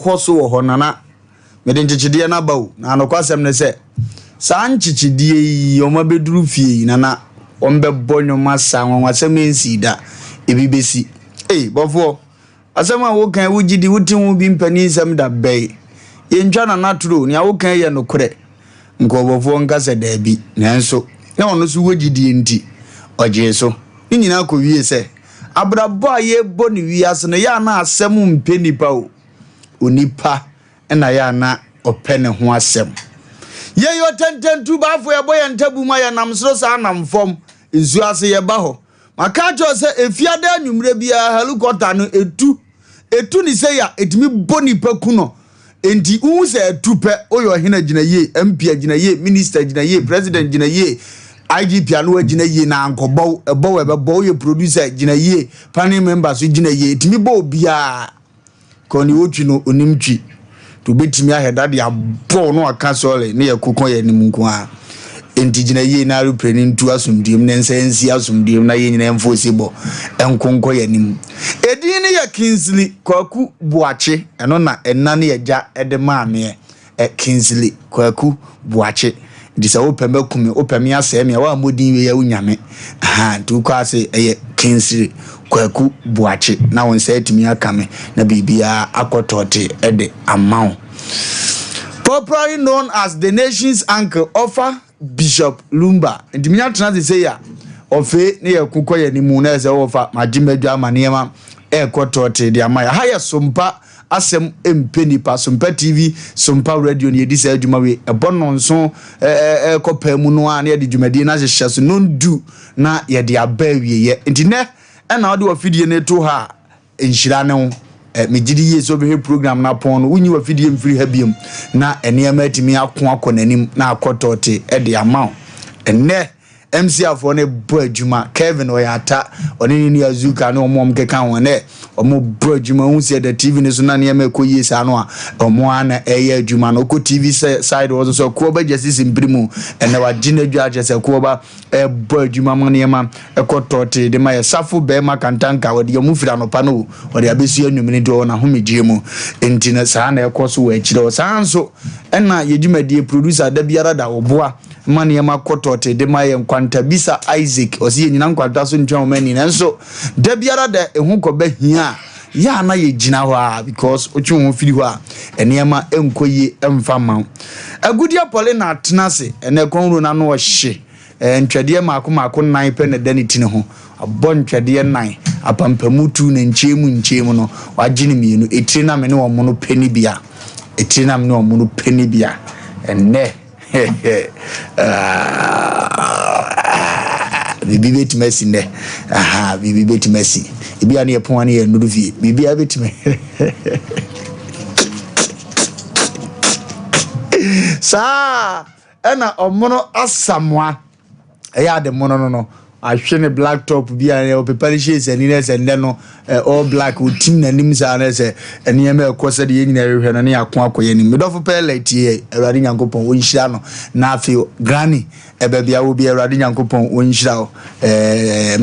ɛrekɔ so wɔ hɔ, Nana, mede nkyekyedeɛ no aba o. Na nokwasɛm ne sɛ, saa nkyekyedeɛ yi, wɔn abɛduru fie yi, Nana, wɔbɛbɔ nnwom asa, anwanwasɛm nsii da, ebi bɛsi. Ei, bɔfoɔ, asɛm a woka yi, wogye di, wote ho bi mpanin nsɛm da bɛn? Yɛntwa Nana toro, nea woka yi yɛ nokorɛ. Nkurɔfoɔ nka sɛ daabi, nanso na ɔno nso wɔ gyidie nti, ɔgyee so. Ne nyinaa kɔwie sɛ, abrabɔ a yɛrebɔ no wiase no, yɛ a na asɛm mpɛ nipa o. Onipa na yɛ a na ɔpɛ ne ho asɛm. Yɛyɛ ɔtɛntɛntu baafo, yɛbɔ yɛn ntabu ma yɛnam soro saa nam fam, nsuo ase yɛba hɔ. Maka akyerɛ sɛ efiada anwummerɛ biara helicopter no etu. Etu ne sɛ ya etumi bɔ nipa ku no. Enti wohu sɛ ɛtu pɛ, woyɛ ɔhene gyina yie, MP gyina yie, minister gyina yie, president gyina yie, IGP ano gyina yie na ankɔbɔw, ɛbɔw ɛbɛbɔ, woyɛ producer gyina yie, panel member so gyina yie, etumi bɔ obiara. Kɔni wotwi no onim twi. To obetumi ahɛ dade abɔw no aka sɔɔle ne yɛ kokɔ yɛ anim nko ara. Enti gyina yie na arepere ne ntu asomdwem ne nsa nsi asomdwem na yɛn nyinaa mfo si bɔ nkonkɔ yɛ anim. Edin no yɛ Kingsley Kwaku Boakye, ɛno na ɛna ne agya de maa meɛ. Ɛ Kingsley Kwaku Boakye. Nti sɛ wopɛ me aku me, wopɛ me asɛe me a, woammɔ din wei a wonya me. Aha, nti wokɔ ase ɛyɛ Kingsley Kwaku Boakye na wo nsa atumi aka me na biribiara akɔ tɔɔte de ama wo. Popularly known as the nation's uncle, ɔfa Bishop Lumba. Nti menya tena ase sei a, ɔfe ne yɛ ko kɔ yɛ anim na ɛsɛ wɔfa magye madwa ama nneɛma ɛrekɔ tɔɔte de ama yɛ. Ha yɛ Sompa asɛm mpɛ nipa, Sompa TV, Sompa Radio ne yɛdi saa adwuma wei. Ɛbɔ nnɔnso ɛrekɔ paa mu no a na yɛde dwumadie no ahyehyɛ so nondu na yɛde aba awieɛ. Nti nɛ ɛna wode wafidie no to ha a, nhyira ne wo. Megye di yie sɛ wobɛhwɛ program no apɔn no, wonyi wafidie mfiri ha biom na nneɛma atumi ako akɔ n'anim na akɔ tɔɔte de ama wo. Ɛnnɛ MC afoɔ no bɔ adwuma. Kevin ɔyɛ ata, ɔne ne nua Zuka ne wɔn a wɔkeka ho ɛnɛ wɔn bɔ adwuma. Ohun sɛ ɛda TV no so na nneɛma ɛkɔ yie saa no a, wɔn ara na ɛyɛ adwuma no. Ɔkɔ TV side hɔ nso so, Koɔba gya sisi mpiri mu. Ɛnɛ wagye n'adwa akyerɛ sɛ Koɔba ɛbɔ adwuma ma nneɛma ɛkɔ tɔɔte de ma yɛ. Safo bɛrima kantanka wɔde wɔn firi anɔpa no wɔde abɛsi anwummerɛ nti wɔwɔ n'ahomegyeɛ mu. Nti no saa na ɛkɔ so wɔ akyire hɔ. Saa nso ɛna yɛ dwumadie producer da biara da ɔboa ma nneɛma kɔ tɔɔte de ma yɛ. Nkwantabisa Isaac ɔsi yɛ nyina nkwanta so ntwɛn wɔn ani, nanso da biara da ɛho kɔbɛ hia a yɛ a na yɛgyina hɔ a, because wotwe ho firi hɔ a nneɛma nkɔ yie mfa ma wo. Agudeɛ pɔle na atena ase ɛnɛ kɔnwuro n'ano ɔhye ntwɛdeɛ mmaako mmaako 4 pɛ na ɛda ne tiri ho. Abɔ ntwɛdeɛ 4 apampamu tu ne nkyɛn mu nkyɛn mu no wagye ne 2. Etire na me ne wɔn no pɛ ne bia, etire na me ne wɔn no pɛ ne bia ɛnɛ. Biribi bɛtumi asi nnɛ. Aha, biribi bɛtumi asi. Ebi a ne yɛ pɔn ne yɛ nnuru fie. Biribi a bɛtumi saa ɛna ɔmono asamoa ɛyɛ ade mono no ahwe ne black top bi a ɔpepa ne hyɛ sani na sɛ nnɛ no all black otim n'anim saa na sɛ nneɛma ɛkɔ sɛdeɛ yɛn nyinaa rehwɛ no ne yɛako akɔ yɛn anim. Medɔfo pɛɛ la tie, Awurade Nyankopɔn ɔnhyira no. Na afei granny ɛbaabi a wɔ bi, Awurade Nyankopɔn ɔnhyira wo.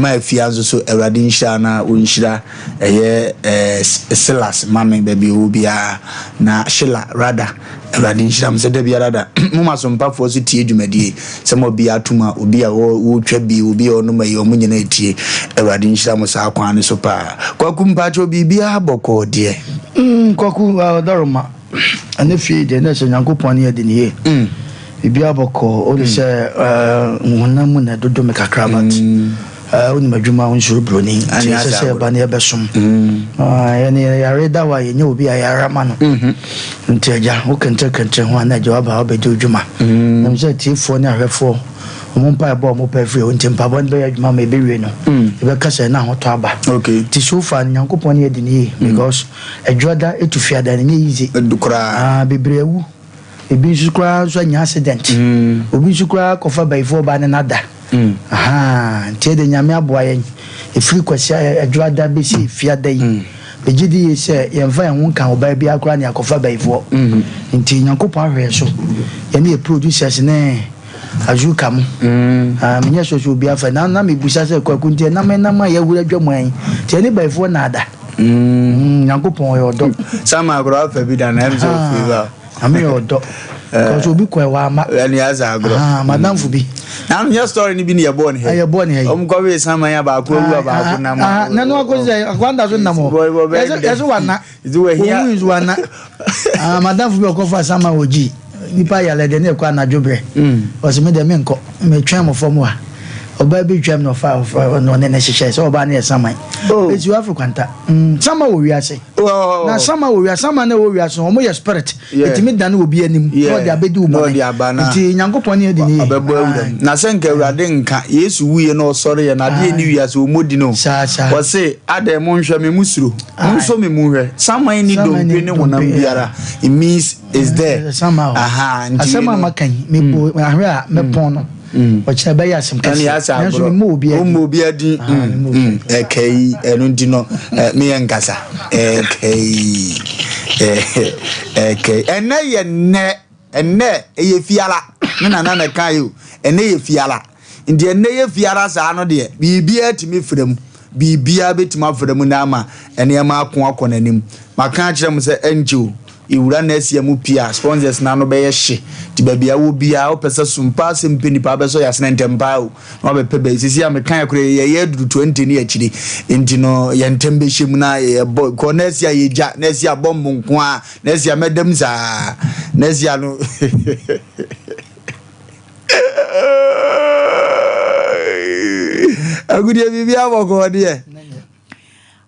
Ma afia nso so Awurade nhyira na ɔnhyira ɛyɛ Silas mame baabi a ɔwɔ biara na Sheila rada Awurade nhyira m sɛ da biara da moma sompafoɔ so tie dwumadie sɛ ma obi atom a obi a wɔtwa bi, obi a ɔnom ayi ɔmo nyinaa tie. Awurade nhyira mo saa kwan no so paa. Kwaku, mpakyɛw, biribiara bɔkɔɔ deɛ? Kwaku ɔdaroma ɛne fie deɛ na ɛsɛ Nyankopɔn ne yɛde ne yie. Biribiara bɔkɔɔ. Wode sɛ honam mu na ɛdodo me kakra, but wonim adwuma wo nsuro buroni nti ɛsɛ sɛ yɛba ne yɛbɛsom. Yɛne yɛyare da hɔ a yɛnyɛ obi a yɛara ma no. Nti agya wo kɛntɛkɛntɛ ho a na agya waba wabɛdi wo dwuma. Nim sɛ tiefoɔ ne ahwɛfoɔ ɔmo mpaebɔ a ɔmo pɛ afiri hɔ nti mpaebɔ no bɛyɛ adwuma ma ɛbɛwie no yɛbɛka sɛ na ahotɔ aba. Nti so far no Nyankopɔn ne yɛdi ne yie because adwuada ɛtu fiada no ɛnyɛ easy. Bebree awu, ebi nso koraa nso anya accident, obi nso koraa kɔfa bayifoɔ ba ne nada. Nti ɛde Nyame aboa yɛn ɛfiri Kwasi adwuada bɛsi fiada yi. Megye di yie sɛ yɛmfa yɛn ho nka ɔbaa biara koraa ne akɔfa bayifoɔ. Nti Nyankopɔn ahwɛ yɛn so, yɛne yɛ producers ne Azuka mo. Menyɛ sure sɛ obi afa na mebusa sɛ Kwaku nti ɛnam ɛnam a yɛahuri adwa mu ayi nti ɛne bayifoɔ naada. Nyankopɔn ɔyɛ ɔdɔ. Sama agorɔ afa bi da na ɛm sɛ ofiri ba. Nyame yɛ ɔdɔ. Because obi kɔ ɛwɔ ama. Ɛni asa agorɔ. Ah, madamfo bi. Na nyɛ story ni bi ni yɛ bɔ ne he. Yɛ bɔ ne he. Ɔmo kɔ wi sama ya baako awu a baako nam. Ah, na no akɔ sɛ akwanda so nam hɔ. Yɛsɛ wana. Ohun nso wana. Ah, madamfo bi ɔkɔfa sama wɔ gyi. Nipa yalɛ deɛ ne ɛkɔ anadwo brɛ. Ɔsɛ me deɛ menkɔ. Metwɛn mo fam ha. Ɔbaa bi twɛm na ɔfa ɔne ne hyehyɛ sɛ ɔbaa ne yɛ saman. Esi wɔ Afrika nta. Sama wɔ wiase. Na sama wɔ wiase. Sama na ɛwɔ wiase no, wɔn yɛ spirit. Ɛtumi dane obi anim na ɔde abɛdi wo bɔne. Nti Nyankopɔn ne adi ne yie. Ɔbɛbɔ awura mu. Na sɛ nka Awurade nka Yesu wuiɛ na ɔsɔreɛ na adeɛ nni wiase wɔmmɔ di no. Ɔse adɛn monhwɛ me mo suro. Monsɔ me mu nhwɛ. Saman nni dompe ne honam biara. It means is there. Aha nti. Asɛm a maka yi mebɔ ahwɛ a mɛpɔn no. Ɔkyena ɛbɛyɛ asɛm kɛseɛ nanso memmɔ obiara din. Wommɔ obiara din. Ɛkɛyi ɛno nti no meyɛ nkasa. Ɛkɛyi ɛkɛyi ɛnɛ yɛ nnɛ ɛnɛ ɛyɛ fiara me nana na ɛka yi o ɛnɛ yɛ fiara nti ɛnɛ yɛ fiara saa no deɛ biribiara tumi fira mu biribiara bɛtumi afira mu na ama nneɛma ako akɔ n'anim maka akyerɛ mo sɛ ɛnkyɛ o Ewura na asia mu pii a sponsors no ano bɛyɛ hye nti baabi a wɔ biara wopɛ sɛ som paa sɛ mpɛ nipa abɛsɔ yɛ asene ntɛm paa o na wabɛpɛ baabi sisi a meka yɛ koraa yɛyɛ aduru 20 ne akyiri nti no yɛ ntɛm bɛhyɛ mu na yɛbɔ kɔ na asia yɛgya na asia bɔmbo nko a na asia mɛdam saa na asia no agudeɛ biribi abɔkɔɔ deɛ.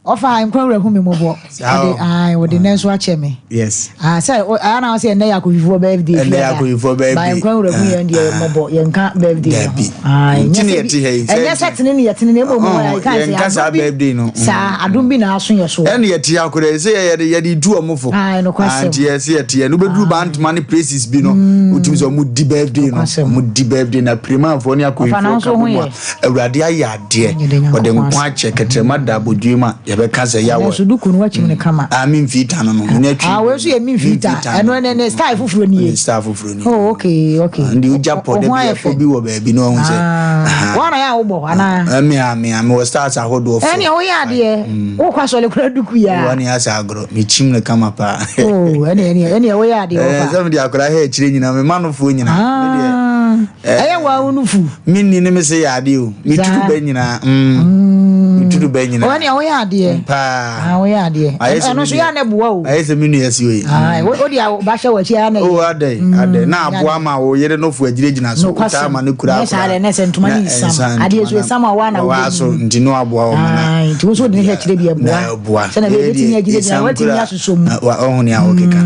Ɔfa nkwa wura hu me mmɔbɔ. Ɔde ae ɔde nɛ nso akyɛ me. Yes. Ah sɛ ayɛ na sɛ ɛnɛ yɛ akɔhwifoɔ birthday. Ɛnɛ yɛ akɔhwifoɔ birthday. Ba nkwa wura hu yɛn deɛ mmɔbɔ yɛn nka birthday no ho. Ae nyɛ sɛ ɛnyɛ sɛ tene ne yɛ tene na mmom yɛ ka sɛ saa birthday no. Saa adom bi na aso yɛ so. Ɛne yɛ te akora sɛ yɛ yɛde yɛde tu ɔmo fo. Ae no kwasɛm. Nti yɛ sɛ yɛ te yɛ no bɛduru bantama ne places bi no. Wotumi sɛ ɔmo di birthday no. Ɔmo di birthday na primanfoɔ ne akɔhwifoɔ ka bɔ mu a Awurade ayɛ adeɛ, ɔde nkwa akyɛ, kɛtrɛma da abodwoe mu a, yɛbɛka sɛ Yahweh. Nanso duku no wakyim no kama. Ah, me mfii no no, menya twi. Ah, wei nso yɛ me mfii ta. Ɛno ɛnɛ ne style foforɔ nie. Ne style foforɔ nie. Oh, okay, okay. Ah, ndi wogya pɔ da bi ɛpɔ bi wɔ baabi na ɔhu sɛ. Ah, wɔn na yɛ a wobɔ anaa? Ɛmi a mi a mi wɔ styles ahodoɔ fo. Ɛni woyɛ adeɛ. Wokɔ asɔre kura duku ya. Wɔn ni asɛ agorɔ, mi kyim no kama paa. Oh, ɛni ɛni ɛni woyɛ adeɛ wɔfa. Ɛɛ sɛ mi de akora hɛ akyire nyinaa, mi ma no foɔ nyinaa. Ɛyɛ wɔn awo no fu. Me ni ne me se yɛ adeɛ o. Me tutu bɛ nyinaa. Mm. Me tutu bɛ nyinaa. Wɔn ni ɔyɛ adeɛ. Paa. Ah, ɔyɛ adeɛ. Ɛno nso yɛ anɛ boa o. Ayɛ sɛ me nua si oyi. Ah, o de a ba hyɛ wɔ akyi ayɛ. O adɛ adɛ na aboa ma o yere no fo agyina gyina so. O taa ma ne kura akora. Ne saa dɛ ne sɛ ntoma ne nsam. Adeɛ so esam a wa na wo. Wa so nti no aboa o ma na. Nti wo so de ne hwɛ kyerɛ bi ɛboa. Na ɛboa. Sɛ na bɛ betumi agyina gyina watumi asosɔ mu. Wa ɔho ne a ɔkeka.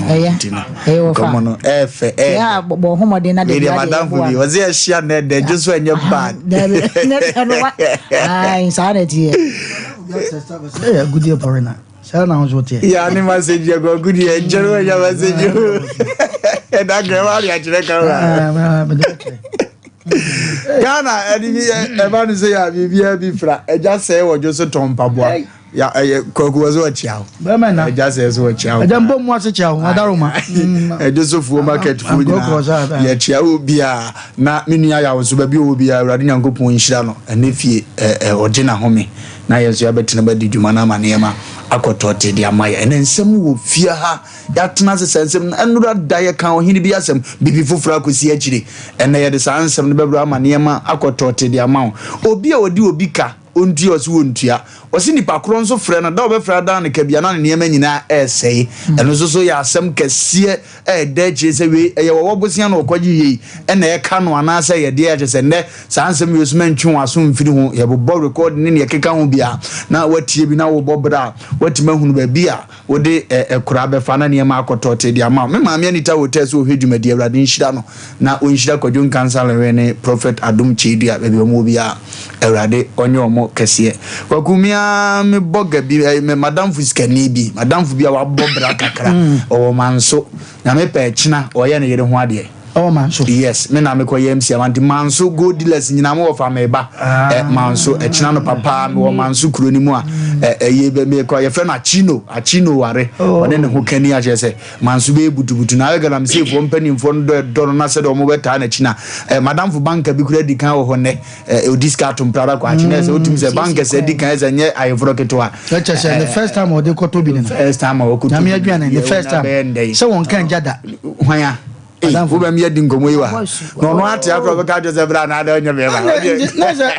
Ɛyɛ. Nti no. Ɛyɛ wɔ fa. Nkɔmɔ no ɛɛfɛ ɛɛdɛ. Yɛ a bɔ ho mmɔden na de Media bia deɛ madamfo ɛboa bi no. ɔsɛ ɛhyia nɛ dɛ dwo so ɛnyɛ bad. Dabi ne deɛ no wa ayi saa na ɛteɛ. Sɛ yɛ agudeɛ pɔre na saa na nso teɛ. Yɛ ane message yɛ kɔ agudeɛ nkyɛn wɔ nya message o. Ɛda kɛ wa de akyerɛ kamera. Ghana ɛde bi ɛba no sɛ yɛ a biribiara bi fra ɛgya sɛɛ wɔ dwo so tɔn mpaboa. Ya ɛyɛ kwaku wɔ so ɔkyia wo. Bɛrima na. Ɛgya sɛ so ɔkyia wo. Ɛgya mbɔ mu ase kyia wo adaroma. Ɛgye so fuo market fuo nyinaa. Yɛkyia wo biara na me nua yawo nso baabi ɔwɔ biara Awurade Nyankopɔn nhyira no ɛne fie ɛ ɔgye n'ahome na yɛn nso yɛabɛtena bɛdi dwuma no ama nneɛma akɔ tɔte de ama yɛ. Ɛnɛ nsɛm wɔ fie ha yɛatena ase saa nsɛm no ɛnora da yɛka ɔhene bi asɛm biribi foforɔ akɔsi akyire ɛnɛ yɛde saa nsɛm no bɛbrɛ ama nneɛma akɔ tɔte de ama wo. Obi a ɔdi obi ka Ɔntua? Ɔse ɔntua. Ɔse nipa korɔ nso frɛ no, da a ɔbɛfrɛ adan no ka bia na ne nneɛma nyinaa ɛresɛe. Ɛno nso so yɛ asɛm kɛseɛ a ɛda akyire sɛ wei ɛyɛ wɔwɔ bosea na ɔkɔgye yei ɛna ɛka no anaasɛ ɛyɛ deɛ kyerɛ sɛ nnɛ saa nsɛm wei so mɛntwe wɔn aso mfiri ho. Yɛbobɔ record ne deɛ ɛkeka ho biara na watie bi na wobɔ berɛ a watumi ahunu baabi a Wode ɛkora bɛfa na nneɛma akɔtɔ te de ama wo. Me maame Anita Hotel sɛ ɔhwɛ dwumadi Awurade nhyira no na ɔnhyira Kwadwo Nkansah Lewin ne Prophet Adom Kyei-Duah baabi wɔn wɔ biara Awurade ɔnyɛ wɔn kɛseɛ. Kwaku me ara me bɔga bi me madamfo sikani bi madamfo bi a wabɔ bra kakra ɔwɔ manso Nyame pɛ ɛkyena ɔyɛ ne yere ho adeɛ. Ɛwɔ Manso. Yes, me na mekɔ yɛ MC ama nti Manso gold dealers nyinaa mo wɔfa me ba. Ah. Eh, Manso ɛkyina no papa me wɔ Manso kuro no mu a eh, ɛyɛ bɛ mekɔ yɛfrɛ no Achino, Achino ware. Oh. Ɔne ne ho kani akyerɛ sɛ Manso bɛyɛ butubutu na ayɛ galamseyfoɔ mpanimfoɔ no dɔ ɛdɔ no na sɛdeɛ wɔn bɛtaa n'akyi na eh, madamfo banka bi kura di kan wɔ hɔ nnɛ eh, ɔdi sika ato mprada kɔ akyi na ɛsɛ wotumi sɛ banka sɛ di kan sɛ nyɛ ayeforɔ ketewa. Ɛkyɛ sɛ the first time ɔde kɔtɔ bi no. First time a ɔkɔtɔ bi. Nyame aduane the first time sɛ wɔn kan gya da. Hwan a? Wobɛ mi adi nkɔmɔ yi wa na ɔno ate akora ɔbɛka akyerɛ sɛ bra na adɛ ɔnyɛ bɛrima.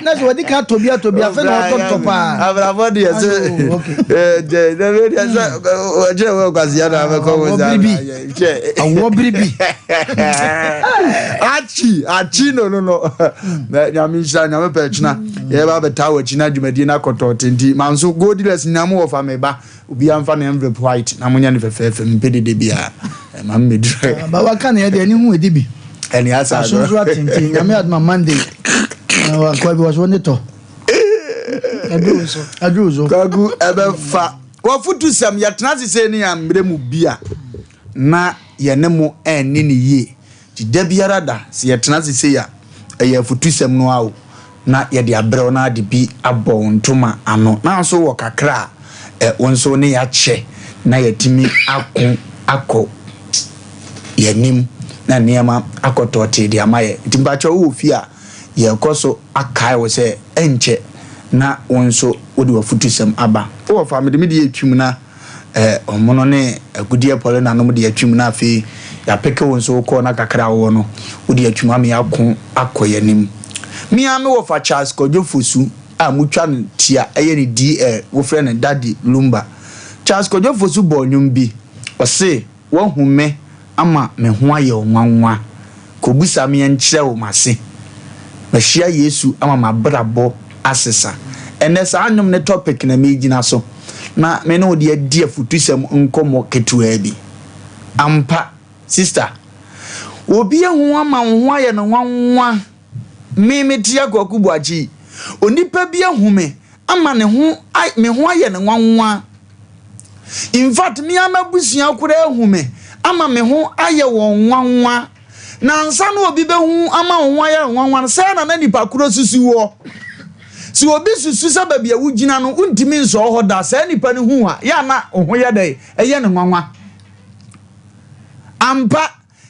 Na sɛ wɔde ka tɔ bi atɔ bi afei na ɔtɔ ntɔ paa. Abrabɔ deɛ sɛ ɛɛ deɛ sɛ ɔkyerɛ wɔ kwasia na abɛkɔ wɔ saa. Awɔ biribi. Akyi akyi no no no na nyame nhyira nyame pɛ kyena yɛba abɛtaa wɔ akyi na dwumadie no akɔtɔ tenti manso gold dealers nyinaa mo wɔ fa me ba. Obiara mfa ne envelope white na monyɛ no fɛfɛɛfɛ mempɛ dede biara ɛma me mɛduru. Ah, ba waka ne ɛde ɛne ho ɛdi bi. Ɛne asa agorɔ. Asonso atenten nyame adoma Monday. Wakɔ bi wɔso ne tɔ. Aduru so. Aduru so. Kwaku ɛbɛfa. Wafutu sɛm yɛtena ase sɛ ne yɛn mmerɛ mu bi a na yɛne mo anni no yie. Nti da biara da, sɛ yɛtena ase sei a, ɛyɛ afutusɛm no ara o, na yɛde abrɛ wo na ade bi abɔ wo ntoma ano. Nanso wɔ kakra a, ɛ, wo nso wo ne yɛn akyɛ na yɛatumi ako akɔ yɛn anim na nneɛma akɔ tɔɔtee de ama yɛn. Nti mpakyɛw wowɔ fie a, yɛrekɔ so akae wo sɛ ɛnkyɛ na wo nso wode w'afutusɛm aba. Wowɔ fa a, mede me deɛ retwam na. Eh, ɔmono ne agudeɛ pɔle nanom de atwim na afei yɛapeke wo nso wokɔɔ na kakra a wowɔ no wode atwim ama yɛako akɔ yɛanim. Me ara me wɔfa Charles Kwadwo Fosu a motwa no tia ɛyɛ ne DL wofrɛ no Daddy Lumba. Charles Kwadwo Fosu bɔɔ nnwom bi, ɔse Woahu me ama me ho ayɛ wo nwanwa. Kɔbisa me nkyerɛ wo m'ase. Mahyia Yesu ama m'abrabɔ asesa. Ɛnnɛ saa nnwom no topic na megyina so na me ne wo de adi afutusɛm nkɔmmɔ ketewaa bi. Ampa, sister, obi ahu wo ama wo ho ayɛ no nwanwa. Me, mete Kwaku Boakye yi, onipa bi ahu me ama ne ho, me ho ayɛ no nwanwa. In fact, me ara m'abusua koraa ahu me ama me ho ayɛ wɔn nwanwa. Na ansa na obi bɛhu ama wo ho ayɛ nwanwa no, sɛɛ na na nipa korɔ susu wɔ. Sɛ obi susu sɛ baabi a wogyina no, wontumi nsɔɔ hɔ da, saa nipa no hu a, yɛ a na wo ho yɛ dɛn? Ɛyɛ no nwanwa. Ampa,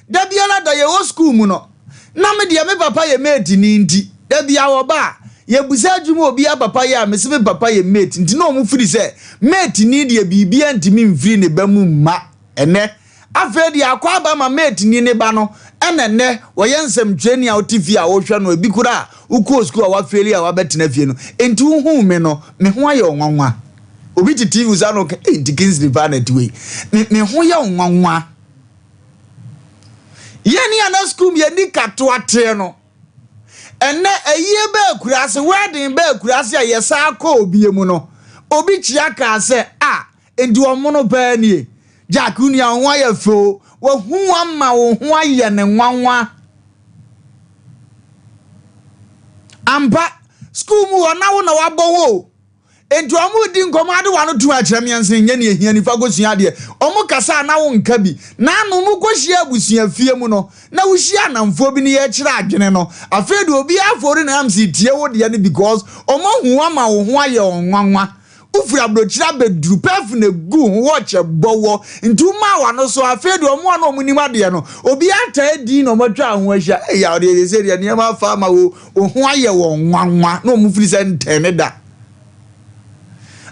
Da biara da yɛwɔ sukuu mu no, na me deɛ me papa yɛ mate ni nti, da biara wɔba a, yɛbusa adwuma a obiara papa yɛ a, mese me papa yɛ mate nti na wɔn firi sɛ mate ni deɛ biribiara ntumi mfiri ne ba mu mma. Ɛnnɛ, afei deɛ akɔ aba ma mate ni ne ba no, ɛna ɛnnɛ wɔyɛ nsɛmtwerɛni a wote fie a wohwɛ no, ebi koraa a wokɔɔ sukuu a wafeeli a wabɛtena fie no, enti wohuu me no, me ho ayɛ wo nwanwa. Obi te TV so a na ɔka, ei nti Kingsley paa na ɛte wei. Me, me ho yɛ wo nwanwa. Yɛn a na sukuu mu yɛn nika toa teɛ no, ɛnɛ ayie bɛɛ akuraase, wedding bɛɛ akuraase a yɛsan kɔ obie mu no, obi kyia kaa sɛ, a, enti ɔmono paa nie. Jack, wo nua, wo ho ayɛ fɛ o. Wahu wo ama wo ho ayɛ ne nwanwa. Ampa, sukuu mu hɔ na wo na wabɔ wo o. Enti wɔredi nkɔmmɔ ade w'ano tom akyerɛ me ɛnsen nyɛ nea ehia nifa kosua adeɛ. Wɔn kasa a na wonka bi. Naano mokɔhyia abusua fie mu no na wohyia anamfoɔ bi ne yɛkyerɛ adwene no. Afei deɛ obiara afori ne arms retie wo deɛ no because wɔn ahu wo ama wo ho ayɛ wɔn nwanwa. Wofiri abrokyire abɛduru perfume na egu wo ho watch bɔ woɔ nti womaa w'ano so afei deɛ wɔn a na wɔn nim adeɛ no obiara taa din na wɔn atwa ho ahyia. Ei yaw deɛ seesei deɛ nneɛma afa ama wo wo ho ayɛ wɔn nwanwa na wɔn firi sɛ ntɛne da.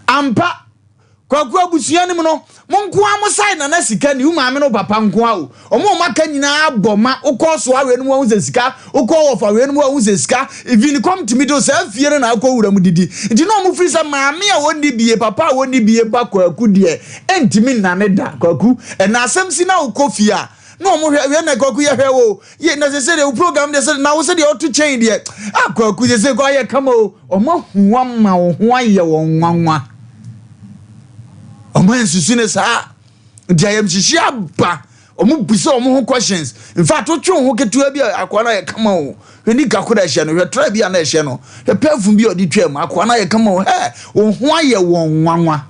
Ampa, Kwaku abusua no mu no, mo nko ara mo side na na sika ni, wo maame ne wo papa nko ara o. Wɔn a wɔaka nyinaa bɔ ma, wokɔ soa wei no mu wahu sɛ sika, wokɔ wɔfa wei no mu wahu sɛ sika, even kɔm tumi de wo saa fie no na akɔ wura mu didi. Nti na wɔn firi sɛ maame a wɔnni bie, papa a wɔnni bie ba Kwaku deɛ, ɛntumi nnane da. Kwaku, ɛna asɛm si na wokɔ fie a, na wɔn hwɛ, wei na Kwaku yɛhwɛ wo, Ye na sese deɛ wo program deɛ sɛ na wo sɛ deɛ ɔto kyɛn deɛ ah kwaku sese kɔ ayɛ kama o ɔmo ahu wa ma wo ho ayɛ wɔn nwanwa ɔmo ansusu ne saa nti ayamhyehye aba ɔmo bisa ɔmo ho questions in fact wotwe wo ho ketewa bi a akoa no ayɛ kama o hwɛ nika koro a ɛhyɛ no hwɛ tra bi a na ɛhyɛ no hwɛ perfume bi a ɔde twam akoa no ayɛ kama o hɛ wo ho ayɛ wɔn nwanwa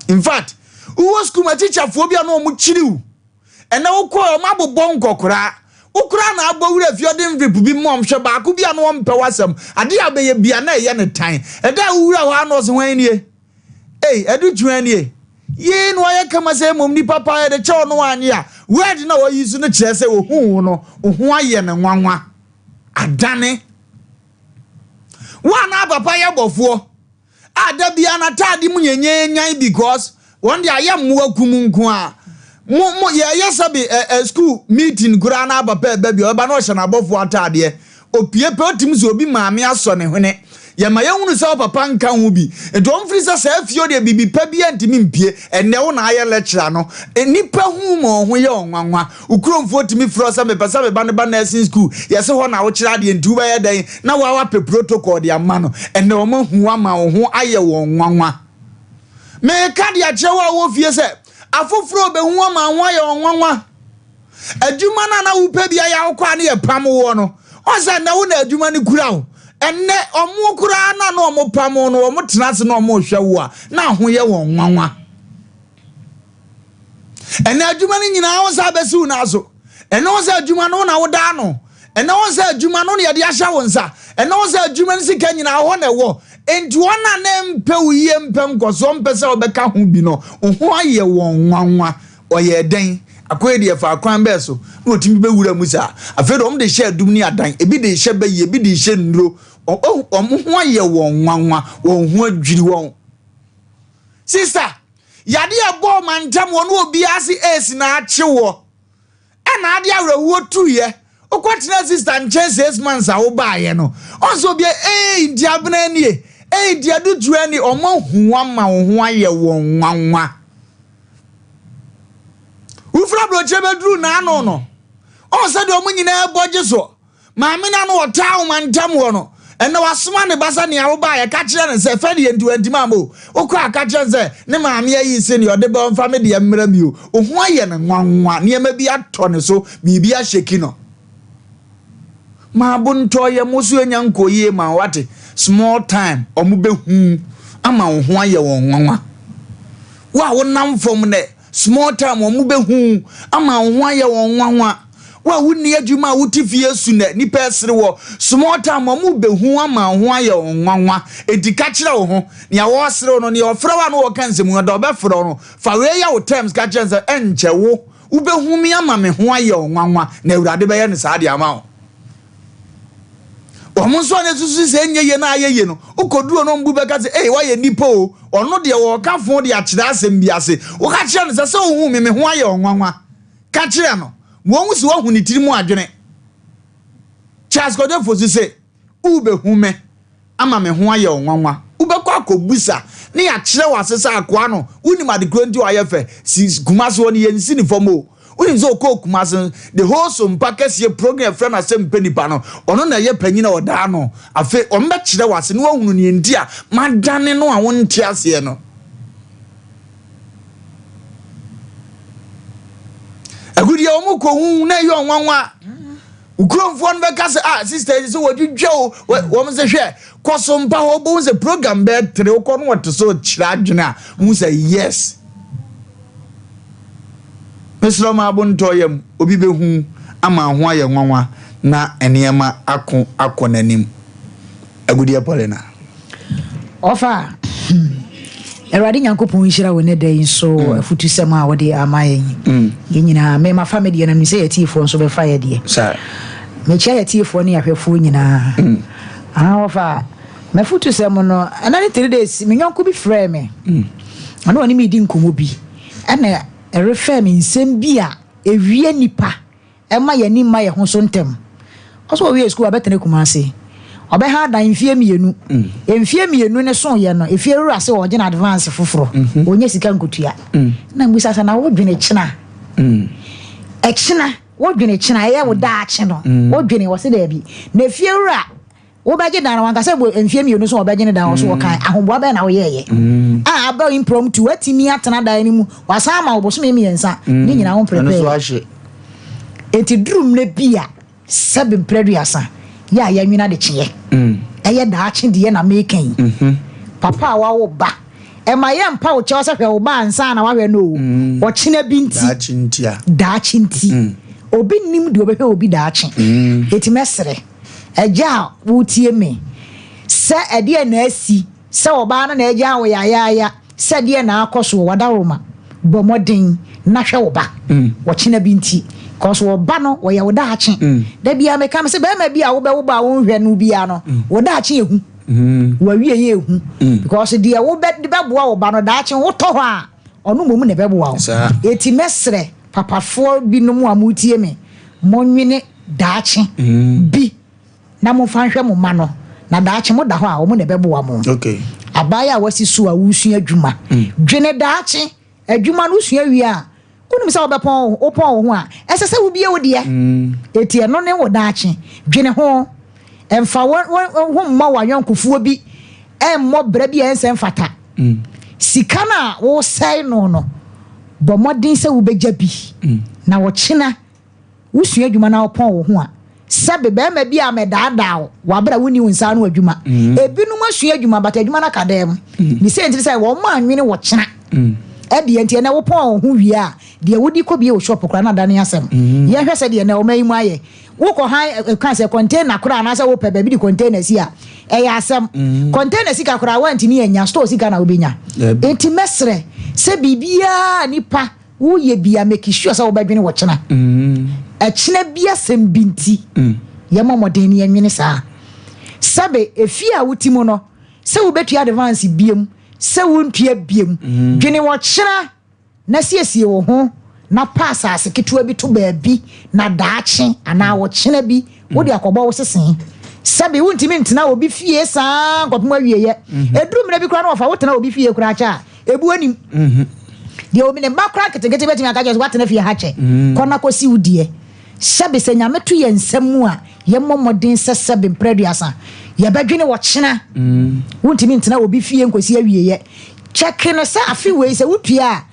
in fact wowɔ sukuu ma tikyafoɔ bi a na ɔmo kyiriw Ɛnɛ wokɔ a, wɔabobɔ nkɔkoraa. Wo koraa na abɔ wura fie ɔde envelope bi ma wɔn, hwɛ baako bi a na ɔmpɛ w'asɛm, adeɛ a wobɛyɛ bia na ɛyɛ no tan. Ɛda a wowura hɔ ara na ɔse hwan nie? Ei, Adu Twea nie? Yei na wayɛ kama sɛ mmom nipa paa yɛde kyɛ wo no wannye a, word no a wayi so no kyerɛ sɛ ohuu wo no, wo ho ayɛ no nwanwa. Adane. Wo a na papa yɛ bɔfoɔ a da biara n'ataade mu nyenyenyan because wɔn de ayɛ mmoa kum nko a. Mo mo yɛyɛ sɛbe ɛ ɛ school meeting koraa na papa ɛba bi ɔbɛba na ɔhyɛ n'abɔfoɔ ataadeɛ. Opie pɛ otumi sɛ obi maame asɔ ne hwene. Yɛma yɛhunu sɛ wo papa nka ho bi. Nti ɔmfiri sɛ saa fie hɔ deɛ biribi pa biara ntumi mpie. Ɛnnɛ wo na ayɛ lecturer no. Nnipa hu ma wɔn ho yɛ wɔn nwanwa. Wo kuromfoɔ tumi frɛ wo sɛ mepɛ sɛ me ba no ba nursing school, yɛse hɔ na wokyerɛ adeɛ nti wobɛyɛ dɛn na woa woapɛ protocol de ama no. Ɛnnɛ wɔahu wo ama wo ho ayɛ wɔn nwanwa. Meka de akyerɛ wo a wowɔ fie sɛ afoforɔ rebɛhu wo ama wo ho ayɛ wɔn nwanwa. Adwuma no a na wopɛ bi ayɛ a wokɔ a ne yɛpam woɔ no, ɔn sɛ ɛnnɛ wo na adwuma no kura wo. Ɛnnɛ wɔn koraa no a na wɔpam wo no, wɔtena ase na wɔrehwɛ wo a, na ho yɛ wɔn nwanwa. Ɛnɛ adwuma no nyinaa wo nsa abɛsi wo nan so. Ɛnɛ wo sɛ adwuma no na woda ano. Ɛnɛ wo sɛ adwuma no na yɛde ahyɛ wo nsa. Ɛnɛ wo sɛ adwuma no sika nyinaa hɔ na ɛwɔ. Enti wɔn a na mpɛ wo yie mpɛ nkɔsoɔ mpɛ sɛ wɔbɛka ho bi no, wo ho ayɛ wɔn nwanwa. Ɔyɛɛ dɛn? Akoe deɛ fa kwan bɛɛ so na wɔtumi bɛwura mu saa. Afei deɛ wɔn de hyɛ adum ne adan, ebi de hyɛ bayi, ebi de hyɛ nnuro. Wɔn ho ayɛ wɔn nwanwa, wɔn ho adwiri wɔn. Sister, Yadeɛ a ɛbɔɔ mantam wɔ ne obiara se AIDS na akye woɔ ɛna ade awerɛhoɔ tuiɛ wokɔtenaa sister nkyɛn 6 months a wobaeɛ no ɔn sɛ obiara ei nti abena nie ei nti adutua nie ɔmo ahu wo ama wo ho ayɛ wɔn nwanwa wofiri aburokyire bɛduru n'ano no ɔn sɛ deɛ ɔmo nyinaa bɔ gye soɔ Maame no a na ɔtaa nwoma ntam hɔ no, ɛnnɛ wasoma ne ba sɛ nea wobaeɛ, ka kyerɛ no sɛ, Fɛdeɛ nti wantumi amma o. Wokɔ a, ka kyerɛ no sɛ, ne maame ayi se nea ɔde ba ɔmfa me deɛ mmrɛ me o. Wo ho ayɛ no nwanwa, nneɛma bi atɔ ne so, biribi ahyɛki no. Maabo ntɔ yɛ mo so anya nkɔ yie ma wo wate. Small time, wɔn bɛhu ama wo ho ayɛ wɔn nwanwa. Wo a wonam fam nnɛ, Small time wɔn bɛhu ama wo ho ayɛ wɔn nwanwa. Wo a wonni adwuma a wote fie su nɛ nipa ɛsere wɔ. Small time wɔn bɛhu ama wo ho ayɛ wɔn nwanwa. Enti ka kyerɛ wo ho, nea wɔresere wo no, nea ɔfrɛ wo a na wɔka nsɛm hunu da ɔbɛfrɛ wo no, fa wei yɛ wo terms ka kyerɛ no sɛ ɛnkyɛ wo wobɛhu me ama me ho ayɛ wo nwanwa na Awurade bɛyɛ no saa de ama wo. Wɔn nso a na esusu sɛ ɛnyɛ yie na ayɛ yie no, wokɔduru ɔno mbu bɛka sɛ, ei, woayɛ nipa o. Ɔno deɛ wɔka fo de akyerɛ asɛm bi ase. Woka kyerɛ no sɛ, sɛ wohu me, me ho ayɛ ɔnwanwa. Ka kyerɛ no. Ma ɔnhu sɛ woahu ne tiri mu adwene. Charles Kwadwo Fosu se, Wobɛhu me ama me ho ayɛ wo nwanwa. Wobɛkɔ akɔbisa na yɛakyerɛ wo ase sɛ akoa no, wonim ade korɔ nti a ɔayɛ fɛ. Si Kumasi hɔ no, yɛnsi ne fam o. Wonim sɛ ɔkɔɔ Kumasi no, the whole Sompa kɛseɛ program yɛfrɛ no Asɛm Pɛ Nipa no, ɔno na ɛyɛ panyin a ɔdaa ano. Afei wɔbɛkyerɛ wo ase na woahunu nea nti a madane no a wonte aseɛ no. Agudeɛ wɔn kɔhu na ɛyɛ ɔnwanwa. Wo kuromfoɔ no bɛka sɛ ah sister yi sɛ wɔdwidwa o wɔn sɛ hwɛ kɔ so mpa hɔ wobɛhu sɛ program bɛyɛ tere wokɔ no wɔte so kyerɛ adwene a wohu sɛ yes mesrɛ ma abontɔ yam obi bɛhu ama ho ayɛ nwanwa na nneɛma ako akɔ n'anim agudeɛ Paulina. Ɔfa Awurade Nyankopɔn nhyira wo ne da yi nso mm. afutusɛm a wode ama yɛn yi. Mm. Yɛn nyinaa me mafa me deɛ na menim sɛ yɛtiefoɔ nso bɛfa yɛ deɛ. Mekyia yɛtiefoɔ ne yɛahwɛfoɔ nyinaa. Mm. Ah, ɔfa m'afutusɛm no ɛna ne 3 days me nyɔnko bi frɛɛ me. Ɔne ɔne me di nkɔmmɔ bi ɛna ɛrefɛ me nsɛm bi a ɛwie nipa Ɛmma yɛn ani mma yɛn ho so ntɛm. Ɔsɛ ɔwiee sukuu abɛtena Kumasi. Ɔbɛha adan mfeɛ mmienu. Mfeɛ mmienu no soeɛ no, efie wura se ɔregye no advance foforɔ. Ɔnnya sika nkotua. Na mebisa sɛ, na wodwene kyena? Ɛkyena, wodwene kyena, ɛyɛ wo daakye no, wodwene? Ɔse daabi. Na efie wura Wobɛgye dan no wankasa bu mfeɛ mmienu so wɔbɛgye ne dan wɔ so wɔkan ahoboa bɛn na woyɛɛyɛ mm. a aba impromptu watumi atena dan no mu wasan ama wo bosome mmiɛnsa mm. ne nyinaa wo mprepare enti duru mmerɛ bi a sɛbe mprɛ aduasa yɛ a yɛnwene adekyeɛ mm. ɛyɛ daakye deɛ na meka yi mm-hmm. papa a wawo ba ɛma yɛ mpa wo kyɛw sɛ hwɛ wo ba ansa na wahwɛ no o ɔkyena bi nti daakye nti. Obi nnim deɛ ɔbɛhwɛ obi daakye. Eti mɛsrɛ, agya a wotie me, sɛ ɛdeɛn na asi, sɛ ɔbaa no na agyaa wo yayaaya, sɛ deɛn na akɔ soɔ, w'adaworoma, bɔ mmɔden na hwɛ wo ba, ɔkyena bi nti. Cause wo ba no, ɔyɛ wo daakye. Da biara meka, mese barima bi a wobɛwo ba a wonhwɛ no biara no, wo daakye yɛ hu. W'awieɛ yɛ hu. Because deɛ wobɛ de bɛboa wo ba no, daakye wotɔ hɔ a, ɔno mmom na ɛbɛboa wo. Eti mɛsrɛ papafoɔ binom a motie me, monwene daakye bi na momfa nhwɛ mo mma no, na daakye moda hɔ a, wɔn na ɛbɛboa mo. Abaayewa a wasi so a wosua adwuma, dwene daakye. Adwuma no wosua wie a, wonim sɛ wobɛpɔn wo wopɔn wo ho a, ɛsɛ sɛ wobie wo deɛ. Eti ɛno ne wo daakye. Dwene ho. Mfa wo wo ho mmɔ w'ayɔnkofoɔ bi mmɔ bra bi a ɛnsɛ mfata. Sika no a wosɛe no no, bɔ mmɔden sɛ wobɛgya bi na ɔkyena wosua adwuma na wopɔn wo ho a, sɛbe barima bi a mɛdaadaa wo wɔ abere a wonni wo nsa ano adwuma. Ebinom asua adwuma but adwuma no aka dan mu. Ne sɛ nti sɛ wɔn anwene wɔ kyena. Ɛdeɛ nti ɛnɛ wopɔn wo ho wie a, deɛ wode kɔbie wo shop koraa na adane asɛm. Yɛnhwɛ sɛ deɛ ɛnɛ ɔman yi mu ayɛ. Wokɔ han ka sɛ container koraa anaasɛ wopɛ baabi de container si a, ɛyɛ asɛm. Container sika koraa woantumi annya, store sika na wobɛnya. Enti mɛsrɛ sɛ biribiara nipa woyɛ bia make sure sɛ wobɛdwene wɔ kyena. Ɛkyena bi asɛm bi nti, yɛmmɔ mmɔden ne yɛnwene saa. Sɛbe efie a wote mu no, sɛ wobɛtua advance biam, sɛ wontua biam, dwene wɔ kyena na siesie wo ho na pa asase ketewa bi to baabi na daakye anaa ɔkyena bi wode akɔbɔ wo sese. Sɛbe wontumi ntena obi fie saa nkɔpem awieɛ. Ɛduru mmerɛ bi koraa na wɔfa wotena obi fie koraa kyɛ a, ɛbu anim. Deɛ obi ne ba koraa nketenkete bɛtumi aka kyerɛ sɛ woatena fie ha kyɛ, kɔ na kɔsi wo deɛ. Sɛbe sɛ Nyame to yɛn nsa mu a, yɛmmɔ mmɔden sɛ sɛbe mprɛ aduasa yɛbɛdwene ɔkyena. Wontumi ntena obi fie nkɔsi awieɛ. Kyɛke no sɛ afe wei sɛ wotua a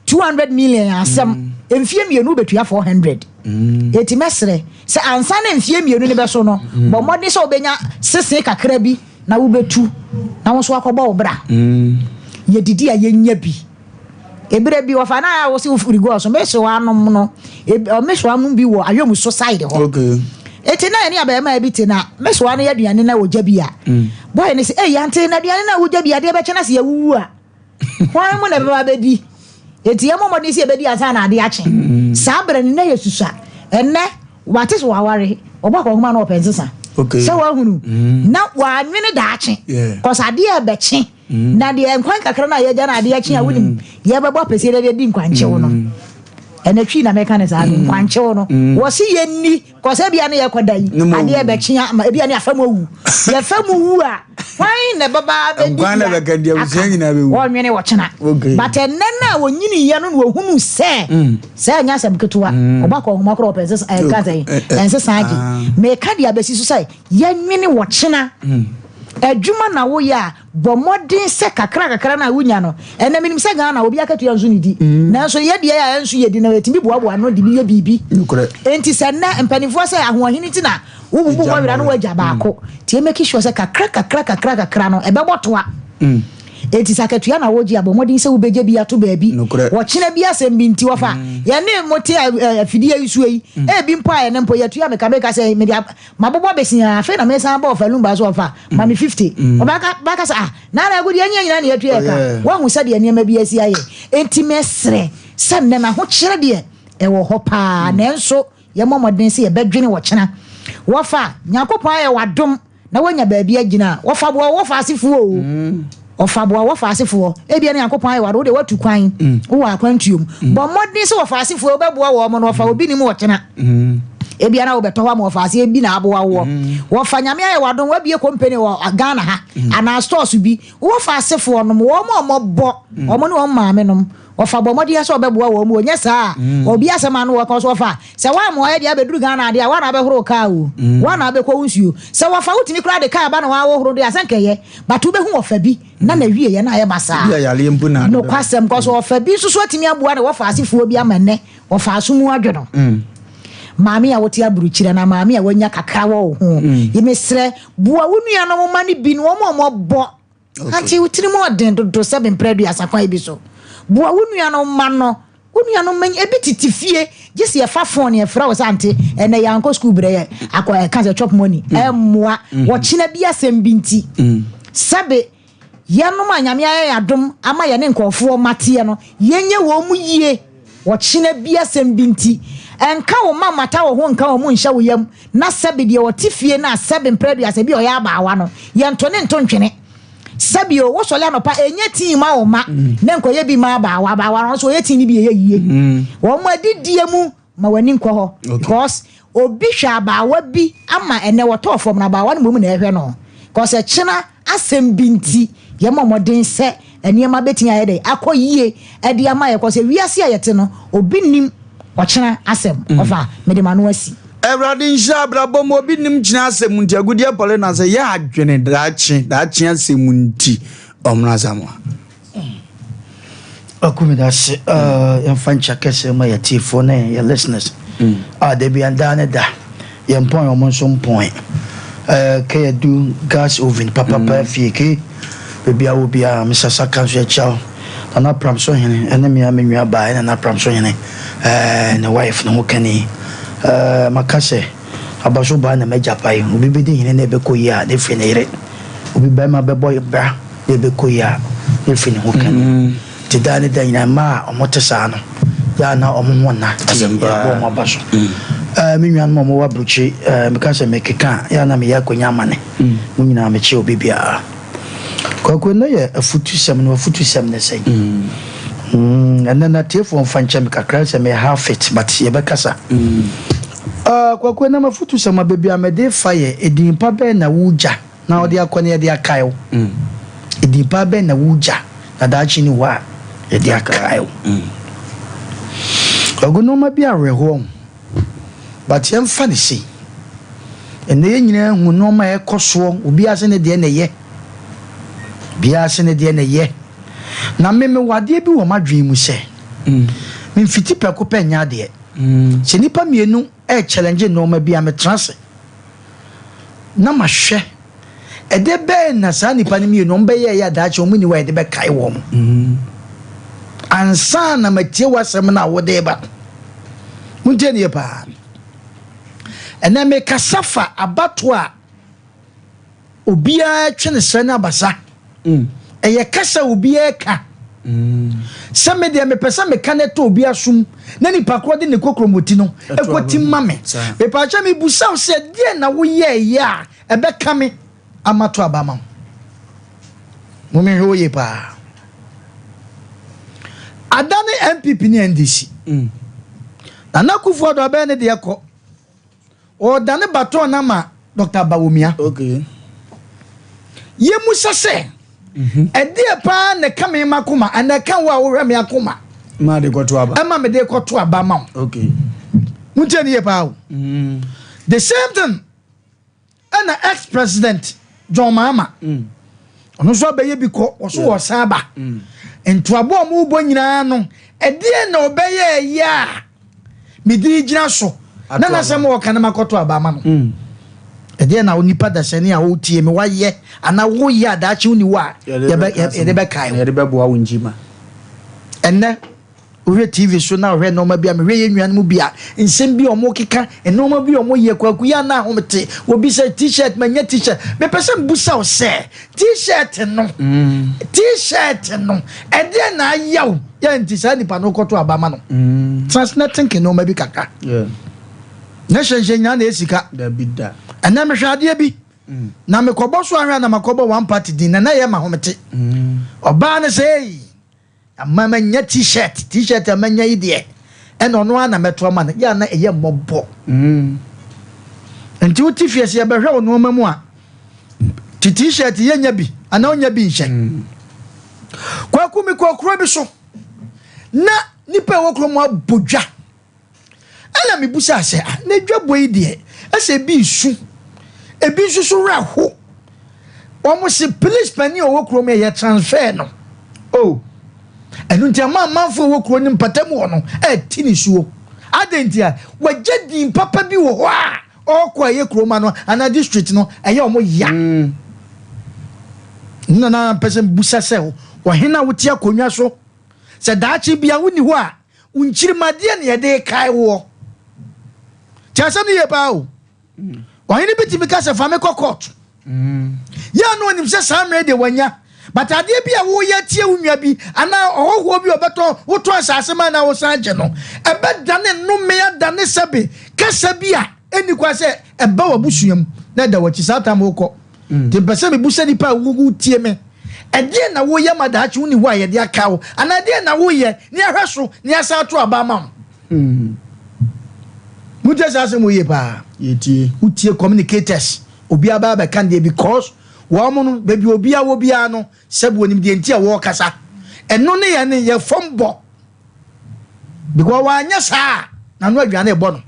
200 million asɛm, mfie mmienu wobɛtua 400. Enti mɛsrɛ sɛ ansa na mfie mmienu no bɛso no, bɔ mmɔden sɛ wobɛnya sese kakra bi na wobɛtu na wo nso akɔbɔ wo bra. Yɛdidi a yɛnya bi. Ebere bi wɔfa na a wɔsi wofiri gɔɔ so mesoa nom no mesoa nom bi wɔ ayɔmu so side hɔ. Okay. Eti na yɛne abɛɛmaa bi te na mesoa no yɛ aduane na wɔgya bi a. Boy no sɛ ei ante na aduane na wogya bi adeɛ bɛkyɛ na sɛ yɛwuwu a hwan mu na ɛbɛba bɛdi. Eti yɛmmɔ mmɔden sɛ yɛbɛdi ansa na adeɛ akye. Saa berɛ no na yɛsusua. Ɛnnɛ wate so waware ɔbɔ akɔnhoma na ɔpɛ nsesa. Okay. Sɛ wahunu na wanwene daakye. Kɔsɛ adeɛ ɛbɛkye. Na deɛ nkwan kakra no a yɛgya no adeɛ kye a wonim mm. yɛbɛbɔ apɛsie dɛ de nkwankyew no mm. ɛna twi na mɛka ne saa no mm. nkwankyew no wɔse yɛnni kɔsɛ bia ne yɛkɔda yi adeɛ bɛkye ama ebia ne afa mu awu yɛfa mu wu a hwan na ɛbɛba bɛdi wɔnwene wɔkyena but ɛnɛ no a wɔnyiniiɛ no na wɔhunu sɛ sɛ ɛnyɛ asɛm ketewa ɔba kɔ nhoma korɔ ɔpɛ ɛnka sɛ ɛnsesa agye ah. meka deɛ abɛsi so sɛ yɛnwene wɔkyena adwuma na woyɛ a Bɔ mmɔden sɛ kakra kakra no a wunya no, ɛnnɛ minim sɛ Ghana obi akatua nso nnidi, nanso yɛ deɛ a ɛnso yɛdi no yɛtumi boaboa ano de bi yɛ biribi. Enti sɛ nnɛ mpanimfoɔ sɛ ahoɔhene nti na wobubu hɔ wera no woagya baako, nti yɛ make sure sɛ kakra kakra kakra kakra no ɛbɛbɔ toa. Enti sɛ akatua na wogye a, bɔ mmɔden sɛ wobɛgya bi ato baabi. Ɔkyena bi asɛm bi nti wɔfa yɛne mo te afidie yi so yi, ebi mpo a ɛno mpo yɛtua meka meka sɛ mede Mabobɔ besia afei na mesan bɔɔ Falumba so ɔfa ma me 50. Ɔbɛka bɛka sɛ ah Nana Agu deɛ ɛnyɛ nyina na yɛtua ɛka. Woahu sɛdeɛ nneɛma bi asi ayɛ. Enti mesrɛ sɛ nnɛ no ahokyerɛ deɛ ɛwɔ hɔ paa nanso yɛmmɔ mmɔden sɛ yɛbɛdwene ɔkyena. Wɔfa, Nyankopɔn ayɛ wo adom na woanya baabi agyina a, wɔfa boa wo wɔfa asefoɔ o. Ɔfa boa wɔfa asefoɔ. Ebia na Nyankopɔn ayɛ wo adom, wo deɛ woatu kwan, wowɔ akwantuo mu. Bɔ mmɔden sɛ wɔfa asefoɔ wobɛboa wɔn no, wɔfa obi nim ɔkyena. Ebia na wobɛtɔ hɔ ama wɔfa aseɛ bi na aboa woɔ. Wɔfa Nyame ayɛ wo adom, woabie company wɔ Ghana ha anaa stores bi. Wɔfa asefoɔ nom, wɔn a wɔbɔ, wɔn ne wɔn maame nom. Wɔfa bɔ mmɔden sɛ wɔbɛboa wɔn mu o, nyɛ saa a, obi asɛm ano wɔka so wɔfa. Sɛ woammoa yɛ deɛ abɛduru Ghana adeɛ a, woa na wobɛhoro kaa o, woa na wobɛkɔ wo nsuo. Sɛ wɔfa wotumi koraa de kaa ba na woahohoro deɛ a, sɛ nka ɛyɛ. But wobɛhu wɔfa bi na n'awieɛ na ayɛ basaa. Ebi a yareɛ mpo na ade bɛba. Nokwasɛm, cause wɔfa bi nso so atumi aboa ne wɔfa asefoɔ bi ama nnɛ wɔfa aso mu adwo no. Maame a wote aburukyire anaa maame a wanya kakra wɔ wo ho, yi mesrɛ, boa wo nuanom mma no bi na wɔn a wɔbɔ Ante wo tirim ɔden dodo sɛ mprɛ aduasa kwan bi so. Boa wo nuanom mma no. Wo nuanom mma ebi tete fie gye sɛ yɛfa phone yɛfrɛ wo sɛ ante ɛnɛ yɛankɔ school berɛ yɛ akɔ ɛka sɛ chop money ɛmmoa wɔkyena bi asɛm bi nti. Sɛbe yɛnom a Nyame ayɛ yɛn adom ama yɛne nkurɔfoɔ mateɛ no, yɛnyɛ wɔn mu yie wɔkyena bi asɛm bi nti. Ɛnka wo mma mmata wo ho nka wɔn nhyɛ wo yam na sɛbe deɛ ɔte fie no a sɛbe mprɛ aduasa bi a ɔyɛ abaawa no yɛnto ne nto ntwene. Sɛbi o, wosɔre anɔpa, ɛnyɛ tii ma wo mma, na nkɔyɛ bi ma abaawa. Abaawa no nso ɔyɛ tii no bi ɛyɛ yie. Wɔn adidie mu ma w'ani nkɔ hɔ. Because obi hwɛ abaawa bi ama ɛnɛ wɔtɔɔ fam no, abaawa no mmom na ɛhwɛ no. Because ɛkyena asɛm bi nti, yɛmmɔ mmɔden sɛ nneɛma bɛtumi ayɛ dɛ akɔ yie ɛde ama yɛ. Because wiase a yɛte no, obi nim ɔkyena asɛm. Ɔfa, mede m'ano asi. Awurade nhyira abrabɔ mu obi nim kyena asɛm nti agudeɛ pɔle na sɛ yɛ adwene daakye daakye asɛm nti ɔmmra Samoa. Aku meda ase. Yɛmfa nkyɛ kɛseɛ ma yɛtiefoɔ ne yɛ listeners a da bi daa ne da yɛmpɔn ɔmo nso mpɔn. Kɛ yɛdu gas oven papapa fie ke baabi a wɔ biara mesasa ka nso yɛkyia wo. Nana Pram so hene ɛne me a me nua baa ɛne Nana Pram so hene ne wife ne ho kani. Maka sɛ abaso baa na m'agya pae. Obi bɛdi hene na ɛbɛkɔ yie a ne firi ne yere. Obi bɛrima bɛbɔ bra na ɛbɛkɔ yie a ne firi ne ho kani. Nti daa ne da nyinaa mmaa a ɔmo te saa no yɛ a na ɔmo ho nna nti yɛbɔ ɔmo aba so. Me nuanom a ɔmo wɔ aburokyire, meka sɛ mekeka a yɛ a na meyɛ akonnwa ama ne. Mo nyinaa mekyɛ obi biara. Kwaku, ɛnnɛ yɛ afutusɛm no, afutusɛm ne sɛn? Ɛnnɛ na tiefoɔ mfa nkyɛ me kakra sɛ meyɛ half fit but yɛbɛkasa. Kwaku, ɛnnɛ m'afutusɛm a baabi a mede fa yɛ edin pa bɛn na wogya na wode akɔ na yɛde akae wo? Edin pa bɛn na wogya na daakye ni hɔ a yɛde akae wo? Kwaku, nneɛma bi awerɛhoɔ ho but yɛmfa ne sei. Ɛnnɛ yɛn nyinaa hu nneɛma a ɛkɔ soɔ, obiara sɛ ne deɛ na ɛyɛ. Obiara sɛ ne deɛ na ɛyɛ. Na me mewɔ adeɛ bi wɔ m'adwene mu sɛ, memfiti prɛko pɛ nyɛ adeɛ. Sɛ nnipa mmienu ɛrechallenge nneɛma bi a, metena ase na mahwɛ ɛdeɛ bɛn na saa nnipa no mmienu wɔn bɛyɛ ɛyɛ adaakye wɔn ni hɔ a yɛde bɛkae wɔn. Ansa na matie w'asɛm no a wode ba. Montie ne yie paa. Ɛnɛ mekasa fa abato a obiara twe ne srɛ ne abasa. Ɛyɛ kasa obiara ka. Sɛ me deɛ mepɛ sɛ meka ne to obi asom na nipa korɔ de ne kokromoti no ɛkɔti ma me. Mepaakyɛ mebusa wo sɛ deɛ na woyɛɛyɛ a ɛbɛka me ama to aba ma wo. Momehwɛ wo yie paa. Ada ne NPP ne NDC. Nana Akufo-Addo abɛyɛ ne deɛ kɔ. Ɔdane baton no ama Dr. Bawumia. Yɛmusa sɛ ɛdeɛ paa na ɛka me ma koma ana ɛka wo a wohwɛ me akoma Ma de kɔto aba. ɛma me de kɔto aba ma wo. Montie ne yie paa o. The same thing ɛna ex-president John Mahama ɔno nso abɛyɛ bi kɔ ɔso wɔ san ba. Ntoabo a ɔmo bɔ nyinaa no ɛdeɛ na ɔbɛyɛ ɛyɛ a mede gyina so na n'asɛm a ɔka no makɔto aba ama no. Ɛdeɛ na onipa dasani a wotie me wayɛ anaa woyɛ adaakye woni hɔ a yɛde bɛkae wo. Yɛde bɛboa wo nkyima. Ɛnnɛ wohwɛ TV so na wohwɛ nneɛma bi a mehwɛ yɛn nuanom bi a nsɛm bi a ɔmo keka nneɛma bi a ɔmo yɛ kwaku yɛ anaa ahomete obi sɛ t-shirt manya t-shirt mepɛ sɛ mbusa wo sɛ t-shirt no t-shirt no ɛdeɛ na ayɛ wo yɛ nti saa nipa no kɔto aba ma no. Tena na think nneɛma bi kakra. Ne hyɛnhyɛn nyinaa na esika. Ɛnɛ mehwɛ adeɛ bi na mekɔbɔ so ahwɛ na makɔbɔ one party din na na yɛ ma homete. Ɔbaa no sɛ ei ama manya t-shirt t-shirt a manya yi deɛ ɛna ɔno ara na mɛto ama no yɛ ana ɛyɛ mmɔbɔ. Nti wote fie sɛ yɛbɛhwɛ wo nneɛma mu a ti t-shirt yɛnya bi anaa wonya bi nhyɛ. Kwaku mekɔ kuro bi so na nipa a ɛwɔ kuro mu abɔ dwa ɛna mebusa sɛ ah na dwa bɔ yi deɛ ɛsɛ ebi nsu ebi nso so werɛ ho. Wɔn se police panin a ɔwɔ kurom yɛ transfer no. Oh, ɛno nti ama amanfo a ɛwɔ kuro no mpatamu hɔ no ɛte ne suo. Adɛn nti a wagya din papa bi wɔ hɔ a ɔrekɔ a ɛyɛ kurom ano anaa district no ɛyɛ wɔn ya. Nna na mpɛ sɛ mbusa sɛ ɔhene a wote akonnwa so sɛ daakye bia wonni hɔ a Wo nkyirimma deɛ na yɛde rekae woɔ. Te asɛm no yie paa o. Ɔhene bi tumi ka sɛ fa me kɔ court. Yɛ a na ɔnim sɛ saa mmerɛ deɛ wanya. But adeɛ bi a woyɛ atia wo nua bi anaa ɔhɔhoɔ bi a ɔbɛtɔ wotɔ asase ma na wosan gye no, ɛbɛdane nnome adane sɛbe kasa bi a ɛnni kwan sɛ ɛba w'abusua mu na ɛda w'akyi saa tam wokɔ. Nti mpɛ sɛ mebu sɛ nipa a wotie me, ɛdeɛn na woyɛ ma daakye wonni hɔ a yɛde aka wo anaa ɛdeɛn na woyɛ ne ahwɛ so ne asan ato aba ama wo. Motie saa asɛm wɔ yie paa. Yɛtie. Wotie communicators obiara bɛba bɛka deɛ because wɔn no baabi obiara wɔ biara no sɛbi wɔnim deɛ nti a wɔrekasa. Ɛno ne yɛn yɛ fam bɔ because wɔanyɛ saa a n'ano aduane rebɔ no.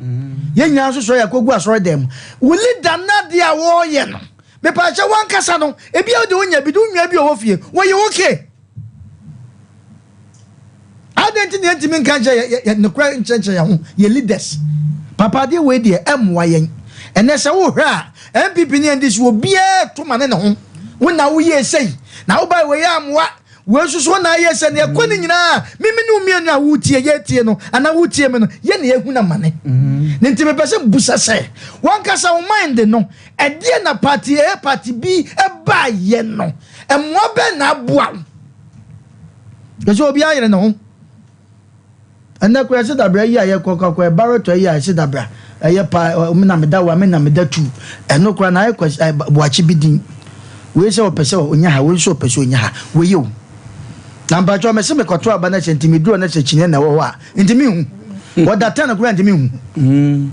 Yɛn nyinaa nso sɔre akɔgu asɔre dan mu. Wo leader no adeɛ a wɔreyɛ no mepaakyɛ wankasa no ebi a wode wonya bi de wo nua bi a ɔwɔ fie wɔyɛ okay. Adɛn nti na yɛntumi nka nkyerɛ yɛ yɛ nokorɛ nkyerɛkyerɛ yɛn ho yɛ leaders? Papa adeɛ wei deɛ ɛmmoa yɛn. Ɛnɛ sɛ wohwɛ a NPP ne NDC obiara to ma ne ne ho. Wo na woyɛɛ sei na wobae wei ammoa wei nso so wo na ayɛ sɛ nea ɛkɔ ne nyinaa mimi ne wo mmienu a wotie yɛtie no anaa wotie me no yɛ na yɛhu no amane. Ne nti mepɛ sɛ mbusa sɛ wankasa wo mind no ɛdeɛ na party A party B ɛbaayɛ no mmoa bɛn na aboa wo? Ɛsɛ obiara yere ne ho. Ɛnɛ koraa ɛsɛ dabra yi a yɛkɔ kɔ ɛbaretɔ yi a ɛsɛ dabra ɛyɛ pa me na meda wa me na meda tu ɛno koraa na ayɛ kwasi boakye bi din wei sɛ ɔpɛ sɛ ɔnya ha wei nso ɔpɛ sɛ ɔnya ha wei o na mpakyɛ mɛsɛ mekɔto aba no sɛ nti meduru no sɛ kyiniɛ na ɛwɔ hɔ a nti mehu ɔda tɛn koraa nti mehu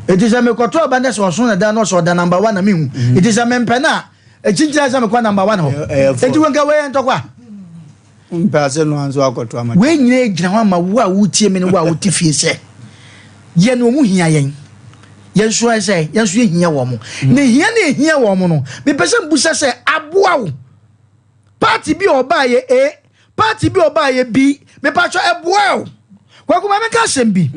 ɛti sɛ mekɔto aba no sɛ ɔso na da no sɛ ɔda namba wa na mehu ɛti sɛ mempɛ no a ɛkyinkyina sɛ mekɔ namba wa hɔ ɛti wei nka wei yɛ ntɔkwa. Mpɛ ase no nso akɔto ama. Wei nyinaa gyina hɔ ama wo a wotie me ne wo a wote fie sɛ yɛn wɔn hia yɛn. Yɛn nso ayɛ sɛ yɛn nso yɛhia wɔn. Na hia na ehia wɔn no, mepɛ sɛ mbusa sɛ aboa wo. Party bi a ɔbaa yɛ A, party bi a ɔbaa yɛ B, mepatwɔ ɛboa wo. Kwaku ma menka asɛm bi.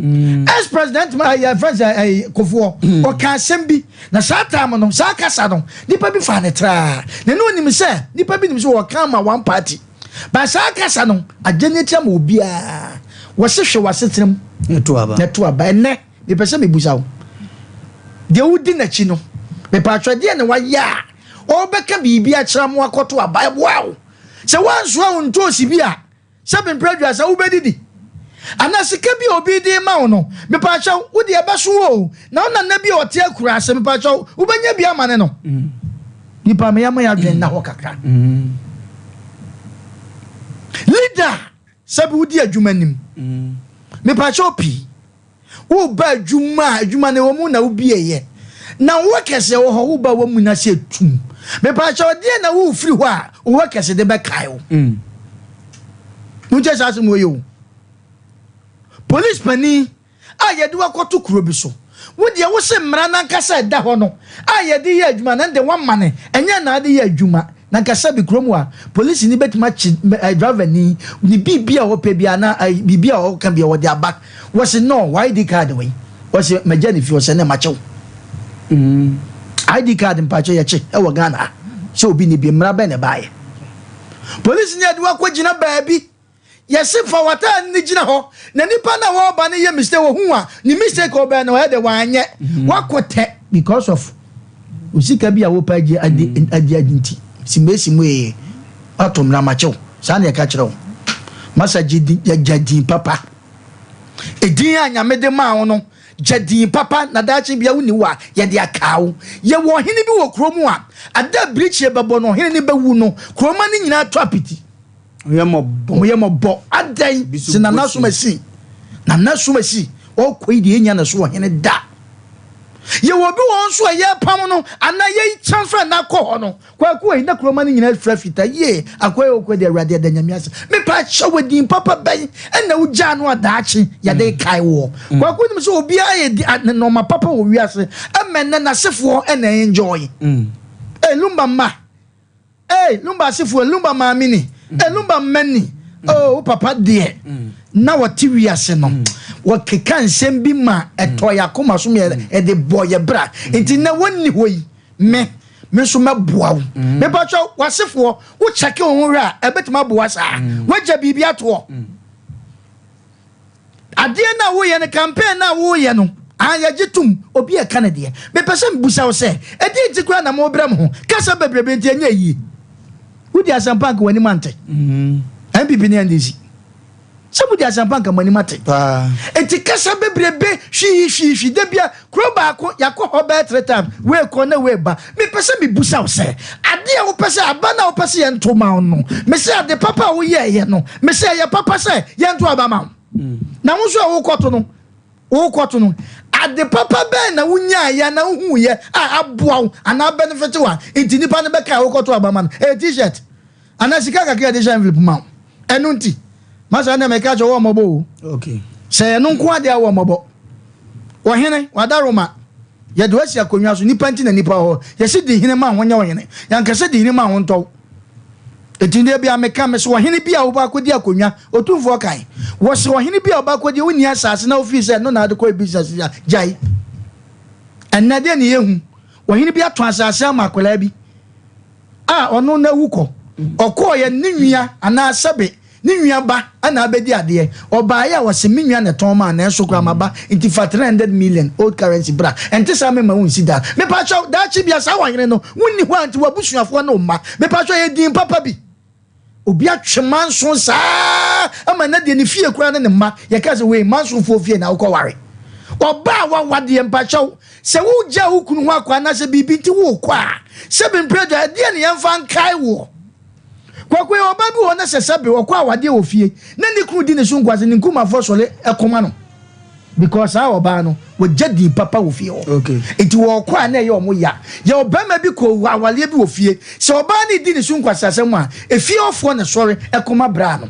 Ex president ma yɛ friend sɛ ɛyɛ Kofoɔ. Ɔka asɛm bi na saa time no saa kasa no nipa bi fa ne traa. Na ne onim sɛ nipa bi nim sɛ wɔka ama one party. Ba saa kasa no agye ne tia ma obiara. Wɔse hwɛ w'asetena mu. Na to aba. Na to aba. Ɛnɛ mepɛ sɛ mebusa wo. Deɛ wodi n'akyi no mepatwɔ deɛ na wayɛ a ɔbɛka biribi akyerɛ mo akɔto aba ɛboa wo. Sɛ woansoa wo ntoosi bi a Sɛ mprɛ aduasa wobɛdidi anaa sika bi a obi de rema wo no, mepaakyɛw, wo deɛ ɛbɛso wo o, na wo nana bi a ɔte akuraase, mepaakyɛw, wobɛnya bi ama ne no. Nipa ma yɛma yɛadwene nna hɔ kakra. Leader, sɛbi wodi adwuma nim, mepaakyɛw pii. Woreba adwuma a, adwuma no ɛwɔ mu na wobieeɛ. Na wo workers ɛwɔ hɔ, woba wɔn mu na sɛ tum. Mepaakyɛw deɛ na wofiri hɔ a, wo workers de bɛkae wo. Montie saa asɛm wɔ yi o. Police panin a yɛde wakɔto kuro bi so. Wo deɛ wo se mmara nankasa ɛda hɔ no a yɛde yɛ adwuma no ɛnde wamane, ɛnyɛ na ade yɛ adwuma. Na nka sɛbi kurom a polisini bɛtumi akye driver ni ne biribi a ɔpɛ bi anaa biribi a ɔka bi a ɔde aba wɔsi no wɔ ID card wei wɔsi magya ne fi ɔsɛ ne makyew ID card mpakyɛ yɛkye ɛwɔ Ghana ha sɛ obi ne bi mmara bɛn na ɛbaayɛ polisini yɛde wakɔ gyina baabi. Yɛse fa w'ataade no gyina hɔ na nipa no a wɔreba no yɛ mistake ohu a ne mistake ɔbɛn no ɔyɛ dɛ wanyɛ wakɔ tɛ because of osika bi a wopɛ agye adi adi adi nti simesi mu ee wato mmara makyew saa na yɛka kyerɛ wo masa gye di gya din papa edin a nyame de maa wo no gya din papa na daakye bia wonni wo a yɛde akaa wo yɛwɔ ɔhene bi wɔ kurom a ada birikyie bɛbɔ no ɔhene no bɛwu no kuroma no nyinaa tɔ apiti. Wɔyɛ mmɔbɔ. Wɔyɛ mmɔbɔ. Adɛn? Sɛ Nana Asomasi, Nana Asomasi, ɔkɔ yi deɛ yɛnya ne so ɔhene da. Yɛwɔ obi wɔ hɔ nso a yɛpam no anaa yɛ transfer no akɔ hɔ no. Kwaku ei, na kuroma no nyinaa fira fitaa. Yie, akoa yi ɔkɔ deɛ Awurade ɛda Nyame ase. Mepa kyɛw edin papa bɛn ɛna wogyaa no a daakye yɛde kae woɔ. Kwaku nim sɛ obiara yɛ ne nneɛma papa wɔ wiase ɛma ɛnɛ n'asefoɔ ɛna enjoy. Ee, Lumba mma. Ei Lumba asefoɔ, Lumba maame ni, ei Lumba mma ni, oh wo papa deɛ na wɔte wiase no wɔkeka nsɛm bi ma ɛtɔ yɛ akoma so yɛ ɛde bɔ yɛ bra nti na wɔnni hɔ yi me me nso mɛboa wo mepatwɛ w'asefoɔ wo kyɛke wo ho hwɛ a ɛbɛtumi aboa saa wagya biribi atoɔ. Adeɛ no a woyɛ no, campaign no a woyɛ no, ah, yɛgye tom, obi ɛka ne deɛ. Mepɛ sɛ mebusa wo sɛ, ɛdeɛn nti koraa na mobrɛ mo ho? Kasa bebrebe nti ɛnyɛ yie. Wodi asɛmpa anka w'anim ante. NPP ne NDC. Sɛ modi asɛmpa anka mo anim ate. Enti kasa bebrebe hwii hwii hwii da bia kuro baako yɛakɔ hɔ bɛyɛ 3 times wei kɔ na wei ba. Mepɛ sɛ mebusa wo sɛ adeɛ a wopɛ sɛ aba no a wopɛ sɛ yɛnto ma wo no, mese ade papa a woyɛɛyɛ no, mese ɛyɛ papa sɛ yɛnto aba ma wo. Na wo nso a wokɔto no, wokɔto no, ade papa bɛn na wonyaeɛ anaa wohuiɛ a aboa wo anaa benefit wo a nti nipa no bɛka a wokɔto aba ma no? Ɛyɛ T-shirt anaa sika kakra a yɛde hyɛ envelope ma wo. Ɛno nti masa na mɛka kyerɛ wɔ mmɔbɔ o. Sɛ ɛno nko adeɛ a wɔ mmɔbɔ. Ɔhene wadaroma yɛde wasi akonnwa so nipa nti na nipa wɔ hɔ. Yɛsi di hene ma ho nyɛ ɔhene. Yankasa di hene ma ho ntɔw. Eti deɛ bia meka me sɛ ɔhene bi a wobɔ akɔdi akonnwa otumfoɔ kan. Wɔsɛ ɔhene bi a wobɔ akɔdi wonni asase na wofii sɛ no na ade kɔ business ya gyae. Ɛnnɛ deɛ ne yɛhu ɔhene bi atɔn asase ama akwadaa bi a ɔno na awu kɔ. Ɔkɔɔyɛ ne nua anaa sɛbe ne nua ba ana abɛdi adeɛ. Ɔbaeɛ a wɔsɛ me nua na ɛtɔn maa nanso koraa maba nti fa 300 million old currency bra. Ɛnte saa mema wo nsi da. Mepakyɛw daakye bia saa ɔhene no wonni hɔ a nti w'abusuafoɔ ne wo mma. Mepakyɛw yɛ din papa bi. Obi atwe manso saa ama na deɛ ne fie koraa ne ne mma yɛka sɛ wei mansonfoɔ fie na wokɔware. Ɔbaa wawadeɛ mpakyɛw sɛ wogya wo kunu ho akɔ anaasɛ biribi nti wokɔ a sɛbe mprɛdwa ɛdeɛ ne yɛmfa nkae woɔ. Kwaku yɛ ɔbaa bi wɔ hɔ na sɛ sɛbe ɔkɔ awadeɛ wɔ fie na ne kunu di ne so nkwase ne nkumafoɔ sɔre ɛkoma no because saa ɔbaa no wɔgya din papa wɔ fie hɔ. Nti wɔkɔ a na ɛyɛ ɔmo ya. Yɛ ɔbarima bi kɔ awadeɛ bi wɔ fie sɛ ɔbaa no di ne so nkwase asɛm a efie hɔfoɔ na sɔre ɛkoma braa no.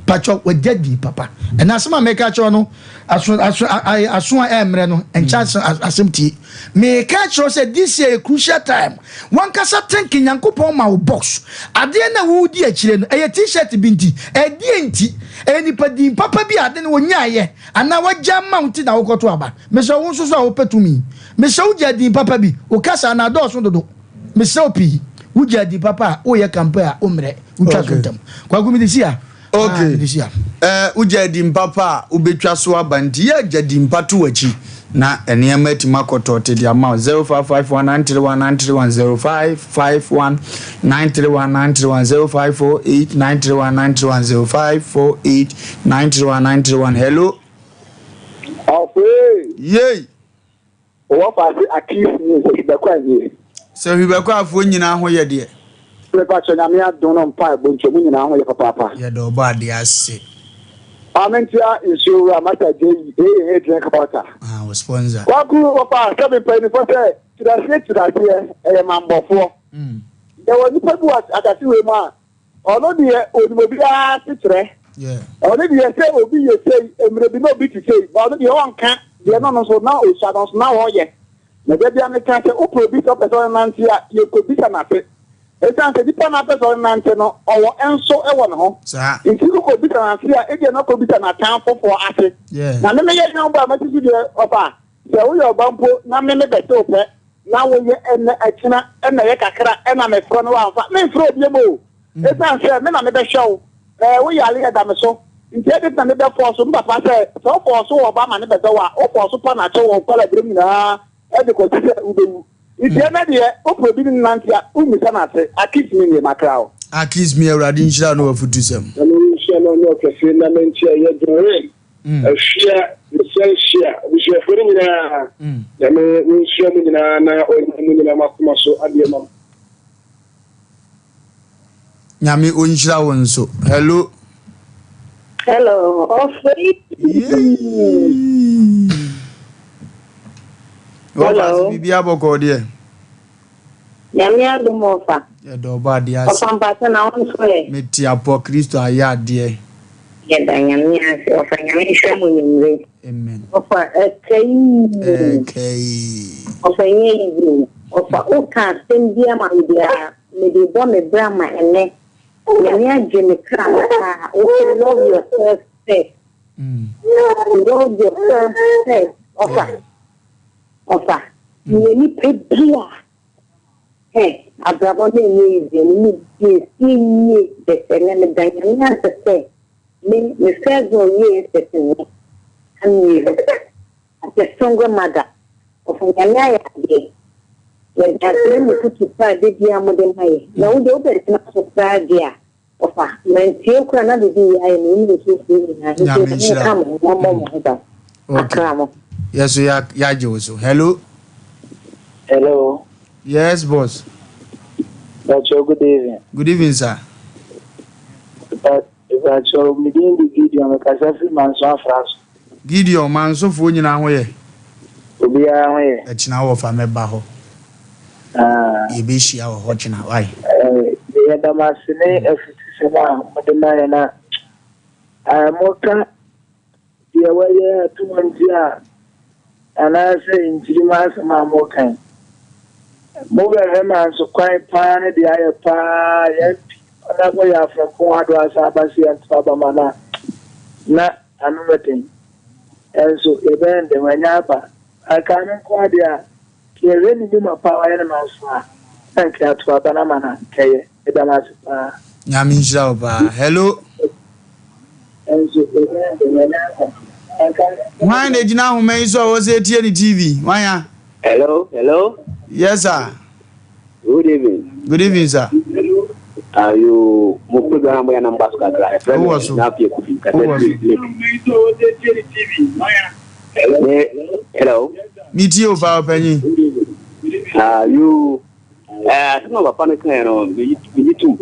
Patwɔ wɔgya din papa. Ɛna asɛm a meka kyerɛ no aso aso aso a ɛmmerɛ no nkyɛ asɛm tie. Meka kyerɛ sɛ this year yɛ crucial time. Wankasa think Nyankopɔn ma wo box. Adeɛ na wodi akyire no ɛyɛ T-shirt bi nti ɛdeɛ nti ɛyɛ nipa din papa bi a ade no wɔnyaayɛ anaa wagya ama wo nti na wokɔto aba. Mesrɛ wo nso so a wopɛ tumi. Mesrɛ wo gya din papa bi. Wo kasa na adɔɔso dodo. Mesrɛ wo pii. Wogya din papa a woyɛ campaign a wommrɛ. Wotwa so ntɛm. Kwaku mede si a. Okay. Wogya din papa a wobɛtwa so aba nti yɛ agya din pa to w'akyi na nneɛma atumi akɔtɔ te de ama wo 0551 931 931 0551 931 931 0548 931 931 0548 931 931. Hello. Ɔfee. Yei. Wɔwɔ faase akis ne sɛ hwibɛkɔ anyie. Sɛ hwibɛkɔ afoɔ nyinaa ho yɛ deɛ. Mepa kyɛ Nyame adom no mpa ɛbɔ nti ɔmo nyinaa ho yɛ papaapa. Yɛda ɔbɔ adeɛ ase. Maame ntia nsuo wura Masa Gyeyi AA drink water. Ah, wo sponsor. Kwaku wɔfa sɛbi mpanyinfoɔ sɛ kyiraseɛ kyiraseɛ ɛyɛ mambɔfoɔ. Yɛwɔ nipa bi wɔ asase wei mu a ɔno deɛ onim obiara asekyerɛ. Ɔno deɛ sɛ obi yɛ sei mmerɛ bi na obi te sei ba ɔno deɛ ɔnka deɛ no no nso na osua no nso na ɔyɛ. Na da bia meka sɛ wopɛ obi sɛ ɔpɛ sɛ ɔnante a yɛkɔbisa n'ase. Ɛsiane sɛ nipa no apɛ sɛ ɔnante no ɔwɔ nso wɔ ne ho. Nti wokɔbisa n'ase a ebia na ɔkɔbisa n'atamfofoɔ ase. Na me meyɛ nyɔnbɔ a mate so deɛ ɔfa sɛ woyɛ ɔba mpo na me mebɛte wo pɛ na woyɛ ɛnɛ ɛkyena ɛna ɛyɛ kakra ɛna mefrɛ no wamfa memfrɛ obiam o. Ɛsiane sɛ me na mebɛhwɛ wo wo yare ɛda me so nti ɛde na mebɛfɔɔ so me papa sɛ sɛ wofɔɔ so wɔ ɔba ma ne bɛdɔ wo a wofɔɔ so pa n'akyɛ wɔ nkwala berɛ nyinaa ɛde kɔsi sɛ wobɛwu. Nti ɛnɛ deɛ wopɛ obi ne nante a wommisa no ase. Akis me nie makra wo. Akis me Awurade nhyira no w'afutusɛm. Na me nhyia no nyɛ ɔkɛse na menkyɛ yɛ Doreen, Afia, Mesanhyia, abusuafoɔ no nyinaa. Nyame ɔnhyira mo nyinaa na ɔnyɛ mo nyinaa mo akoma so adeɛ ma mo. Nyame ɔnhyira wo nso. Hello. Hello, Ɔfei. Hello. Biribi abɔkɔ deɛ. Nyame adom ɔfa. Yɛda ɔbɔ adeɛ ase. Ɔfa mpakyɛ na wo nso ɛ. Mete apɔ Kristo ayɛ adeɛ. Yɛda Nyame ase ɔfa. Nyame nhyira mo nwummere. Amen. Ɔfa ɛkɛ yi. Ɛkɛ yi. Ɔfa nyɛ easy o. Ɔfa woka asɛm bi ama me biara mede bɔ me bra ma ɛnɛ. Nyame agye me kra paa. Wo love yourself first. Love yourself first. Ɔfa. Ɔfa. Meyɛ nipa bi a hɛ abrabɔ no ɛnyɛ easy no mu die sie yie bɛsɛ na meda Nyame ase sɛ me first born wie ɛsɛ ne. mmienu as a single mother. Ɔfa Nyame ayɛ adeɛ. Yɛda ase ne mo fotu pa a da biara mode ma yɛ. Na wo deɛ wobɛtena so koraa deɛ a, ɔfa mantie wo koraa na biribi yɛ ayɛ me, wo ne ɔtiefoɔ nyinaa. Nti Nyame Nyame nhyira nka wo. mo ho na ɔmmɔ mo ho ban. Okay. Akra mo. Yɛ so ya yɛagye wo so. Hello. Hello. Yes, boss. Pacho, good evening. Good evening, sir. Pacho, me din de Gideon, me kasa firi Manso Afra so. Gideon, Mansofoɔ nyinaa ho yɛ? Obiara ho yɛ. Ɛkyena wɔ fa mɛba hɔ. Ah. Yɛbɛhyia wɔ hɔ kyena, wai? Eh, yɛda mo ase ne afutusɛm a mode ma yɛn a, eh, moka Deɛ wɔyɛ ato wɔn ti a, anaasɛ nkyirimma asɛm a moreka yi, mobɛhwɛ manso kwan paa ne deɛ ayɛ paa yɛn pii na moyɛ afrɛmpɔn ado asan aba sɛ yɛnto aba ma no a, na ano yɛ den. Ɛnso yɛbɛyɛ no dɛn, wanya aba. Anka me nko ara deɛ a, yɛhwɛ ne nnwuma pa a wayɛ no manso a, na anka yɛato aba no ama no a, anka ɛyɛ. Meda mo ase paa. Nyame nhyira wo paa. Hello. Hwan na egyina ahoma yi so a wɔsɛ etie ne TV? Hwan ya? Hello, hello. Yes, sir. Good evening. Good evening, sir. Are you mo program mo ya na mgbaso kakra? Efrɛ me na afie kubi kasa firi lake. Hello. Mi tie o paa ɔpanyin. Are you Ɛɛ, asɛm a papa no kaeɛ no, megye megye tom.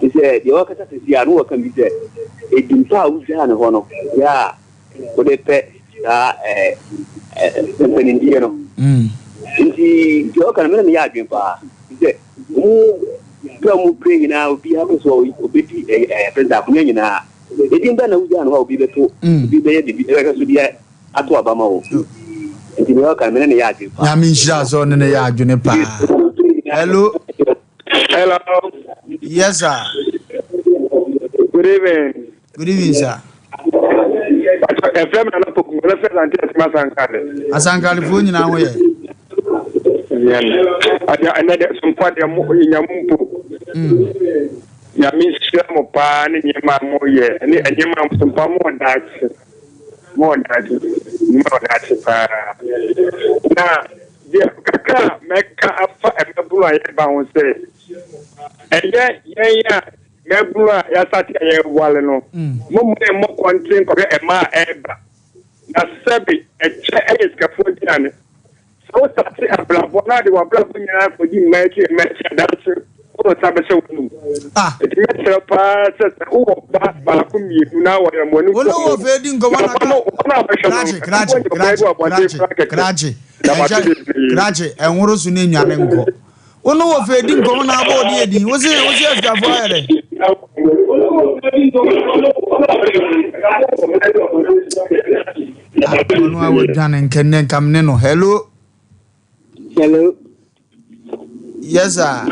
Te sɛ deɛ ɔrekasa seesei a, na ɔreka bi sɛ, edin pa a wogyaa no hɔ no, yɛ a wode pɛ saa ɛɛ ɛɛ mpanimdie no. Nti deɛ ɔka no, me ne no yɛ adwene paa. Te sɛ wɔn pɛ a wɔpere nyinaa, obiara pɛ sɛ ɔbɛdi ɛɛ ɛɛ pɛ sɛ akonnwa nyinaa. Edin bɛn na wogyaa no hɔ a obi bɛto, obi bɛyɛ biribi, ɛbɛhwɛ so de ato aba ma wo. Nti nea ɔka no me ne no yɛ adwene paa. Nyame nhyira sɛ ɔne no yɛ adwene paa. Hello. Hello. Yes sir. Good evening. Good evening sir. Ɛfrɛ mi nana poku ɛfrɛ fɛ sante ɛsɛm asankale. Asankalefoɔ nyinaa ho yɛ. Ɛnɛ ɛnɛ de sompa deɛ mo nya mo mpo. Nyame nhyira mo paa ne nneɛma a mo yɛ ne nneɛma a sompa mo wɔ daakye. Mo wɔ daakye, mo wɔ daakye paa. Na deɛ kakra a mɛka afa mmabunu a yɛba ho sɛ, ɛyɛ yɛn a mmabunu a yɛasate a yɛreware no, momma yɛmmɔ kɔnten nkɔhwɛ mmaa a ɛreba. Na sɛbe ɛkyɛ yɛ sikafoɔ aduane. Sɛ wo starte abrabɔ na de w'abrabɔ nyinaa kɔdi mmaa akyi mmaa akyi a daakye wo nsa bɛhyɛ w'anum. Ah. Nti mɛsrɛ paa sɛ sɛ wowɔ ba baako mmienu na wɔyɛ mo ani Wo ne wɔ fɛ di nkɔmɔ na na ba no wo ba no a bɛhwɛ no Krakye, krakye, ɛbɛbɔ nyɛ ɔbaa bi krakye, wɔ abɔnten krakye, koraa kɛkɛ. krakye. Na mate Ɛnhyɛ, bebree. krakye, ɛnworo so ne nwane nkɔ. Wo ne wɔ fɛ di nkɔmɔ na abɔ ɔde edin. Wo se, wo se asikafoɔ ayɛ dɛ. Ah, ɔno a wadwane nkɛnnɛ nka me ne no. Hello. Hello. Yes sir.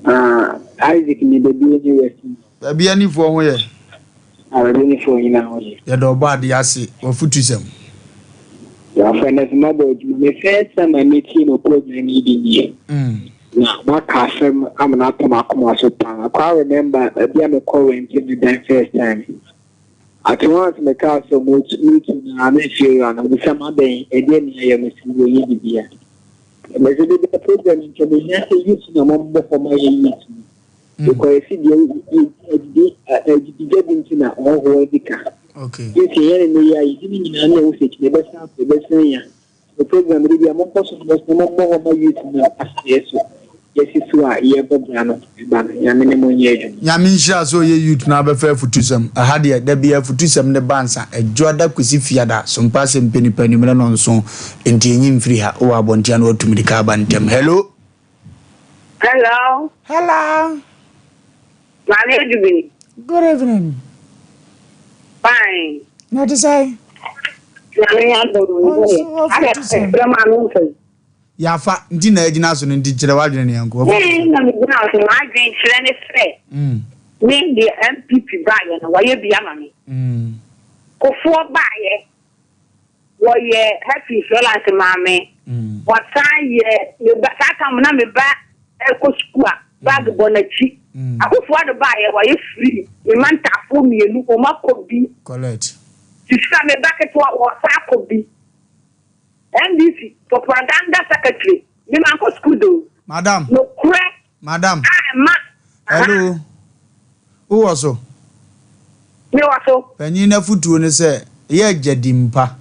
Ah, Isaac ni baabi ani west. Baabi anifoɔ ho yɛ. Ah, baabi anifoɔ nyinaa ho yɛ. Yɛda ɔbɔ adeɛ ase wafutu sɛm. Wafɛ no sɛ mabɔ adwuma. Me first time a metie mo program yi bi nie. Na waka asɛm ama no atɔ m'akoma so paa. I quite remember baabi a mekɔ rente me dan first time. At once mekaa sɛ meretu meretu no ara na efiewura no ɔbisa me adɛn ɛdeɛn na ɛyɛ mese meyɛ bibia. Mese bibia program nka mehia sɛ youth na mommɔ hɔ ma yɛ youth no. Because yɛsi deɛ adidi adidi bi nti na ɔhoɔ adi ka. Youth yɛn ne ne yɛ a yɛdi ne nyinaa na ɛwɔ sɛ kyina ɛbɛsan akɔ ɛbɛsan ya. Mo program de bia monkɔ so na mommɔ hɔ ma youth no aseɛ so yɛsi so a yɛbɔ bra no ba no Nyame ne mo nyɛ adwuma. Nyame nhyira sɛ ɔyɛ youth no abɛfa afutusɛm ɛha deɛ da biara afutusɛm no ba ansa ɛdwoada kwesi fiada sompa asɛm pɛ nipa anwummerɛ nɔnson nti ɛnyi mfiri ha wowɔ abɔnten a na watu mirika aba ntɛm hello. Hello. Hello. Maame Adubini. Good evening. Fine. Na te sɛ. Nyame adom Ɔnso ɔfo te sɛ. Brɛ maame mfa yi. Yafa nti na agyina so no nti kyerɛ w'adwene ne yɛnkɔ. Me na megyina so m'adwene kyerɛ ne sɛ me deɛ NPP baayɛ no wɔyɛ bi ama me. Kofoɔ baayɛ wɔyɛ health insurance maa me. Wɔsan yɛ me ba saa tam na me ba ɛkɔ sukuu a bag bɔ n'akyi. Akufo Addo baayɛ wɔayɛ free me ma ntaafoɔ mmienu wɔn akɔ bi. Correct. Sista me ba ketewa ɔɔsan akɔ bi. NDC propaganda secretary me mankɔ sukuu da o. Madam. Nokorɛ Madam. a ɛma aha. Hello. Wowɔ so? Me wɔ so. Panyin no afotuo ne sɛ, yɛ agya din pa.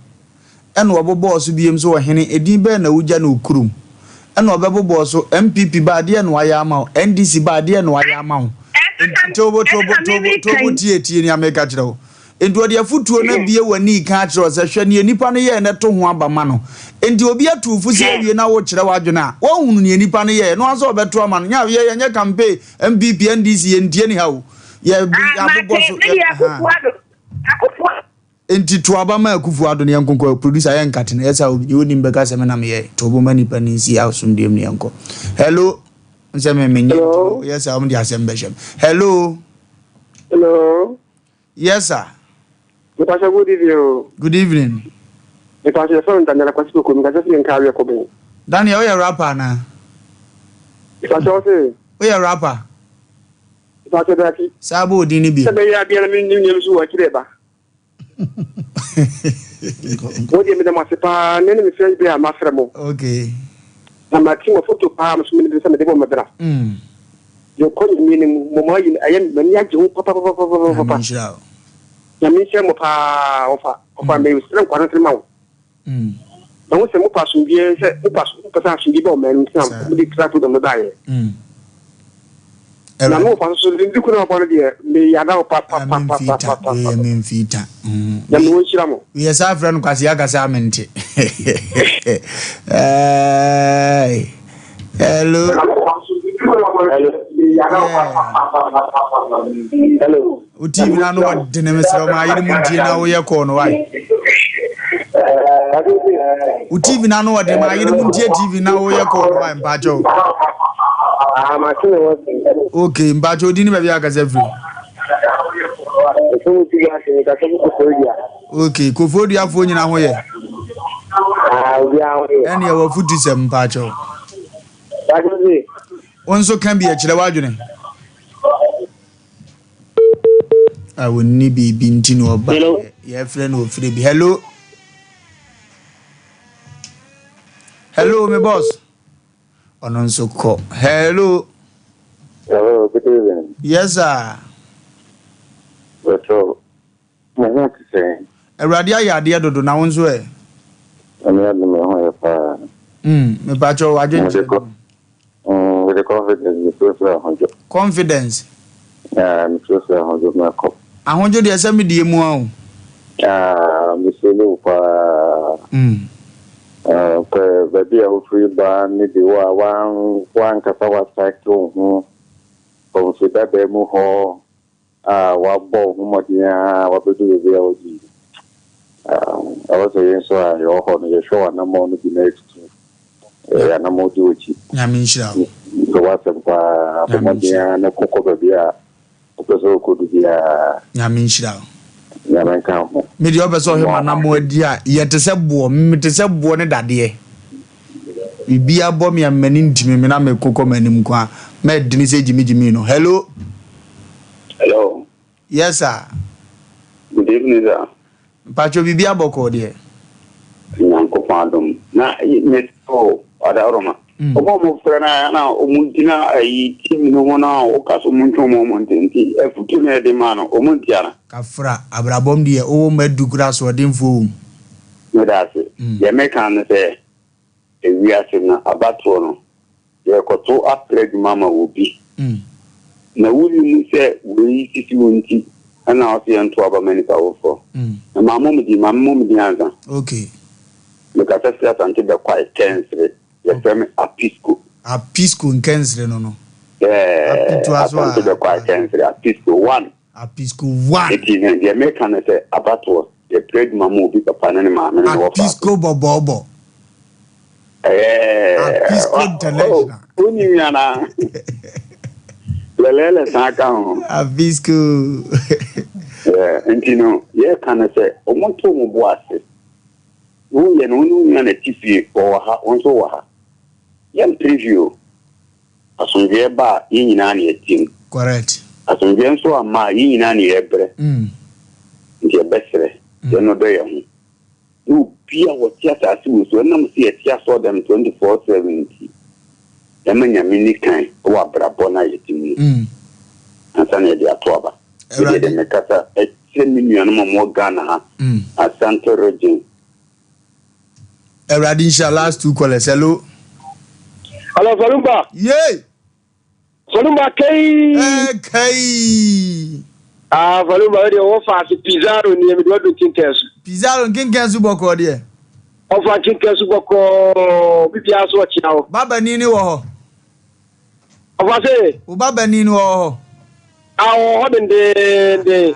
Ɛna ɔbobɔɔ so biom sɛ ɔhene, edin bɛn na wogya no wo kurom? Ɛna ɔbɛbobɔɔ so, NPP ba a, deɛn na wayɛ ama wo? NDC ba a, deɛn na wayɛ ama wo? Ɛno na Tobo, ɛno tobo, na me tobo, meka tobo, yi. tie, tie nea meka kyerɛ wo. Enti ɔde afotuo no abue w'ani reka akyerɛ wo sɛ, hwɛ nea nipa no yɛɛ na to ho aba ma no. Enti obi atu wo fo sɛ awie na worekyerɛ w'adwene a, woahunu nea nipa no yɛɛ, ɛno ara sɛ ɔbɛto ama no. Nyɛ yɛ yɛnyɛ campaign, NPP, NDC, yɛntie ne ha o. Yɛ Ah, yɛabobɔ mate, so, me yɛ deɛ ahaa. Akufo Addo, Akufo Addo. Enti to aba ma Akufo Addo na yɛnkonkɔ, producer yɛ nkate no, ɛyɛ sɛ obi deɛ onim bɛka sɛ me na meyɛɛ. To bo ma nipa no nsi asomdwoeɛ mu na yɛnkɔ. Hello, nsɛ me menyɛ nti no, Hello. woyɛ saa wɔn de asɛm bɛhyɛ me. Hello. Hello. Yes sir. Mepakyɛ good evening o. Good evening. Mepakyɛ yɛfrɛ me Daniel Akwasi Poku mekasa firi Nkawie Kɔben. Daniel woyɛ rapper anaa? Mepakyɛ wo se? Woyɛ rapper? Mepakyɛ dabi. Saa bɔ odin no bio. Sɛ bɛyɛ adeɛ na mennim nneɛma so wɔ akyire ba. Wo deɛ meda mo ase paa nnɛ ne me first day a mafrɛ mo. Okay. Na mate mo foto paa me so mene sɛ mede bɔ me bra. Mm. Deɛ ɔkɔ nyame no mu mo ma ayi ayɛ m'ani agye ho papapapapapa. Nyame nhyira wo. Nyame nhyira mo paa ɔfa ɔfa mm. mesrɛ nkwa no ma wo. Mm. Na wo sɛ mopɛ asomdwoeɛ sɛ mopɛ mopɛ sɛ asomdwoeɛ ba ɔman no mu nti na mode tra program no baeɛ. Mm. Na me wɔfa so so ndi ko na ɔbɔ no deɛ meyɛ ada wo papapapapapa. Weyɛ memfii ta. Nyame wɔnhyira mo. Weyɛ saa frɛ no kwasi akasa mente. Hello. Hello. Wo TV na no ɔdene mesrɛ wo ma yere mu ntie na woyɛ kɔɔ no wae. Wo TV na no ɔdene ma yere mu ntie TV na woyɛ kɔɔ no wae mpakyɛw. Okay mpakyɛw odi ne baabi akasa firi. Okay kofoduafoɔ nyina ho yɛ. Ɛne ɛwɔ afutu sɛm mpakyɛw. Wo nso ka bi ɛkyerɛ w'adwene. A wɔnni biribi nti na ɔba yɛfrɛ no ɔfrɛ bi hello hello me boss ɔno nso kɔ hello hello good evening yes sir bɛtɔ mo ho te sɛn awurade ayɛ adeɛ dodo na wo nso ɛ ɛne adom ɛho yɛ paa mm mepakyɛ wadwenkyerɛ no Mm, with the confidence, me frɛfrɛ ahodwo. Confidence. Yeah, me frɛfrɛ ahodwo mɛkɔ. Ahodwo deɛ sɛ me deɛ mu a o. Ah, me feel wo paa. Mm. Uh, pɛ baabi a wofiri ba ne de wo a wankasa wasaeke wo ho kɔmfi dada mu hɔ. a woabɔ wo ho mmɔden ara woabɛdu baabi a woadu yi, ɛwɔ sɛ yɛn nso a yɛwɔ hɔ no yɛhwɛ w'anammɔn no bi na yɛtutu yɛn anammɔn di w'akyi. Nyame nhyira wo. Mepɛ w'asɛm paa. Bɔ mmɔden ara na ko kɔ baabi a wopɛ sɛ wokɔdu biara. Nyame nhyira wo. Nyame nka wo ho. Me deɛ ɔpɛ sɛ ɔhwɛ m'anammɔn adi a, yɛ te sɛ boɔ. Mete sɛ boɔ ne dadeɛ. Biribiara bɔ me a m'ani ntumi me na meko kɔ m'anim nko ara. Mɛdene sɛ gyimigyimi no. Hello. Hello. Yes sir. Good evening sir. Mpatsɔ biribi abɔkɔɔ deɛ. Nyankopɔn adom. Na me o adaworoma. Mm. Ɔmo a ɔmo frɛ na na ɔmo gyina ayi TV no ho na ɔka so ɔmo ntwe ɔmo ɔmo nte nti afutu na ɛde maa no ɔmo ntia na. Kafra abrabɔm deɛ ɔwɔ mu adu koraa asoɔdenfoɔ wɔ mu. Meda ase. Mm. Deɛ meka ne sɛ Ewiase no abatoɔ no, yɛrekɔto apere adwuma ama obi, na wonnim sɛ wei sisi wo nti na ɔse yɛnto aba ma nipa foforɔ. Na mammɔ me din, ma memmɔ me din ansa. Okay. Mekasa firi Asante Bɛkwae, Kɛnsere. Yɛfrɛ me Apisco. Apisco Nkɛnsere no no. Ɛɛ, Apitoa so a. Asante Bɛkwae, Kɛnsere, Apisco one. Apisco one. Eti no, deɛ meka ne sɛ, abatoɔ, yɛpere adwuma ma obi papa ne ne maame ne ne wɔfa ase. Apisco bɔbɔɔbɔ. Ɛɛ, Apisco international. Oh, wonim me anaa? Lɛlɛɛlɛ san ka ho. Apisco. Yeah, nti no, yɛka ne sɛ, wɔn nto wɔn bo ase. Woyɛ no, wo ne wo nua na ɛte fie, ɔwɔ ha, wo nso wɔ ha. Yɛmpere hwee o. Asomdwoeɛ ba a, yɛn nyinaa na yɛte mu. Correct. Asomdwoeɛ nso amma a, yɛn nyinaa na yɛbrɛ. Mm. Nti yɛbɛsrɛ. Yɛnnodɔ yɛn ho. Na obi a ɔte asase wei so, ɛnam sɛ yɛte asɔɔdɛm 24/7 nti, yɛma Nyame nni kan wɔ abrabɔ no a yɛte mu no ansa na yɛde ato aba. Me deɛ deɛ mekasa kyerɛ me nuanom a wɔwɔ Ghana ha, Asante region. Awurade nhyira last two callers. Hello. Hello, Falumba. Yay. Falumba kai. Eh, kai. Ah, Falumba, wode wo fa ase Pizarro ni me do nkenken so. Pizarro nkenken so bɔkɔɔ deɛ. Ɔfa nkenken so bɔkɔɔ bibia so ɔkyea wo. Baba ni ni wɔ hɔ. Ɔfa se. Wo baba ni ni wɔ hɔ. Ah, wɔ hɔ dendenden.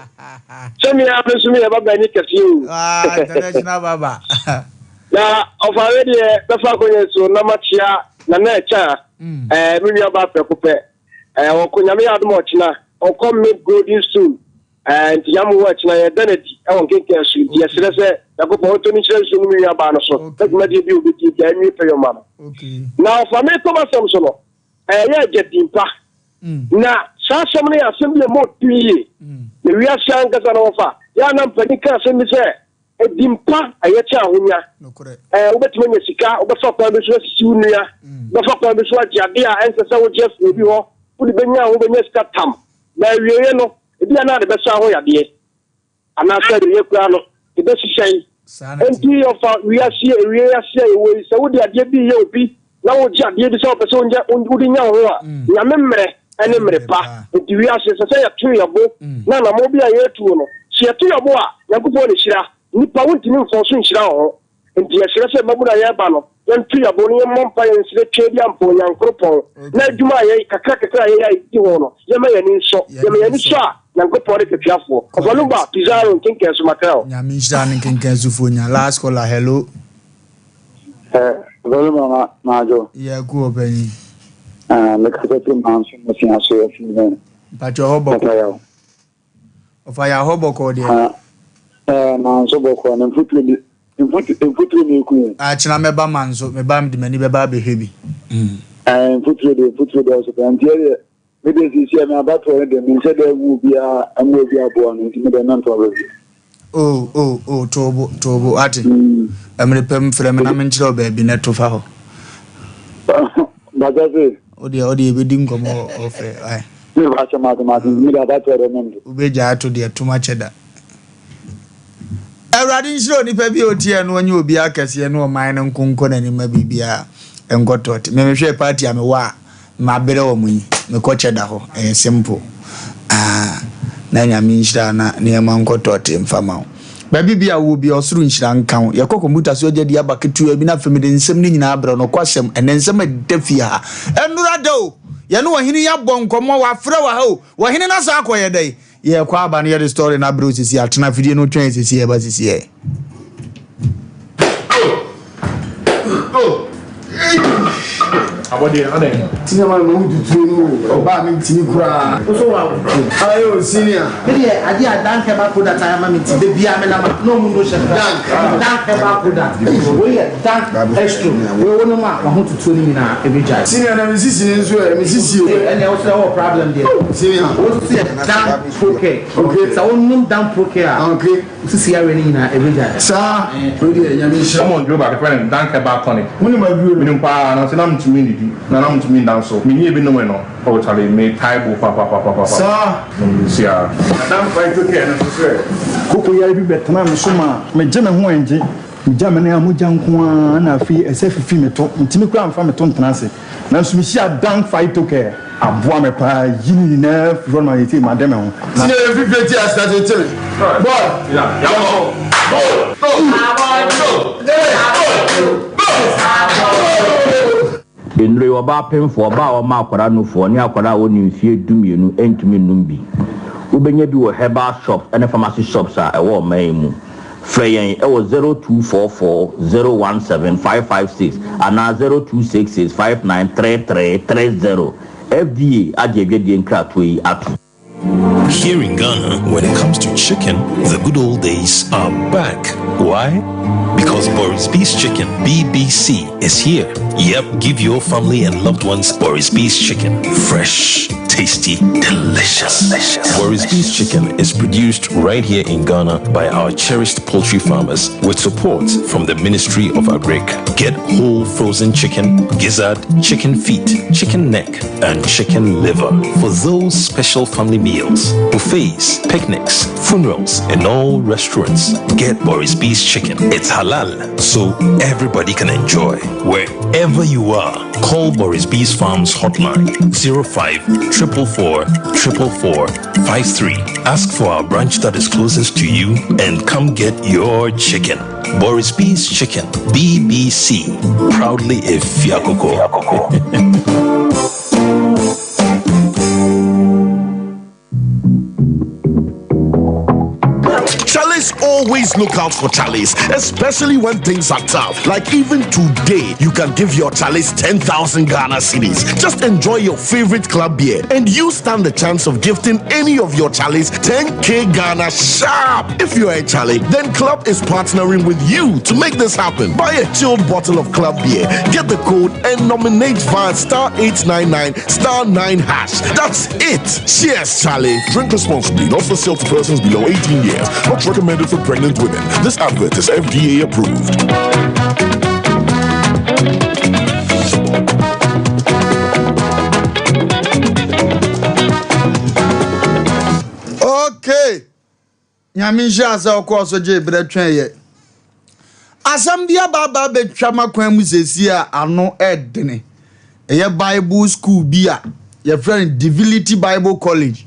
Sɛ me a me nso meyɛ baba ni kɛseɛ o. Ah, international baba. Na ɔfa we deɛ bɛfa akɔnyɛ so na makyea na na ɛkyɛ a ɛɛ me nua ba prɛko pɛ ɛɛ ɔkɔ nyame yɛ adom ɔkyena ɔkɔ mid golden stool ɛɛ nti nyame wɔ ɛkyena yɛda no adi ɛwɔ nkenkan so nti yɛsrɛ sɛ Nyankopɔn ɔntɔ ne nhyira nsuo no me nua baa no so na dwumadie bi a ɔbɛdi biara nwie pɛyɛ ɔma no na ɔfa me kɔm asɛm so no ɛyɛ agya din pa na saa asɛm no yɛ asɛm bi a ɛmɔ ɔdu yie na wiase ankasa no wɔfa yɛ a na mpanin ka asɛm bi sɛ Edi mpa a ɛyɛ kyɛn ahonya. Ɛɛ, wobɛtumi anya sika, wobɛfa kwan bi so asisi wo nua, wobɛfa kwan bi so agye ade a ɛnsɛ sɛ wogye afiri obi hɔ, wode bɛnya ho bɛnya sika tam. Na awieeɛ no, ebia na ade bɛsa ho yadeɛ, anaasɛ awieeɛ koraa no, ɛbɛhyehyɛn. Enti ɔfa wiase awiei ase a yɛwɔ yi, sɛ wode adeɛ bi reyɛ obi na wogye adeɛ bi sɛ wopɛ sɛ wode nya wo ho a, Nyame mmerɛ ne mmere pa. Enti wiase, ɛsɛ sɛ yɛto yɛn bo na anammɔn bi a yɛretuo no, sɛ yɛto yɛn bo a, Nyankopɔn na ɛhyira. Nnipa, wontumi mfɔɔ so nhyira wo ho. Enti yɛsrɛ sɛ mmabunu a yɛreba no, yɛnto yɛn bo na yɛmmɔ mpaeɛ nsrɛ Tweaduampɔn Onyankoropɔn na adwuma a yɛyɛ, kakra kakra a yɛyɛ a yɛdi ho no, yɛmma yɛn ani nsɔ. Yɛma yɛn ani sɔ a, Nyankopɔn ne katuafoɔ. Ɔfa Pizarro nkenkanso Mackerel. Nyame nhyira ne nkenkansofoɔ nya. Last caller, hello. Eh, very mama majo. Yeah, ku opanyin. Ah, me kasa fi manso mo si aso ya fi me. Mpacho hɔ bɔkɔ. Ɔfa yaw. Ɔfa yaw hɔ bɔkɔ deɛ. Ah, eh, manso bɔkɔ na mfuturo ni mfuturo mfuturo ni eku yɛn. Ah, kyena mɛba manso, meba mede m'ani bɛba abɛhwɛ bi. Mm. Eh, mfuturo de mfuturo de ɔso pɛ nti ɛdeɛ Me deɛ seesei a me abatoɔ no deɛ menhyɛ da nhu obiara mmoa bi aboa no nti me deɛ mɛmfa aba bio. Oh oh oh toobo toobo wate Mmere pa mu frɛ me na menkyerɛ wo baabi na to fa hɔ. Bàtà se. Wo deɛ wo deɛ yɛbɛdi nkɔmmɔ wɔ ɔfɛ ae. Me bàtà mate mate nti me deɛ abatoɔ deɛ mɛmfa. Wobɛgyae ato deɛ tom akyɛ da. Awurade nhyira onipa bi a ɔtie ɛno ɔnyɛ obiara kɛseɛ ne ɔman no nko nkɔ n'anim ma biribiara nkɔ tɔɔte. Me mehwɛ party a mewɔ a mabrɛ wɔn yi mekɔ kyɛ da hɔ ɛyɛ simple ah na Nyame nhyira na nneɛma nkɔ tɔɔte mfa ma wo. Baabi bi a wowɔ bi ɔsoro nhyira nka wo. Yɛkɔ kɔmputa so agya di aba ketewa bi na afei mede nsɛm no nyinaa abrɛ wo. Nokwasɛm, ɛnnɛ nsɛm a ɛda fie ha. Ɛnnora da o! Yɛne ɔhene yi abɔ nkɔmmɔ, wafrɛ wɔ ha o. Ɔhene no asan akɔyɛ dɛn? Yɛkɔ aba no yɛde story no abrɛ wo sisi atena afidie no twɛn sisi yɛba sisi ɛ. Abɔdeɛ adɛn? Senior man ma wo tuturo no o ɔbaa mi ntumi koraa. Woso wa wo. Ayo senior. Me deɛ adeɛ a Dank herbal product ayɛ ama me nti da biara me nam a na ɔmo no hyɛ koraa. Dank. Dank herbal product. Wei yɛ Dank Extra. Wei wo nom a wahotutuo no nyinaa ɛbɛgyae. Senior na me sisi no nso ɛ me sisi o. Ɛnna wo sɛ wɔ problem deɛ. Senior. Wo nso yɛ Dan Procare. Okay. Sɛ wo nom Dan Procare a. Okay. Wo sisi yareɛ no nyinaa ɛbɛgyae. Saa. Wei deɛ Nyame nhyira. Ɔmɔ nduro baako yɛfrɛ no Dan Herbal Tonic. Wo nim aduro no? Menim paa nanso na mentumi ndidi na na mentumi nda nso. Menni ebi nomee no oh chale me tae bo papapapapa. Saa. Sia. Na Dan Phyto Care no nso sɛ. Koko yare bi bɛtenaa me so maa megye me ho ɛngye. Megya me nan a mogya nko ara na afei ɛsɛ fifi me to. Mentumi koraa mfa me to ntena ase. Nanso mehyiaa Dank Phytocare. Aboa me paa yi ne nyinaa firi hɔ no ma seesei made me ho. Na. Senior yɛ fifire ti ase tete me boy yɛnkɔ go go go go. Nnuro yi, ɔbaa pemfoɔ, ɔbaa a ɔma akwadaa nufoɔ, ne akwadaa a ɔnni mfeɛ dumienu ntumi nnom bi. Wobɛnya bi wɔ herbal shops ne pharmacy shops a ɛwɔ ɔman yi mu. Frɛ yɛn wɔ 0244 017 556 anaa 0266 5933 30. FDA agye adwadie nkratoɔ yi atom. Here in Ghana, when it comes to chicken, the good old days are back. Why? Because Boris B's Chicken, BBC, is here. Yep, give your family and loved ones Boris B's Chicken. Fresh. tasty, delicious. delicious. Boris B's chicken is produced right here in Ghana by our cherished poultry farmers with support from the Ministry of Agric. Get whole frozen chicken, gizzard, chicken feet, chicken neck, and chicken liver for those special family meals, buffets, picnics, funerals, and all restaurants. Get Boris B's chicken. It's halal, so everybody can enjoy. Wherever you are, call Boris B's Farms hotline 05 444 444 53. Ask for our branch that is closest to you and come get your chicken. Boris B's Chicken, BBC, proudly a Fiakoko. Chalice always look out for Chalice, especially when things are tough. Like even today, you can give your Chalice 10,000 Ghana cedis. Just enjoy your favorite club beer and you stand the chance of gifting any of your Chalice 10k Ghana sharp. If you're a Chalice, then Club is partnering with you to make this happen. Buy a chilled bottle of Club beer, get the code and nominate via star 899 star 9 hash. That's it. Cheers, Charlie. Drink responsibly, not for sale to persons below 18 years. Not recommended for pregnant women. This advert is FDA approved. Okay. Nyame nhyira sɛ ɔkɔɔ so gyee berɛ twɛn yɛ. Asɛm bi aba aba abɛtwa m'akwan mu seesei a ano ɛdene. Ɛyɛ Bible school bi a yɛfrɛ no Divility Bible College.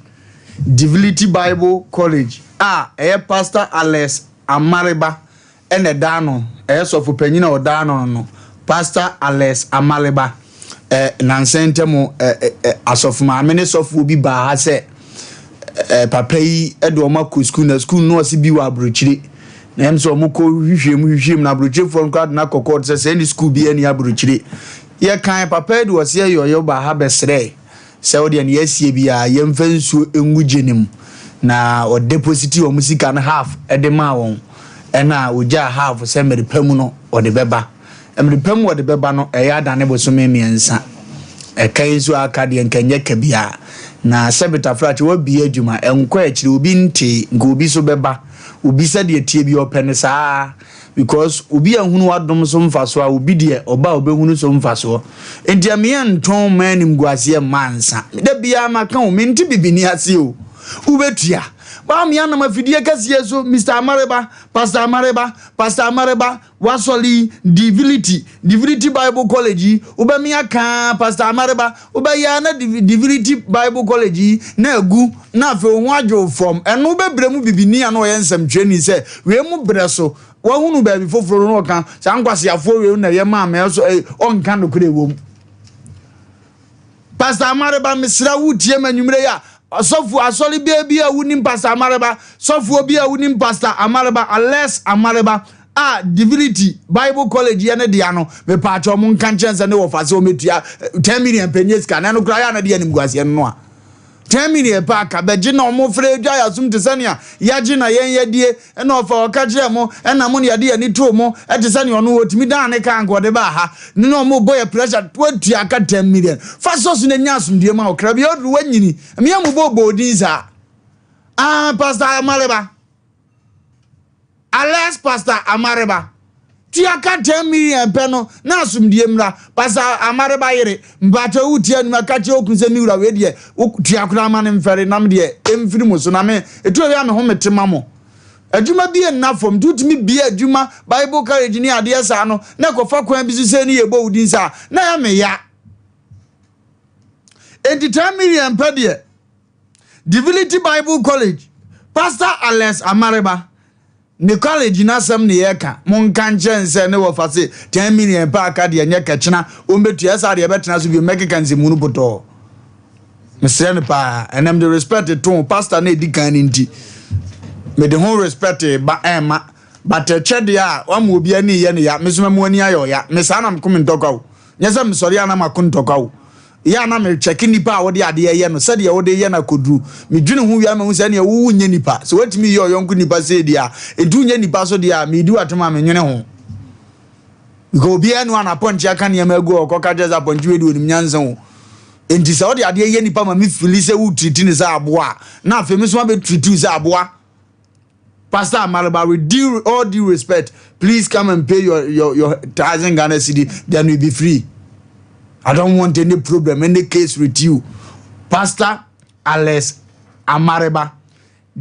Divility Bible College a ɛyɛ Pastor Alex Amareba na ɛda ano, ɛyɛ sɔfo panyin a ɔda ano no, Pastor Alex Amaleba. Ɛ nansa ntam ɛ ɛ asɔfo maame ne sɔfoɔ bi baa ha sɛ ɛ papa yi de wɔn akɔ sukuu na sukuu no ɔsi bi wɔ aburokyire na ɛm sɛ wɔn kɔ hwehwɛ mu hwehwɛ mu na aburokyirefoɔ no koraa de no akɔ kɔɔto sɛ sɛ ɛne sukuu bi ɛne aburokyire yɛkan papa yi de ɔsi ɛyɛ ɔyɛ baa ha bɛsrɛ Sɛ wo deɛ nea asie biara yɛmfa nsuo ngu gye no mu na ɔdepositi wɔn sika no half de maa wɔn ɛna ɔgyaa half sɛ mmere pa mu no ɔde bɛba. Mmere pa mu ɔde bɛba no ɛyɛ adane bosome mmiɛnsa. Ɛka yi nso a aka deɛ nka ɛnyɛ ka biara. Na sɛ Betafrakye wabue adwuma ɛnkɔ akyire obi ntee nka obi so bɛba. Obi sɛdeɛ ɛteɛ biara ɔpɛ no saa ara. Because obi anhunu w'adom so mfasoɔ a, obi deɛ ɔba a ɔbɛhunu so mfasoɔ. Nti ɛme yɛntɔn mma animguaseɛ mma ansa. Da biara maka o, mente bibini ase o. Wobɛtua. Baa me anam afidie kɛseɛ so, Mister Amareba, Pastor Amareba, Pastor Amareba, w'asɔre yi, Divility, Divility Bible College yi, wobɛme aka ara, Pastor Amareba, Wobɛyɛ ara na Divinity Bible College yi na agu na afei wo ho adwo wo fam. Ɛno wobɛbrɛ mu bibini a na ɔyɛ nsɛmtwerɛni sɛ wei mu brɛ so. Wahunu baabi foforɔ no na ɔka saa nkwaseafoɔ wei na ɛyɛ maa me ɛso ɔnka nokorɛ wɔ mu. Pastor Amareba mesrɛ wo tie ma anwummerɛ yi a ɔsɔfo asɔre bia bi a wonim Pastor Amareba sɔfoɔ bi a wonim Pastor Amareba Alex Amareba a Divinity Bible College yɛ ne dea no, mepaakyɛw mo nka nkyɛn sɛ ne wɔfa sɛ wɔmɛtua 10 million pɛ nyɛ sika na ɛno koraa yɛ a na de animguaseɛ no no a 10 million pɛ aka bɛgye na ɔmo frɛ adwa yɛ asom te sɛ nea yɛagye na yɛn yɛdie ɛna ɔfa ɔka kyerɛ mo ɛna mo ne yɛde yɛne too mo ɛte sɛ nea ɔno ɔtumi dan ne kaa nka ɔde baa ha ne na ɔmo bɔ yɛ pressure watua aka 10 million fa sɔ so na nya asomdue ma wo kra bi ɔduru wanyini mmea mu bɔ bɔ odin saa ah pastor Amaleba Alex Pastor Amareba tua ka 10 million pɛ no na asomdue mmra. Pastor Amareba yere, mpakyɛw wo tia numa ka kyerɛ okunu sɛ me wura wei deɛ wo tua koraa ma no mfɛre na me deɛ ɛmfiri mo so na me ɛtu awia me ho mete ma mo. Adwuma bi nna fam nti wotumi bie adwuma Bible college ne adeɛ saa no na ɛkɔfa kwan bi so sɛ ne yɛbɔ wo din saa na ɛyɛ me ya. Enti 10 million pɛ deɛ Divinity Bible College, Pastor Alex Amareba, ne college n'asɛm ne yɛka, monka nkyerɛ no sɛ ne wɔfa se 10 million pɛ aka deɛ nyɛ kɛkyena ɔmbɛtua ɛsaa deɛ ɛbɛtena so bio mɛkeka nsɛmhunu potɔɔ. Mesrɛ no paa, ɛnɛ mede respect to pastor na ɛdi kan no nti, mede ho respect ba ɛma, but ɛkyɛ deɛ a wama obi ani yɛ ne ya, me so mɛma w'ani ayɛ ɔya, me saa na meko me ntɔkwa o, nyɛ sɛ mesɔre a na mako ntɔkwa o. Yɛ a na merekyɛke nipa a wode adeɛ reyɛ no sɛdeɛ wode reyɛ no akɔduru. Medwene ho wie a na mahu sɛ ɛneɛ wo wonyɛ nipa. Sɛ woatumi yɛ ɔyɔnko nipa sei deɛ a, enti wonyɛ nipa so deɛ a, meredi w'atem a menwene ho. Because obiara ni hɔ a n'apɔnkye aka nneɛma agu hɔ ɔkɔka kyerɛ sɛ apɔnkye wei deɛ ɔnim nyansa o. Enti sɛ wode adeɛ yɛ nipa ma me fili sɛ wo treat ne sɛ aboa a, na afei me nso mabɛ treat wo sɛ aboa. Pastor Amaliba, with due, all due respect, please come and pay your, your, your thousand Ghana cedi, then you'll be free. I don't want any problem, any case with you. Pastor Alex Amariba,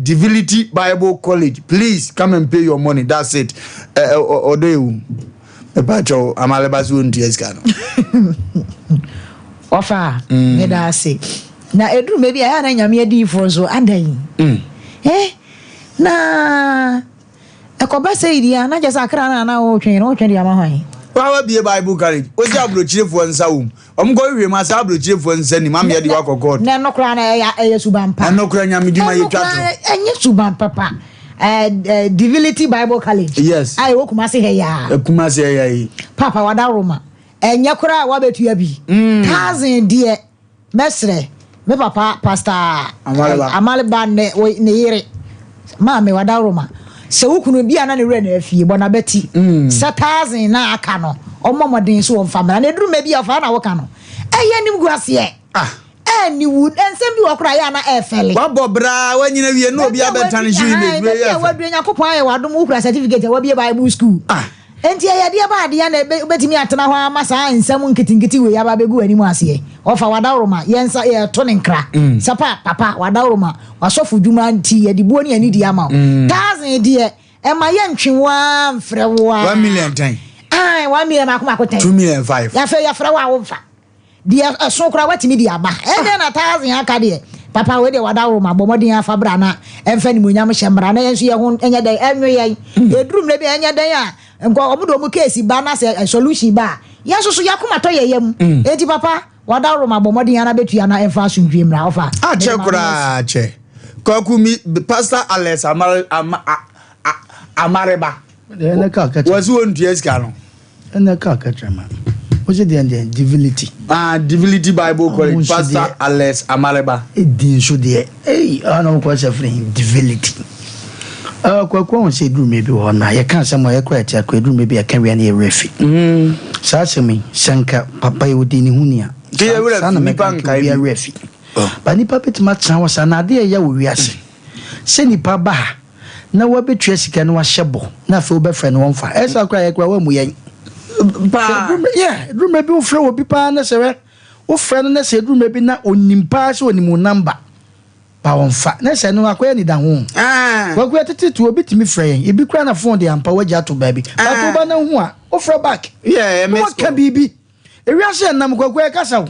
Divinity Bible College, please come and pay your money. That's it. Ọdọ ewu. Mepa kyɛw Amaliba si wɔn sika no. Ɔfa, meda ase. Na eduru baabi a ɛyɛ a na Nyame adiyifoɔ nso adan. Mm. Eh, na ɛkɔba sɛ yi deɛ a na kyɛ sɛ akra no a na wotwe no wotwe de ama hwan? Wawa bie Bible college. Wosi aburokyirefoɔ nsa wom. Wɔn kɔ hwehwɛ mu asa aburokyirefoɔ nsa nim ama yɛde wakɔ court. Na ɛno koraa na ɛyɛ ɛyɛ suban pa. Ɛno koraa nyame dwuma yɛ twa to. Ɛnyɛ suban papa. Ɛɛ Divinity Bible College. Yes. A ɛwɔ Kumasi ha yi a. Kumasi ha yi. Papa wadaroma. Ɛnyɛ koraa a wabetua bi. Mm. Thousand deɛ. Mɛsrɛ me papa Pastor Amaleba ne ne yere Maame Wadaworoma sɛ wo kunu bi a na ne werɛ na afie bɔ n'abati mm. sɛ thousand na aka no ɔmmɔ mmɔden so wɔmfa mmra na ɛduru mma bi a ɔfa na woka no ɛyɛ anim gu aseɛ ah. ɛniwu nsɛm bi wɔ koraa yɛ ana ɛfɛle. Wabɔ braa wanyina wie na obi abɛtan so yi na edwuma yɛ fɛ. Wadure Nyankopɔn ayɛ wadom wokura certificate a wabie Bible school. Ah. Enti ɛyɛ deɛ ba adeɛ na wobɛtumi atena hɔ ara ma saa nsɛm nketenkete wei aba abɛgu w'anim aseɛ? Ɔfa w'adaworoma, yɛn nsa yɛreto ne nkra. Sɛ pa, papa, w'adaworoma, w'asɔfo dwuma nti yɛde buo ne anidie ama wo. Thousand deɛ, ɛma yɛntwe wo ara mfrɛ wo ara. 1 million ten. Ae, 1 million mako mako ten. 2 million 5. Afei yɛfrɛ wo a womfa. Deɛ ɛso koraa watumi de aba. Ɛdeɛ na thousand aka deɛ. Papa wei deɛ wadaworoma, bɔ mmɔden afa bra na ɛmfa animuonyam hyɛ mmra na yɛn nso yɛn ho nyɛ dɛn ɛnwe yɛn. Ɛduru mmerɛ bi a ɛnyɛ dɛn a nkɔ wɔn de wɔn case ba na sɛ solution ba a yɛn nso so yɛn akoma tɔ yɛn yam. Enti papa wadaworoma bɔ mmɔden ara bɛtua na ɛmfa asomdwie mmra ɔfa. Akyɛ koraa akyɛ. Kwaku mi Pastor Alex Amare Ama a Amareba. Wɔsi wɔn ntua sika no. Ɛnɛ kaa kɛtrɛma. Wose deɛn deɛn? Divility. Ah, Divility Bible College, Pastor Alex Amareba. Edi nso deɛ, ei, ɛhɔ na wɔkɔ sɛ firi Divility. Uh, Kwaku ahun sɛ eduru mmerɛ bi wɔ hɔ na yɛka asɛm a yɛkora yɛte akora eduru mmerɛ bi yɛka wia na yɛwerɛ fi. Mm. Saa asɛm yi, sɛ nka papa yi odi ne ho ni a, saa na mɛka nka obi awerɛ fi. Oh. Ba nipa bɛtumi atena hɔ saa na adeɛ ɛyɛ wɔ wiase. Sɛ nipa ba ha na wabetua sika na wahyɛ bɔ na afei wobɛfrɛ no wɔmfa ɛsa koraa yɛ koraa wammu yɛn paa yeah ɛduru mmerɛ bi wofrɛ obi paa na sɛ wɛ wofrɛ no na sɛ ɛduru mmerɛ bi na onim paa sɛ onim wo namba ba wɔmfa na sɛ no akɔyɛ nida ho wakoya tete to obi tumi frɛ yɛn ebi koraa na phone de ampa wagya ato baabi but woba na hu a wofrɛ back na waka biribi Ewiase yɛ nam kwaku ɛ kasa o.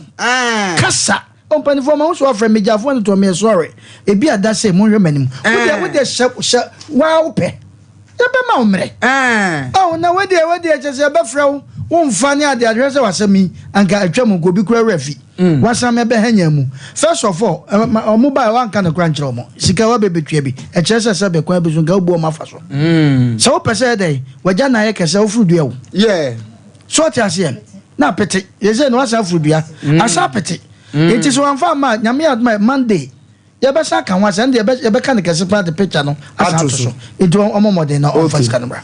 Kasa. O mpanimfoɔ ma ho so afrɛ me gyafoɔ no toɔ me sorry. Ebi ada sɛ monhwɛ m'anim. Wo deɛ wo deɛ hyɛ hyɛ waa wo pɛ. Yɛbɛma wo mmerɛ. Oh na wo deɛ wo deɛ kyɛ sɛ yɛbɛfrɛ wo wo mfa ne adeɛ ahwɛ sɛ wasɛm yi anka atwa mu nka obi kura werɛ fi. Wasan mɛbɛ hanya mu. First of all ɔmo ba wanka no kora nkyerɛ ɔmo. Sika wa bɛbɛtua bi. Ɛkyerɛ sɛ sɛ bɛkwan bi so nka wobu ɔmo afa so. Sɛ wopɛ sɛ ɛdɛn wagya na ayɛ kɛsɛ woforo dua o. Yeah. So ɔte aseɛ? Na apete. Yɛsɛ no wasan afuru dua. Mm. Asa apete. Mm. Nti so wamfa amma Nyame adom a Monday yɛbɛsa aka ho asɛm deɛ yɛbɛka no kɛse paa de picture no asan ato so. Nti ɔmɔ mmɔden na ɔmfa sika no bra.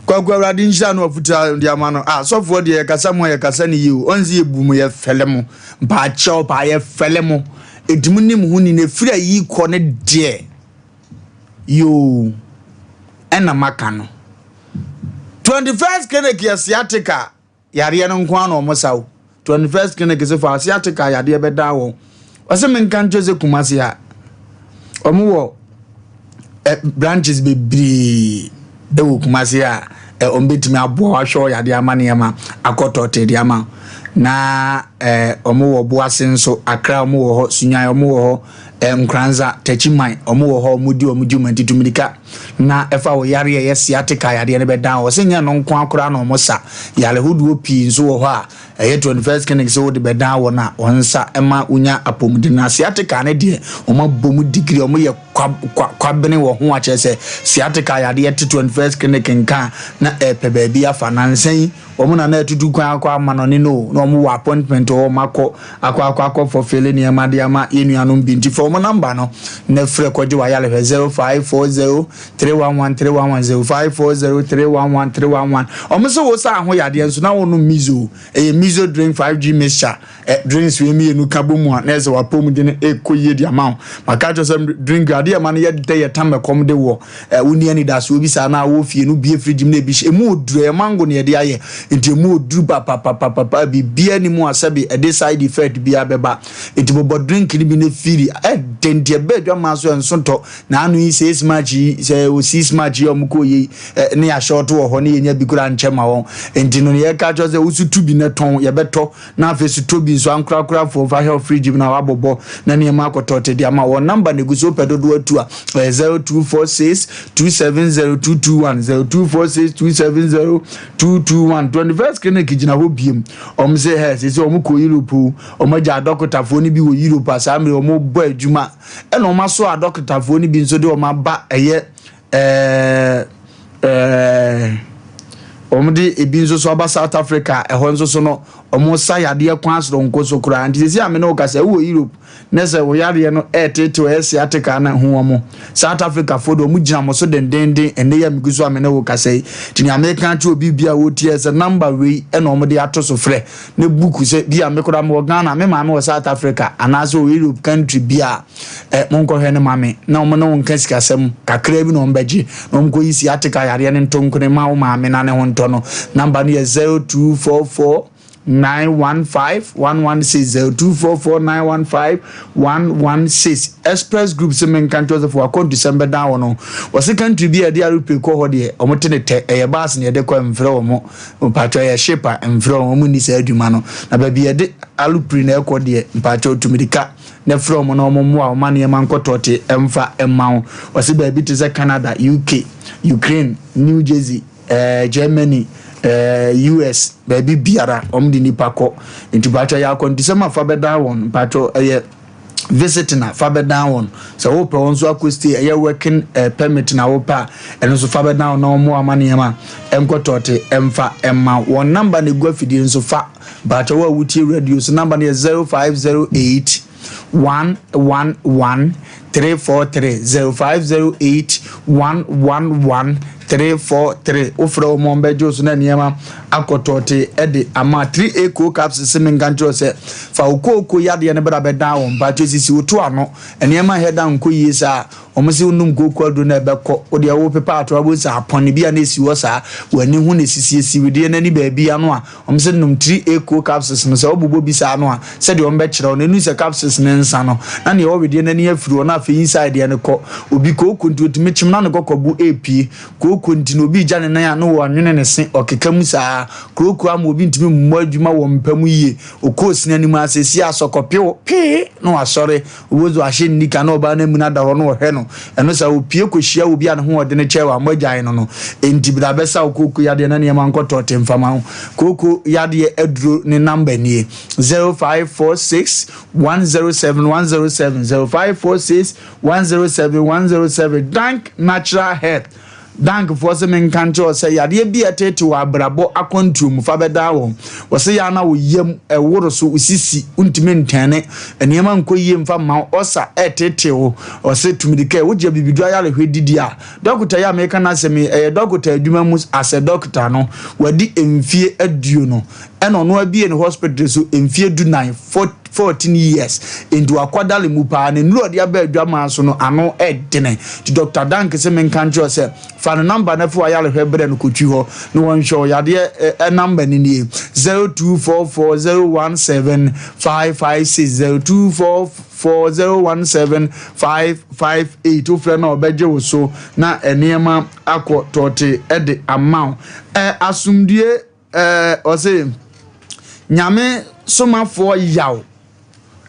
Kwaku Awurade nhyira no afutu a de ama no. Ah, sɔfoɔ deɛ yɛkasa mu a yɛkasa no yie o. Ɔnse yɛbu mo yɛfɛle mo. Mpaakyɛw paa yɛfɛle mo. Enti mo nim ho ni na ɛfiri ayi kɔ no deɛ yoo ɛna maka no. 21st clinic yɛ sciatica yareɛ no nko ara na wɔn sa o. 21st clinic sɛ fa sciatica yadeɛ bɛdaa wɔn. Wɔsɛ menka nkyerɛ sɛ Kumasi a wɔn wɔ eh, branches bebree ɛwɔ Kumasi a eh, wɔn bɛtumi aboa wahwɛ ɔyadeɛ ama nneɛma akɔ tɔɔtee de ama na eh, wɔn wɔ Boase nso Accra wɔn wɔ hɔ Sunyani wɔn wɔ hɔ eh, Nkoranza Techiman wɔn wɔ hɔ wɔn di wɔn dwuma nti tumirika na ɛfa wɔ yare a ɛyɛ sciatica yadeɛ no bɛdan hɔ. Sɛ nyɛ no nko ara koraa na wɔn sa, yare hodoɔ pii nso wɔ hɔ a ɛyɛ 21st clinic sɛ wode bɛdan wɔn a wɔn nsa ma wonya apɔmuden. Na sciatica no deɛ wɔn abɔ mu digiri, wɔn yɛ kwa, kwa, kwabene wɔ ho akyerɛ sɛ sciatica yadeɛ te 21st clinic nka a na ɛrepɛ baabi afa. Nansa yi wɔn na na atutu kwan akɔ amanɔne no o, na wɔn wɔ appointment wɔ wɔn akɔ akɔ akɔ akɔ fulfill nneɛma de ama yɛn nuanom bi nti fa. Frɛ wɔn namba no na frɛ kɔgye w'ayarehwɛ 0540 311 311 0540 311 311. Wɔn se wo sa ho yadeɛ nso na wonom miso. Ɛyɛ miso drink 5G mixture. Ɛ drinks wei mmienu ka bɔ mu a na ɛsɛ w'apɔmuden ɛkɔ yie de ama wo. Maka kyerɛ sɛ drink adeɛ ɛma no yɛ dɛ yɛ tam ɛkɔm de wɔ. Ɛ wonni anidasoɔ bi saa na wɔ fie no bie fridge mu na ebi hyɛ emu oduru ɛyɛ mango na yɛde ayɛ nti emu oduru papapapapa biribiara ni mu a sɛbi ɛde side effect biara bɛba. Nti bobɔ drink no bi na firi ɛdɛ nti ɛbɛ adwamaa so ɛnso tɔ na ano yi six match yi sɛ o six match yi a wɔn kɔ yɛ yi ne yɛahyɛ ɔto wɔ hɔ ne yɛnya bi koraa nkyɛ ma wɔn nti no yɛka kyerɛ sɛ wosu tu bi na tɔn yɛbɛtɔ na afei so tɔ bi nso ankorakorafoɔ fa hwɛ fridge mu na wabobɔ na nneɛma akɔtɔ te de ama wɔn namba na egu so pɛ dodoɔ atu a ɛyɛ 0246 270 221 0246 270 221 21st clinic gyina hɔ biem wɔn sɛ hɛ sɛ sɛ wɔn kɔ Europe o wɔn agya adɔkotafoɔ no bi wɔ Europe a saa mmerɛ wɔn bɔ adwuma ɛna wɔn aso adɔkotafoɔ no bi nso de wɔn aba ɛyɛ ɛɛ ɛɛ wɔn de ebi nso so aba South Africa ɛhɔ nso so no wɔn sa yadeɛ kwan soronko so koraa nti sisi ame ne wo kasa wɔ Europe ne sɛ wo yadeɛ no ɛɛtetew ɛyɛ sciatica na ho wɔn South Africa foɔ de wɔn gyina mo so dendenden ɛnɛ yɛ megu so ame ne wo kasa yi nti nea meka akyerɛ obi bi a wɔtie sɛ number wei ɛna wɔn de ato so frɛ ne book sɛ bi a me koraa mewɔ Ghana me maame wɔ South Africa anaasɛ wɔ Europe country bi a ɛ monkɔhwɛ ne maame na wɔn ne wo nka sikasɛm kakraa bi na wɔn bɛgye na wɔn kɔyi sciatica yareɛ no ntonkone ma wo maame na ne ho ntɔ no. Number no yɛ 0244 915 116 0244 915 116. Express Group sɛ menka nkyerɛ sɛ fo akɔntusɛm bɛdan wɔ no wɔse country bi a yɛde aeroplane kɔ hɔ deɛ wɔn te ne tɛ ɛyɛ bus na yɛde kɔ mfrɛ wɔn mpakyɛ ɛyɛ ship a mfrɛ wɔn wɔn nni saa adwuma no na baabi yɛde aeroplane na ɛkɔ deɛ mpakyɛ otumirika na frɛ wɔn na wɔn mmoa wɔn ma nneɛma nkɔtɔte mfa mma wo wɔse baabi te sɛ Canada, UK, Ukraine, New Jersey, eh, Germany, eh, US baabi biara wɔn de nipa kɔ nti mpakyɛ yɛ akɔntusɛm afa bɛdan wɔn mpakyɛ ɛyɛ visiting a fa bɛdan wɔn sɛ wopɛ wɔn nso akɔ stay ɛyɛ working eh, permit na wopɛ a ɛno nso fa bɛdan wɔn na wɔn ama nneɛma nkɔtɔte mfa mma wɔn namba na egu afidie nso fa mpakyɛ wo a wotie radio so namba no yɛ 0508 111 343 0508 111 343 wofrɛ wɔn wɔn bɛgye wo so na nneɛma akɔtɔte de ama 3A cocoa capsules sɛ menka nkyerɛ sɛ fa wo kooko yadeɛ no bra bɛdan wɔn mpakyɛ sisi wo to ano nneɛma nhɛ da nkɔ yie saa wɔn sɛ wonom kooko aduro na ɛbɛkɔ wo deɛ wo pepa ato abɔ sɛ apɔne bi a na esi hɔ saa w'ani ho na esisi esi wedeɛ n'ani baabi ano a Wɔn sɛ nom 3A co capsules no sɛ wobobɔ bi saa no a sɛdeɛ wɔn bɛkyerɛ wo no ɛnu sɛ capsules no nsa no na neɛ ɛwɔ wedeɛ no ani afiri hɔ na afei inside deɛ no kɔ obi kooko nti otumi kyem na ne kɔkɔbo ɛrepue kooko nti na obi regya ne nan a na wɔanwene ne se ɔkeka mu saa kooko ama obi ntumi mmɔ adwuma wɔ mpa mu yie ɔkɔ osini anim a sɛsi asɔkɔpew pee na wasɔre Obozu ahyɛ ne nika na ɔbaa no amuna da hɔ na ɔhwɛ no. Ɛno saa opue kɔhyia obi a ne ho ɔdene kyɛɛ wɔ amɔgyae no no. Enti bra bɛsa wo kooko yadeɛ na nneɛma nkɔ tɔɔte mfa ma wo. Kooko yadeɛ aduro ne namba nie, 0546 107 107, 0546 107 107. Dank Natural Health. Dankfoɔ se menka nkyerɛ wo sɛ yadeɛ bi a ɛteete wɔ abrabɔ akwantuo mu fa bɛdaa wɔn. Wɔse yɛ a na wo yam ɛworo so, wo sisi, wontumi ntɛne, nneɛma nkɔ yie mfa mma wo, ɔsa ɛreteetee wo. Wɔse tumidika yi, wogye abibiduro ayarehwɛ didi a, dɔkota yi a meka n'asɛm yi, ɛyɛ dɔkota adwuma mu as a dɔkota no, wadi mfie aduonu ɛna ɔno abue ne hospital so mfie dunan, 14 years, enti wakwadare mu paa. Ne nnuru a ɔde aba adwaman so no, ano ɛdene. Nti Dr. Dank se menka nkyerɛ wo sɛ, fa ne namba no fa w'ayarehwɛ brɛ no kɔtwi hɔ na wɔnhwɛ wo yadeɛ. Ɛ namba no nie, 0244017556, 0244017558. Wofrɛ no a ɔbɛgye wo so na nneɛma akɔ tɔɔte de ama wo. Ɛ asomdue Ɛɛ ɔse Nyame somafoɔ Yaw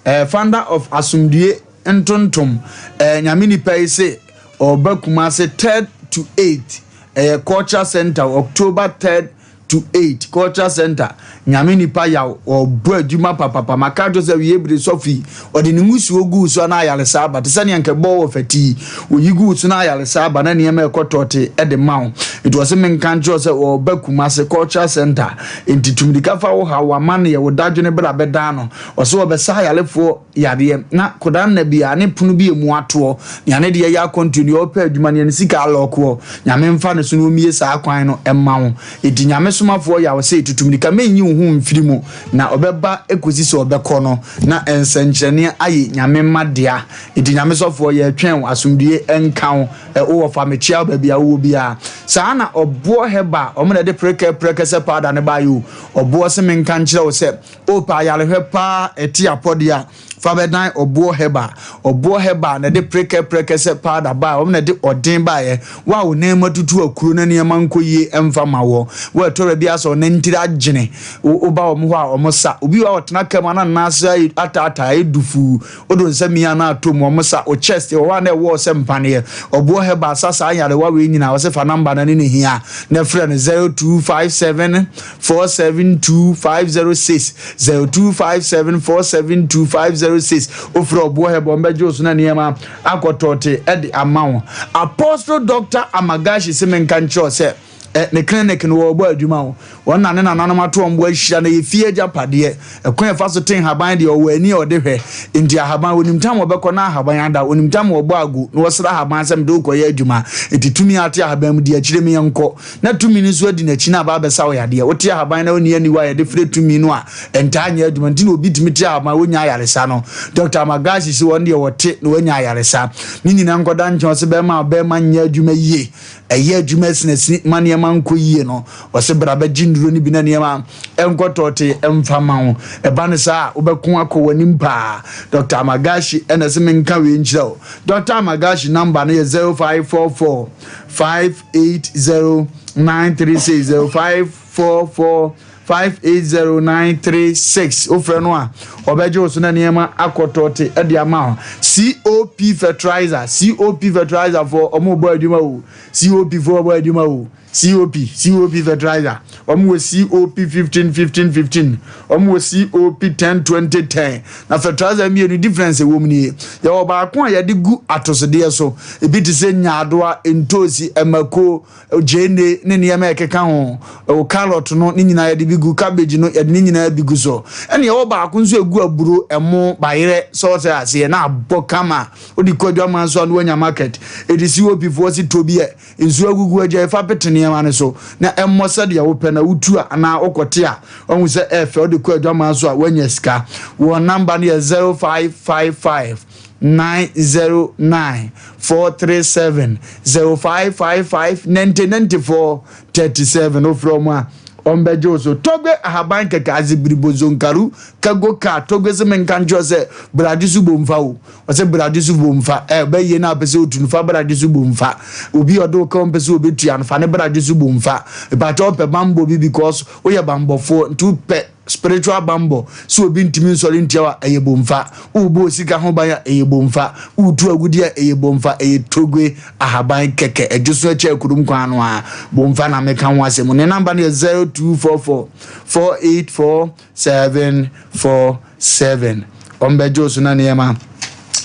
ɛɛ founder of Asomdue ntontom ɛɛ Nyame nipa yi se ɔɔba Kumase third to eight ɛyɛ culture center October third. to 8 Cultural Centre, Nyame nipa yaw, ɔbɔ adwuma papapa, maka akyerɛ sɛ wie bere sɔfo yi, ɔde ne ngusuo guu so na ayaresa aba, te sɛ nea nka ɛbɔ wɔ fati, oyi guu so na ayaresa aba na nneɛma ɛkɔ tɔɔte de ma wo. Nti ɔse menka nkyerɛ sɛ ɔba Kumase Cultural Centre, nti tumidika fa wo haw, w'amanneɛ, wo dadwene bra bɛdan no. Ɔse ɔbɛsa ayarefoɔ yareɛ na kodaa nna biara ne pono bi emu atoɔ, nea ne deɛ yɛ akwantuo, nea ɔpɛ adwuma, nea ne sika alɔɔkoɔ, Nyame mfa ne so na ɔmmie saa kwan no mma wo. Enti Nyame somafoɔ yaw se, Tutu mirika mennyi wo ho mfiri mu, na ɔbɛba kosi sɛ ɔbɛkɔ no, na nsɛnkyerɛnneɛ aye Nyame mma dea. Enti Nyame sɔfoɔ, yɛretwɛn wo, asomdwie nka wo, wo wɔfa, mekyea wo baabi a wowɔ biara. Saa na ɔboɔ Heber, wɔn na ɛde prekɛ prɛkɛsɛ powder no baeɛ o, ɔboɔ se menka nkyerɛ wo sɛ, Wopɛ ayarehwɛ paa ɛte apɔdeɛ a, fa bɛdan ɔboɔ Heber. Ɔboɔ Heber na ɛde prekɛ prɛkɛsɛ powder baeɛ, wɔn na ɛde ɔden baeɛ. Wo a wo nan mu atutu akuro na nneɛma nkɔ yie mfa ma woɔ. Wo a ɛtɔ da bi a sɛ wo nantiri agyene, wo woba wɔn hɔ a wɔn sa. Obi wɔ hɔ a ɔtena kaa mu a na ne nan ase ayɛ ataataa ayɛ dufuu. Wode wo nsa mia na atɔ mu, wɔn sa. Wo chest ɛwɔ hɔ a na ɛwɔ wo sɛ mpaneɛ. Ɔboɔ Heber sa saa nyarewa wei nyinaa. Wɔse fa number no ne ne hia na frɛ no 0257 472 506 0257 472 506. Wofrɛ ɔboɔ hɛ bɔ mbɛgye wo so na nneɛma akɔtɔɔte de ama wo. Apostle Dr. Amagashi se menka nkyerɛ wo sɛ eh, ne clinic no wɔrebɔ adwuma o. Wɔn na ne nananom ato wɔn bo ahyira no, ɛyɛ fie agyapadeɛ. Ɛkwan a ɛfa so te nhaban deɛ, ɔwɔ ani a ɔde hwɛ. Enti ahaban, ɔnim tam ɔbɛkɔ na ahaban ada, ɔnim tam ɔbɔ ago na ɔsra ahaban sɛ mede wo kɔyɛ adwuma. Enti tumi a ate ahaban mu di akyire me yɛnkɔ. Na tumi no nso adi n'akyi na aba abɛsa wo yadeɛ. Wote ahaban na wonni aniwa a yɛde frɛ tumi no a, ɛntaa nyɛ adwuma. Nti na obi tumi te ahaban a ɔnnya ayaresa no. Dɔkta Amagashi se wɔn deɛ wɔte na wɔanya ayaresa. Ne nyinaa nkɔda nkyɛn, ɔse bɛrima a bɛrima nyɛ adwuma yie, ɛyɛ adwuma asinasini ma nneɛma nkɔ yie no, ɔse bra bɛgye nnuro no bi na nneɛma nkɔ tɔɔtee mfa ma wo. Ɛba no saa a, wobɛko akɔ w'anim paa. Dɔkta Amagashi na ɛse menka wei nkyerɛ wo. Dɔkta Amagashi number no yɛ 0544 580 936 0544 580 936. Wofrɛ no a, ɔbɛgye wo so na nneɛma akɔtɔte de ama wo. COP fertilizer, COP fertilizer foɔ ɔmo bɔ adwuma o. COP foɔ bɔ adwuma o. COP, COP fertilizer, ɔmo wɔ COP 15 15 15, ɔmo wɔ COP 10 20 10. Na fertilizer mmienu difference ɛwɔ mu nie. Yɛwɔ baako a yɛde gu atosodeɛ so, ebi te sɛ nyaadoa, ntoosi, mako, gyeene ne nneɛma a ɛkeka ho. Ɛwɔ carrot no ne nyinaa yɛde bi gu, cabbage no yɛde ne nyinaa bi gu so. Ɛna yɛwɔ baako nso egu aburo, ɛmo, bayerɛ, sɔɔsɛ aseɛ na abɔ kama. Wode kɔ adwaman so a na wanya market. Ɛde COP foɔ se tɔ bi ɛ. Nsuo agugu agya fa pete nneɛma no so na ɛmmɔ sɛdeɛ wopɛ na wotu a anaa wokɔte a wahu sɛ ɛɛfɛ wode kɔ adwaman so a woanya sika. Wɔn namba no yɛ 0555 909 437 0555 90 94 37 wofrɛ wɔn a wɔbɛgye wo so. Togbe ahaban kɛkɛ azibiribo zonkaru kago ka togbe se menka nkyerɛ sɛ brade so bomfa o. Ɔsɛ brade so bom fa. Ɛ bɛyie no a pɛ sɛ otu no fa brade so bom fa. Obi a ɔde wo ka ɔmpɛ sɛ obetua no fa ne brade so bom fa. Mepakyɛ wopɛ bambɔ bi because woyɛ bambɔfoɔ nti wopɛ spiritual bambɔ sɛ obi ntumi nsɔre ntia wo a ɛyɛ bom fa. Wobɔ osika ho ban a ɛyɛ bom fa. Wotu agudeɛ a ɛyɛ bom fa. Ɛyɛ togue ahaban kɛkɛ ɛdwoso akyi akurum kwan no a bom fa na meka ho asɛm. Ne namba no yɛ 0244 484 747 Wɔbɛgye wo so na nneɛma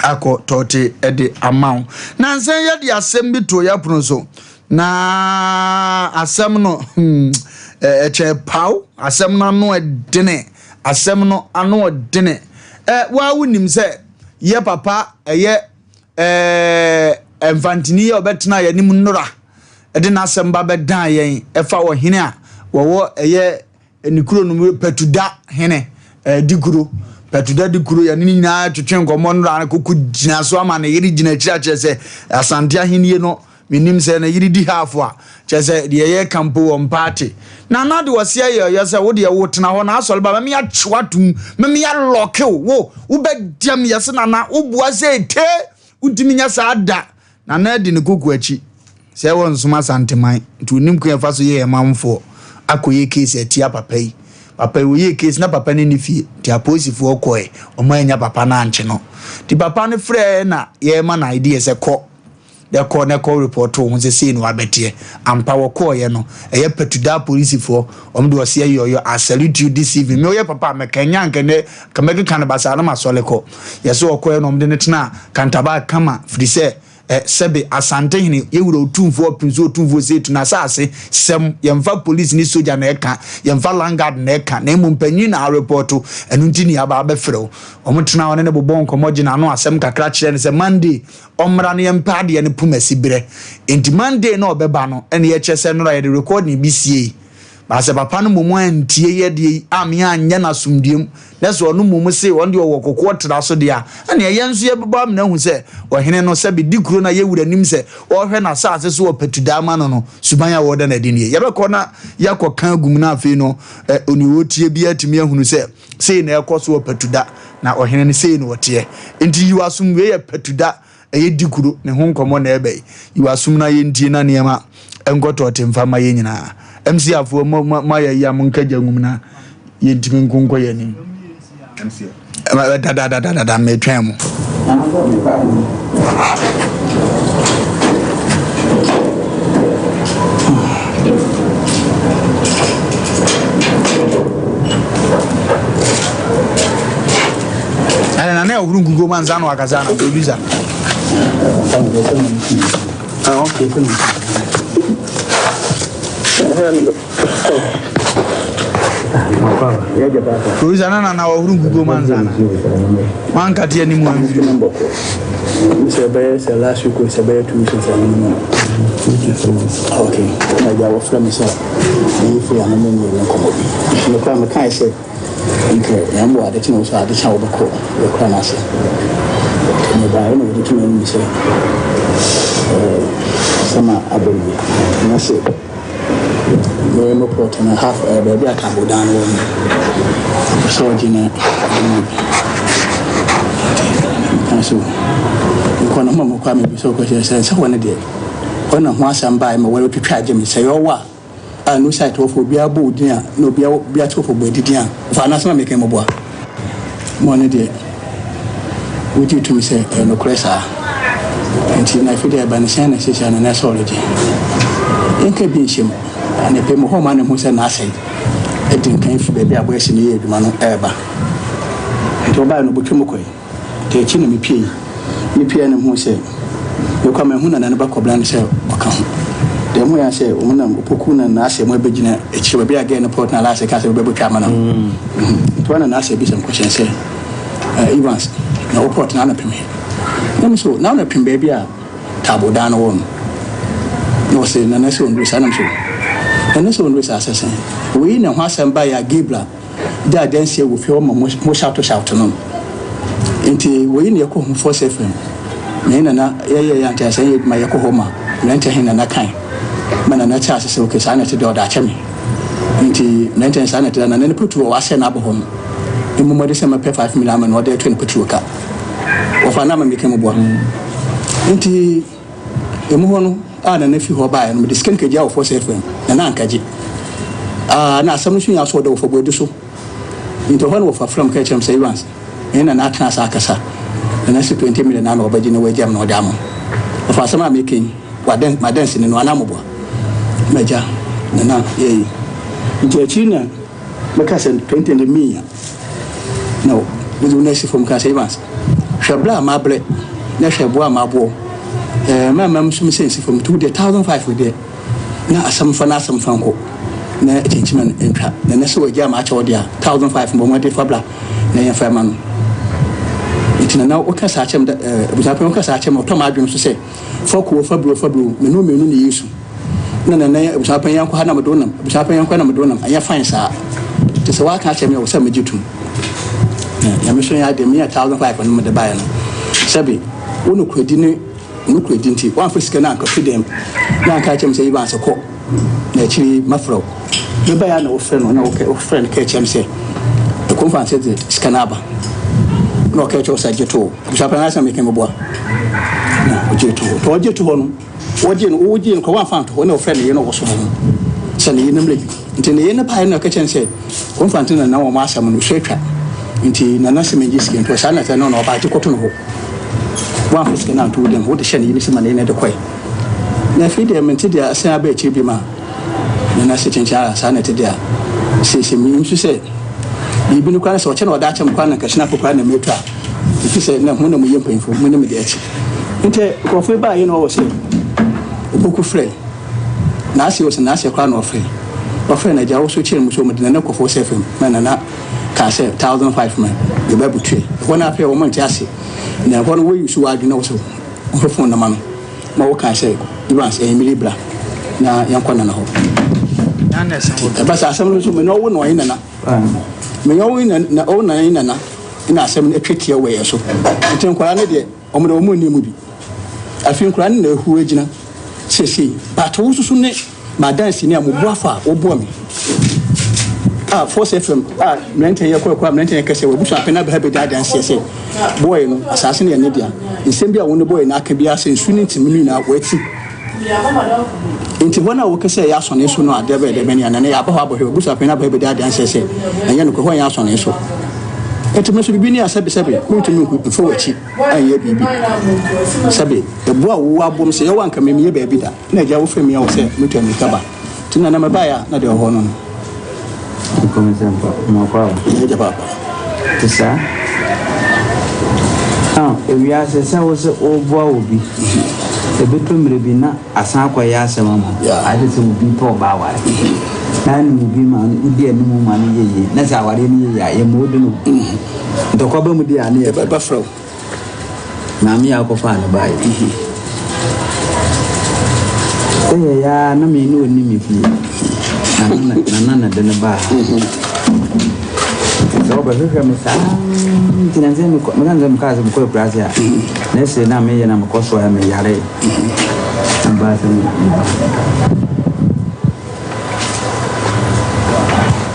akɔ tɔɔte de ama wo. Nansa yi yɛde asɛm bi too yɛn pono so, na asɛm no hmm, ɛkyɛ paw, asɛm no ano ɛdene, asɛm no ano ɔdene. Ɛ waa wonim sɛ yɛ papa ɛyɛ ɛɛ mfantini yɛ ɔbɛtena yɛn anim nnora ɛde n'asɛm ba bɛdan yɛn ɛfa ɔhene a wɔwɔ ɛyɛ Ne kuro no mu Pɛtuda hene di kuro. Pɛtuda di kuro yɛne ne nyinaa twetwe nkɔmmɔ nnora no koko gyina so ama ne yere gyina akyiri akyerɛ sɛ Asante ahennie no menim sɛ ne yere di haafo a kyerɛ sɛ deɛ yɛka mpo wɔ mpaate. Na na de ɔseɛ yɛ ɔyɛ sɛ wo deɛ wo tena hɔ na asɔre ba mɛme akye atom mɛme alɔke wo wobɛgyam yɛse nana woboa sɛ ete wontumi nyɛ saa da. Nana adi ne koko akyi sɛ wɔnsom Asanteman nti onim kwan a ɛfa so yɛ yɛn manfoɔ akɔyɛ case atia papa yi. Papa yi wɔyɛɛ case na papa no nni fie nti apolisifoɔ kɔɛ wɔn annya papa no ankye no. Nti papa no frɛɛ na yɛrema no idea sɛ kɔ. Dɛ kɔ na kɔ report wo ho sɛ sei na wabɛteɛ. Ampa wɔkɔɔeɛ no, ɛyɛ Patudaa polisifoɔ, wɔn de ɔseɛ yɔyɔ, I salute you this evening. Me woyɛ papa a mɛka, ɛnyɛ anka nnɛ nka mɛkeka no basaa na masɔre kɔ. Yɛse wɔkɔɔeɛ na wɔn de no tenaa Kantabaa kama firi sɛ ɛ sɛbe Asantehene, yɛwura Otumfoɔ Ɔpinso Otumfoɔ Setu n'asaase sɛm, yɛmfa police ne sogya na ɛka, yɛmfa landguard na ɛka, na mmom panyin na arepɔɔto, ɛno nti ne yɛaba abɛfrɛ wo. Wɔn tenaa hɔ ne no bobɔɔ nkɔmmɔ gye n'ano asɛm kakra kyerɛɛ no sɛ Monday ɔmmra na yɛmpɛ adeɛ no poma si berɛ. Enti Monday na ɔbɛba no ɛna yɛkyerɛ sɛ nnora yɛde recording bi siei. But sɛ papa no mmom antie yɛ deɛ yi amme anyɛ no asomdwoeɛ mu na sɛ ɔno mmom se ɔno deɛ ɔwɔ kokoɔ tra so deɛ a, ɛneɛ yɛn nso yɛbɛbɔ amena ahu sɛ ɔhene no sɛbe di kuro no a yɛwura nim sɛ ɔrehwɛ n'asaase so wɔ patudaa ma no no suban a wɔreda no adi nie. Yɛbɛkɔ na yɛakɔka agu mu na afei no onii ɔretie biara atumi ahunu sɛ Sei na ɛkɔ so wɔ Patuda, na ɔhene no sei na ɔteɛ. Enti yi w'asom, wei yɛ Patuda, ɛyɛ Dikuro, ne ho nkɔmmɔ na ɛreba yi. Yi w'asom na yɛntie na nneɛma nkɔ tɔɔte mfa mma yɛn nyinaa. MC afoɔ, mo, mo, moayɛ yi a monka gya ngum na yɛntumi nko nkɔ yɛn anim. Dadadadada, metwɛn mo. Ɛna na ɛhuru nkukuo mu ansa na wakasa na producer. Ah, okay. Producer na na na ɔhuru nkukuo mu ansa na wankate anim amfiri mu. Sɛ ɛbɛyɛ sɛ last week o sɛ ɛbɛyɛ 2 weeks sɛ ɛno no. Okay, na agya wɔfrɛ me sɛ meyi firi ano ne mmienu nkɔmmɔ bi. Mekora mekae sɛ nkɛ yɛn bɔ ade kyena wo sɛ ade kyena wobɛkɔ yɛkora no ase. Mebaeɛ na wɔde to m'anim sɛ asɛm a aba wie na sɛ Me mo plot no half ɛɛ baabi a tabodan no wɔ no ɔpɛ sɛ ɔgye na ɔde ma bi nti meka so mekɔ no ho ma mekɔ a mebisa ɔkɔ sɛ sɛ hɔ no deɛ hɔ na ho asɛm baeɛ ma wɔretwitwa agye me sɛ yɛwɔ a a no site hɔfo obiara bɔ odin a na obiara obiara te hɔfo bɔ adidin a ɔfa anaasɛ ma meka mmoboa ma ɔno deɛ wogye tom sɛ ɛyɛ nokorɛ saa. Nti na afei deɛ ɛba no sɛn na seesei a Nana sɛ ɔregye? Yɛnka bi nhyɛ mu. Anɔpa yi mehɔɔ m'ano hu sɛ n'asɛe adi nkan fi baabi a boys no yɛ adwuma no reba. Nti ɔbaeɛ no ɔbɛtwa mu kɔe. Nti akyi na mepuei. Mepueɛ na mehuu sɛ mekɔ a manhu Nana no ba Kɔbena no sɛ ɔka ho. Deɛ mehuiɛ ara sɛ wɔn nam Opoku na Naase wɔn abɛgyina akyire baabi a girl no pɔt na Laase kaa sɛ bɛbɛtwa ama no no. Nti hɔ na Naase bisa me question sɛ, Evans, na wo pɔt no ano pem he? Na me so, na ano pem baabi a taabo dan no wɔ no. Na ɔse, Nana sɛ ɔnduru saa. Na me so, Nana sɛ ɔnduru saa sɛ sɛn? Wei na ho asɛm baeɛ a Gabriel de adansie wɔ fie hɔ ma mo shout shout no. Nti wei na yɛkɔ ho Force FM. Me ne Nana yɛyɛ yɛ ante asɛn yɛ adwuma yɛkɔ hɔ ma mmerɛntɛ he Nana kan ma Nana te ase sɛ okay saa na ɛte deɛ ɔde akyɛ me. Nti mmerɛntɛ he saa na ɛte deɛ Nana ne petrol a wasɛe no abɔ hɔ no mmɔ mmɔden sɛ mɛpɛ 5 million ama no ɔde atua ne petrol ka. Wɔfa no ama meka mu boa. Nti Emu hɔ no a Nana fi hɔ baeɛ no, mede sika no kɛgyaa wɔ Force FM. Nana ankɛgye. Ah, na asɛm no so nyinaa so ɔda wɔfa Boadu so. Nti ɛhɔ na wɔfa frɛ me ka kyerɛ me sɛ, Evans, me ne Nana atena ase akasa. Nana se 20 million na na ɔbɛgye na wagya me na ɔde ama wo. Wɔfa asɛm a meka yi, wadan, m'adanseni no, anaa moboa? M'agya, Nana, yɛyi. Nti akyiri na Mɛka sɛ 20 de minya. Na wodze wo nan si famu ka sɛ, Evans, hwɛ berɛ a mabrɛ na hwɛ boɔ a maboɔ. Ɛɛ, mɛmma me so me sɛ nsi fam nti wo deɛ 1005 deɛ na asɛm fa na asɛm fa nkɔ na kyinkyima no ntwa. Na ɛnɛ sɛ wagya ma akyɛ wo deɛ a, 1005 mbɔ mmɔden fa bra na yɛmfa ma no. Nti na na woka saa kyerɛ me da, ɛɛ, abusuapɛn woka saa kyerɛ me, ɔtɔ m'adwene so sɛ Fa kuo fa bro fa bro me ne wo mmienu ne Yesu na nana abusua panyin yɛnkɔ ha na mede wo nam abusua panyin yɛnkɔ ha na mede wo nam ɛnyɛ fine saa te sɛ waka akyerɛ me a wɔ sɛ megye tom na nyame so yɛ adeɛ meyɛ 1005 no mede baeɛ no sɛbe wo nokorɛdi ne nokorɛdi nti woamfa sika no ankɔhwe dɛm na anka akyerɛ me sɛ Evans kɔ na akyiri yi mɛfrɛ wo. Mebaeɛ a na wofrɛ no na wofrɛ no ka kyerɛ me sɛ ɛkɔmfa sɛ de sika no aba na ɔka kyerɛ wo sɛ gye to abusuapɛn no asɛm meka meboa na ɔgye to hɔ tɔ ɔgye to hɔ no wɔgye no wogye no kɔ wɔamfa nto hɔ na ɔfrɛ ne yere na ɔwɔ so hɔ no sɛ ne yere no mmerɛ bi nti ne yere no baeɛ na ɔka kyerɛ no sɛ kɔmfa nto na na wɔn asɛm no so atwa nti nana sɛ megye sika nti ɔsaa na sɛ no na ɔba agye kɔto no hɔ. Woamfa sika no anto wo dan mu, wode hyɛɛ ne yere nsam ma ne yere de kɔe. Na afei deɛ mente deɛ asan aba akyiri bio ma Nana se kyenkyen a saa na ɛte deɛ a, seesei menim nso sɛ biribi no koraa ne sɛ ɔkyɛ na ɔda akyɛ me koraa na nka hyinafo koraa na meretɔ a, ɛfiri sɛ na mo na moyɛ mpanyimfo, monim deɛ ɛte. Nti nkurɔfoɔ yi baeɛ na wɔwɔ sɛ Opoku frɛ N'ase o sɛ n'ase koraa na ɔfrɛ. Ɔfrɛ no agya wo so kyerɛ mu sɛ wɔde Nana kɔfo sɛ fam ma Nana kaa sɛ 1005 ma yɛba abɛtue. Ɛhɔ no afei wɔn nte ase. Na ɛhɔ no woyi so w'adwene na wo sɛ wɔmfa phone no ma no ma wo kaa sɛ Evans ɛyɛ mmiri bra na yɛnkɔ Nana hɔ. Nti ɛba sɛ asɛm no nso me ne ɔwo na ɔyɛ Nana. Me ne ɔwo na ɔwo na ɔyɛ Nana na asɛm no atwa tia wɔ yɛn so. Nti nkwadaa no deɛ wɔn deɛ wɔn nni mu bi. Afei nkwadaa no na ahu agyina seesei but wo nso so ne m'adanseni a mo boafo a woboa me a Force FM a mmerɛntɛn yɛ kɔɛkɔ a mmerɛntɛn yɛ kɛsɛ w'abusua apɛn abɛha bɛdi adanseɛ sɛ bɔɔyɛ no asase no yɛ ne dea. Nsɛm bi a wo ne bɔɔyɛ no aka biara sɛ nsu ne ntimi no nyinaa w'ati. Nti hɔ no a woka sɛ ɛyɛ asɔne so no adeɛ bɛyɛ dɛ bɛne anaa yɛaba hɔ abɔhwɛ w'abusua apɛn abɛha bɛdi adanseɛ sɛ ɛnyɛ nokorɛ hɔ nyɛ asɔne so. Nti me nso biribi ni a sɛbesɛbe mentumi nhu mfa w'akyi anyɛ biribi. Sɛbe ɛboɔ a wowɔ abom sɛ yɛwɔ anka memeyɛ baabi da. Na agya wofrɛ me a wo sɛ metu amirika ba. Nti na na mebaeɛ a na deɛ ɔwɔ hɔ no no. Nkɔmhyɛ mpa mmakɔ aba. Ɛyɛ agya paapa. Te saa. Now ewiase sɛ wo sɛ woboa obi ɛbɛtɔ mmerɛ bi na asan akɔyɛ asɛm ama wo. Ayɛ te sɛ obi pɛ ɔbaa aware na anim obi ma no wodi anim ma no yɛ yie na sɛ awareɛ no yɛ yie a yɛma odi no. Ntɔkwa ba mu deɛ a ne yɛbɛfrɛ wo. Maame a ɔkɔfaa no baeɛ. Sɛ yɛyɛ ara na me ne ɔnni me fie. Na na na de no baa ha. Sɛ ɔbɛhwehwɛ me saa nti na sɛ mekɔ meka sɛ mekaa sɛ mekɔ akuraase a na ɛsɛ na meyɛ na mekɔ so a meyare. Na baa sɛ meba.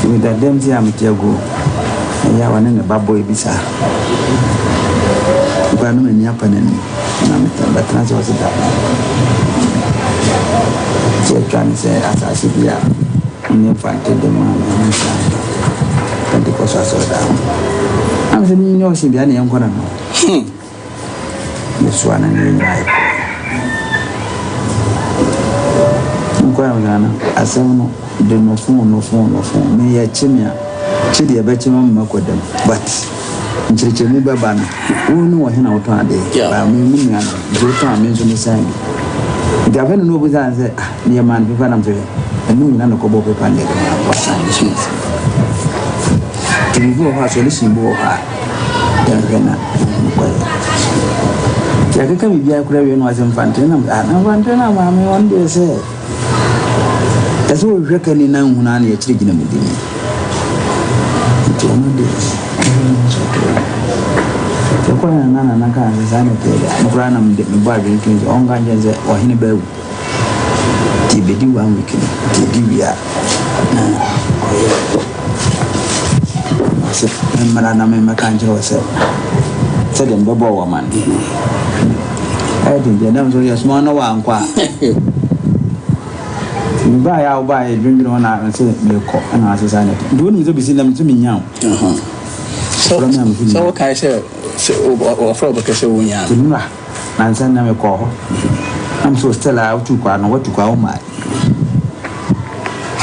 Meda dɛm dze a metse agu ɛyɛ a ɔne ne ba bɔe bi saa. Mekɔa na m'ani apa n'anim na mebɛtena ase ɔse da. Nti atwa ne sɛ asase bi a ne mfante de maa me ne saa Pentecost asɔredan ho. Na mesɛ menyɛ ɔhyɛ bia na yɛnkɔ na no. Hmm. Mesoa no ne yɛn nyinaa yɛkɔe. Mekɔe a ɔdze ana asɛm no de no fon no fon no fon me yɛ kye me a kye deɛ ɛbɛkye ma me makɔ dɛm but nkyerɛkyerɛmu bɛba no wo ne wɔ he na wotɔn adeɛ ba me me nua no nti wotɔn a me nso mesan bi nti afei na na obisaa no sɛ ah meyɛ maa no pepa nam sɛ hwɛ ɛno nyina na kɔbɔ pepa ne yɛde maa no wasan ne so nti biribi wɔ hɔ a solution bi wɔ hɔ a Yɛnhwɛ na yɛnhunu kwan. Nti yɛakeka biribiara koraa wie na ɔse mfantere na ah na mfantere na maame ɔno deɛ sɛ ɛsɛ ɔhwehwɛ kani na nhunu a na yɛkyerɛ gyina mu dini. Nti ɔno deɛ ɛhwɛ no nso ɔtɔɔ no. Yɛkɔɛ na na nana kaa sɛ saa na ɛteɛ deɛ me koraa na mede mebɔ adwene tumi sɛ ɔnka nkyɛn sɛ ɔhene baawu. Nti ɛbɛdi one week no nti ɛdi wie a na ɔyɛ. Ɔse memmra na memmɛka nkyerɛ wo sɛ sɛdeɛ mebɛbɔ wo amane. Ɛyɛ den deɛ nam so yɛsoma na wankɔ a. Nti mebaeɛ a wobaeɛ dwendwene ho na mese merekɔ ɛna ase saa na ɛte. Nti wonim sɛ bɛsi nnɛ mese mennya wo. Sɛ wokae sɛ wɔfrɛ wo bɛkɛ sɛ wonyaa no. Nnura nansa nna mekɔɔ hɔ na mese wo still a wotu kwa no watu kwa wommae.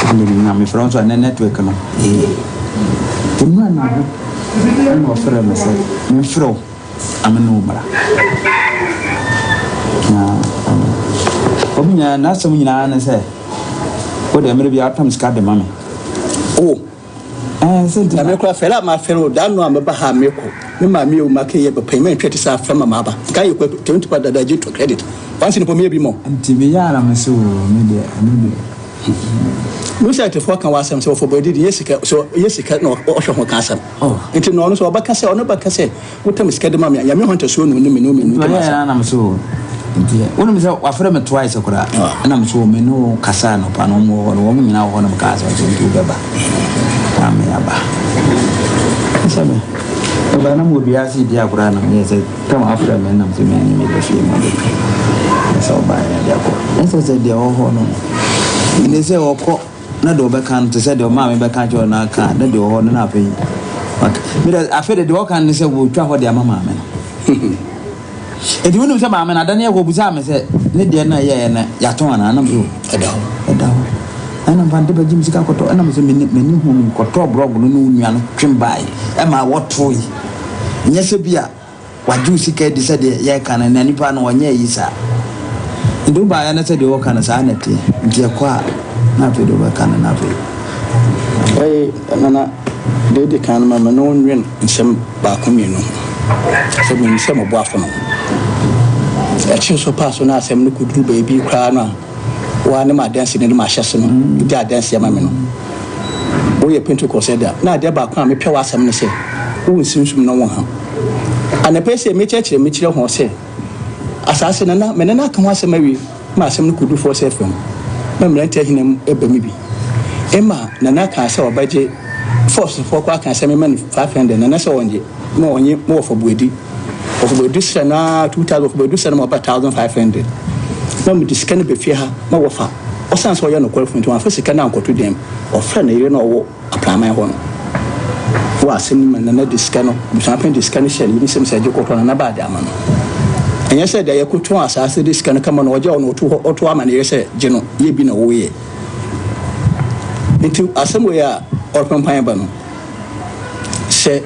Ɛnde me nua mefrɛ wo nso a nɛ network no ee. Nnura anadwo ɛna ɔfrɛ me sɛ memfrɛ wo na me ne wo mmra. Na ɔmo nyinaa n'asɛm nyinaa ne sɛ wo deɛ mmerɛ biara wotɔm sika de ma me. Oh. Ɛɛ sɛ nti na me kora fɛrɛ a ma fɛrɛ o da no a mɛba ha mekɔ me maame o ma kɛyɛ bɛpɛn mɛ ntwɛ te sɛ afɛ ma maba nka yɛ kɔ 20 pa dada gye to credit wansi ne pɔ meyɛ bi mɔ. Nti meyɛ a na me se o me deɛ ɛno deɛ. Mo sɛ atefoɔ ka w'asɛm sɛ wɔfɔ bɔdi de yɛ sika sɛ yɛ sika na ɔhwɛ ho ka asɛm nti na ɔno sɛ ɔbɛka sɛ ɔno bɛka sɛ wotam sika de ma me a nyame ho ntasuo no ne me ne me ntam asɛm. Na me so nti wonim sɛ wafrɛ me twice koraa ɛna me so me ne wo kasa anɔpa no wɔn wɔ hɔ no wɔn nyinaa wɔ hɔ no me kaa sɛ ɔsɛ nti wobɛba na me aba sɛ me ɛba na mo dua ase di agorɔ na meyɛ sɛ tam afrɛ me nam sɛ me ne me bɛ fie ma bɛtwa sɛ ɔbaa yɛ de akɔ ɛsɛ sɛ deɛ ɔwɔ hɔ no ɛne sɛ ɔkɔ na deɛ ɔbɛka no te sɛ deɛ ɔmaame bɛka kyerɛ no aka na deɛ ɔwɔ hɔ no na afei mede afei de deɛ ɔka no ne sɛ wɔtwa hɔ de ama maame no. Enti wonim sɛ maame no ada no yɛ kɔbusaa me sɛ ne deɛ no a ɛyɛeɛ no yɛatɔn anaa? Na mese o ɛda hɔ ɛda hɔ. Ɛna mfa nte bɛgye me sika kɔtɔ. Ɛna mese m'ani m'ani hu me kɔtɔɔ brɔg no ne wo nua no twem baeɛ ɛma wɔtoe. Nyɛ sɛ bi a Wagye wo sika adi sɛdeɛ yɛreka no, na nipa no ɔnyɛ ayi saa. Nti wobaeɛ no sɛdeɛ wɔka no saa na ɛteɛ. Nti ɛkɔ a na afei deɛ wobɛka no na afei. Ɛy Nana, deɛ ɛdi kan no ma me ne wo nnwen nsɛm baako mmienu ho. Sɛ menim sɛ mo bo afono. Ɛkyere so paa so na asɛm no kɔduru baabi koraa no a, Wo ara ne m'adansi no ne m'ahyɛse no di adanseɛ ma me no. Woyɛ Pentekost ɛda, na adeɛ baako a mepɛ w'asɛm ne sɛ, wonsunsum na wonha. Anɔpa yi sɛ mekyerɛkyerɛ mekyerɛ ho sɛ, asaase no na me ne no aka ho asɛm awie ma asɛm no kɔdu Force FM ma mmeranteɛ ahina mu ba mu bi. Ema Nana kaa sɛ ɔbɛgye Force foɔ koraa kaa sɛ mema no 500 Nana sɛ ɔngye ma ɔnye mo wɔfa Boadi. Wɔfa bɛdu srɛ no ara 2000 wɔfa bɛdu srɛ no ma ɔba 1500 na mede sika no ba fie ha ma wɔfa ɔsan sɛ ɔyɛ nokorɛfo nti wamfa sika no ankɔto dɛm ɔfrɛ ne yere na ɔwɔ apraman hɔ no wɔ asɛm no ma nana de sika no abusuapɛn de sika no hyɛ ne yere nsam sɛ gye kɔtɔ nana baa de ama no ɛnyɛ sɛ deɛ yɛkɔtɔn asaase de sika no kama no ɔgye ɔno ɔto hɔ ɔto ama ne yere sɛ gye no yɛ bi na woyɛ nti asɛm wei a ɔrepempan ba no sɛ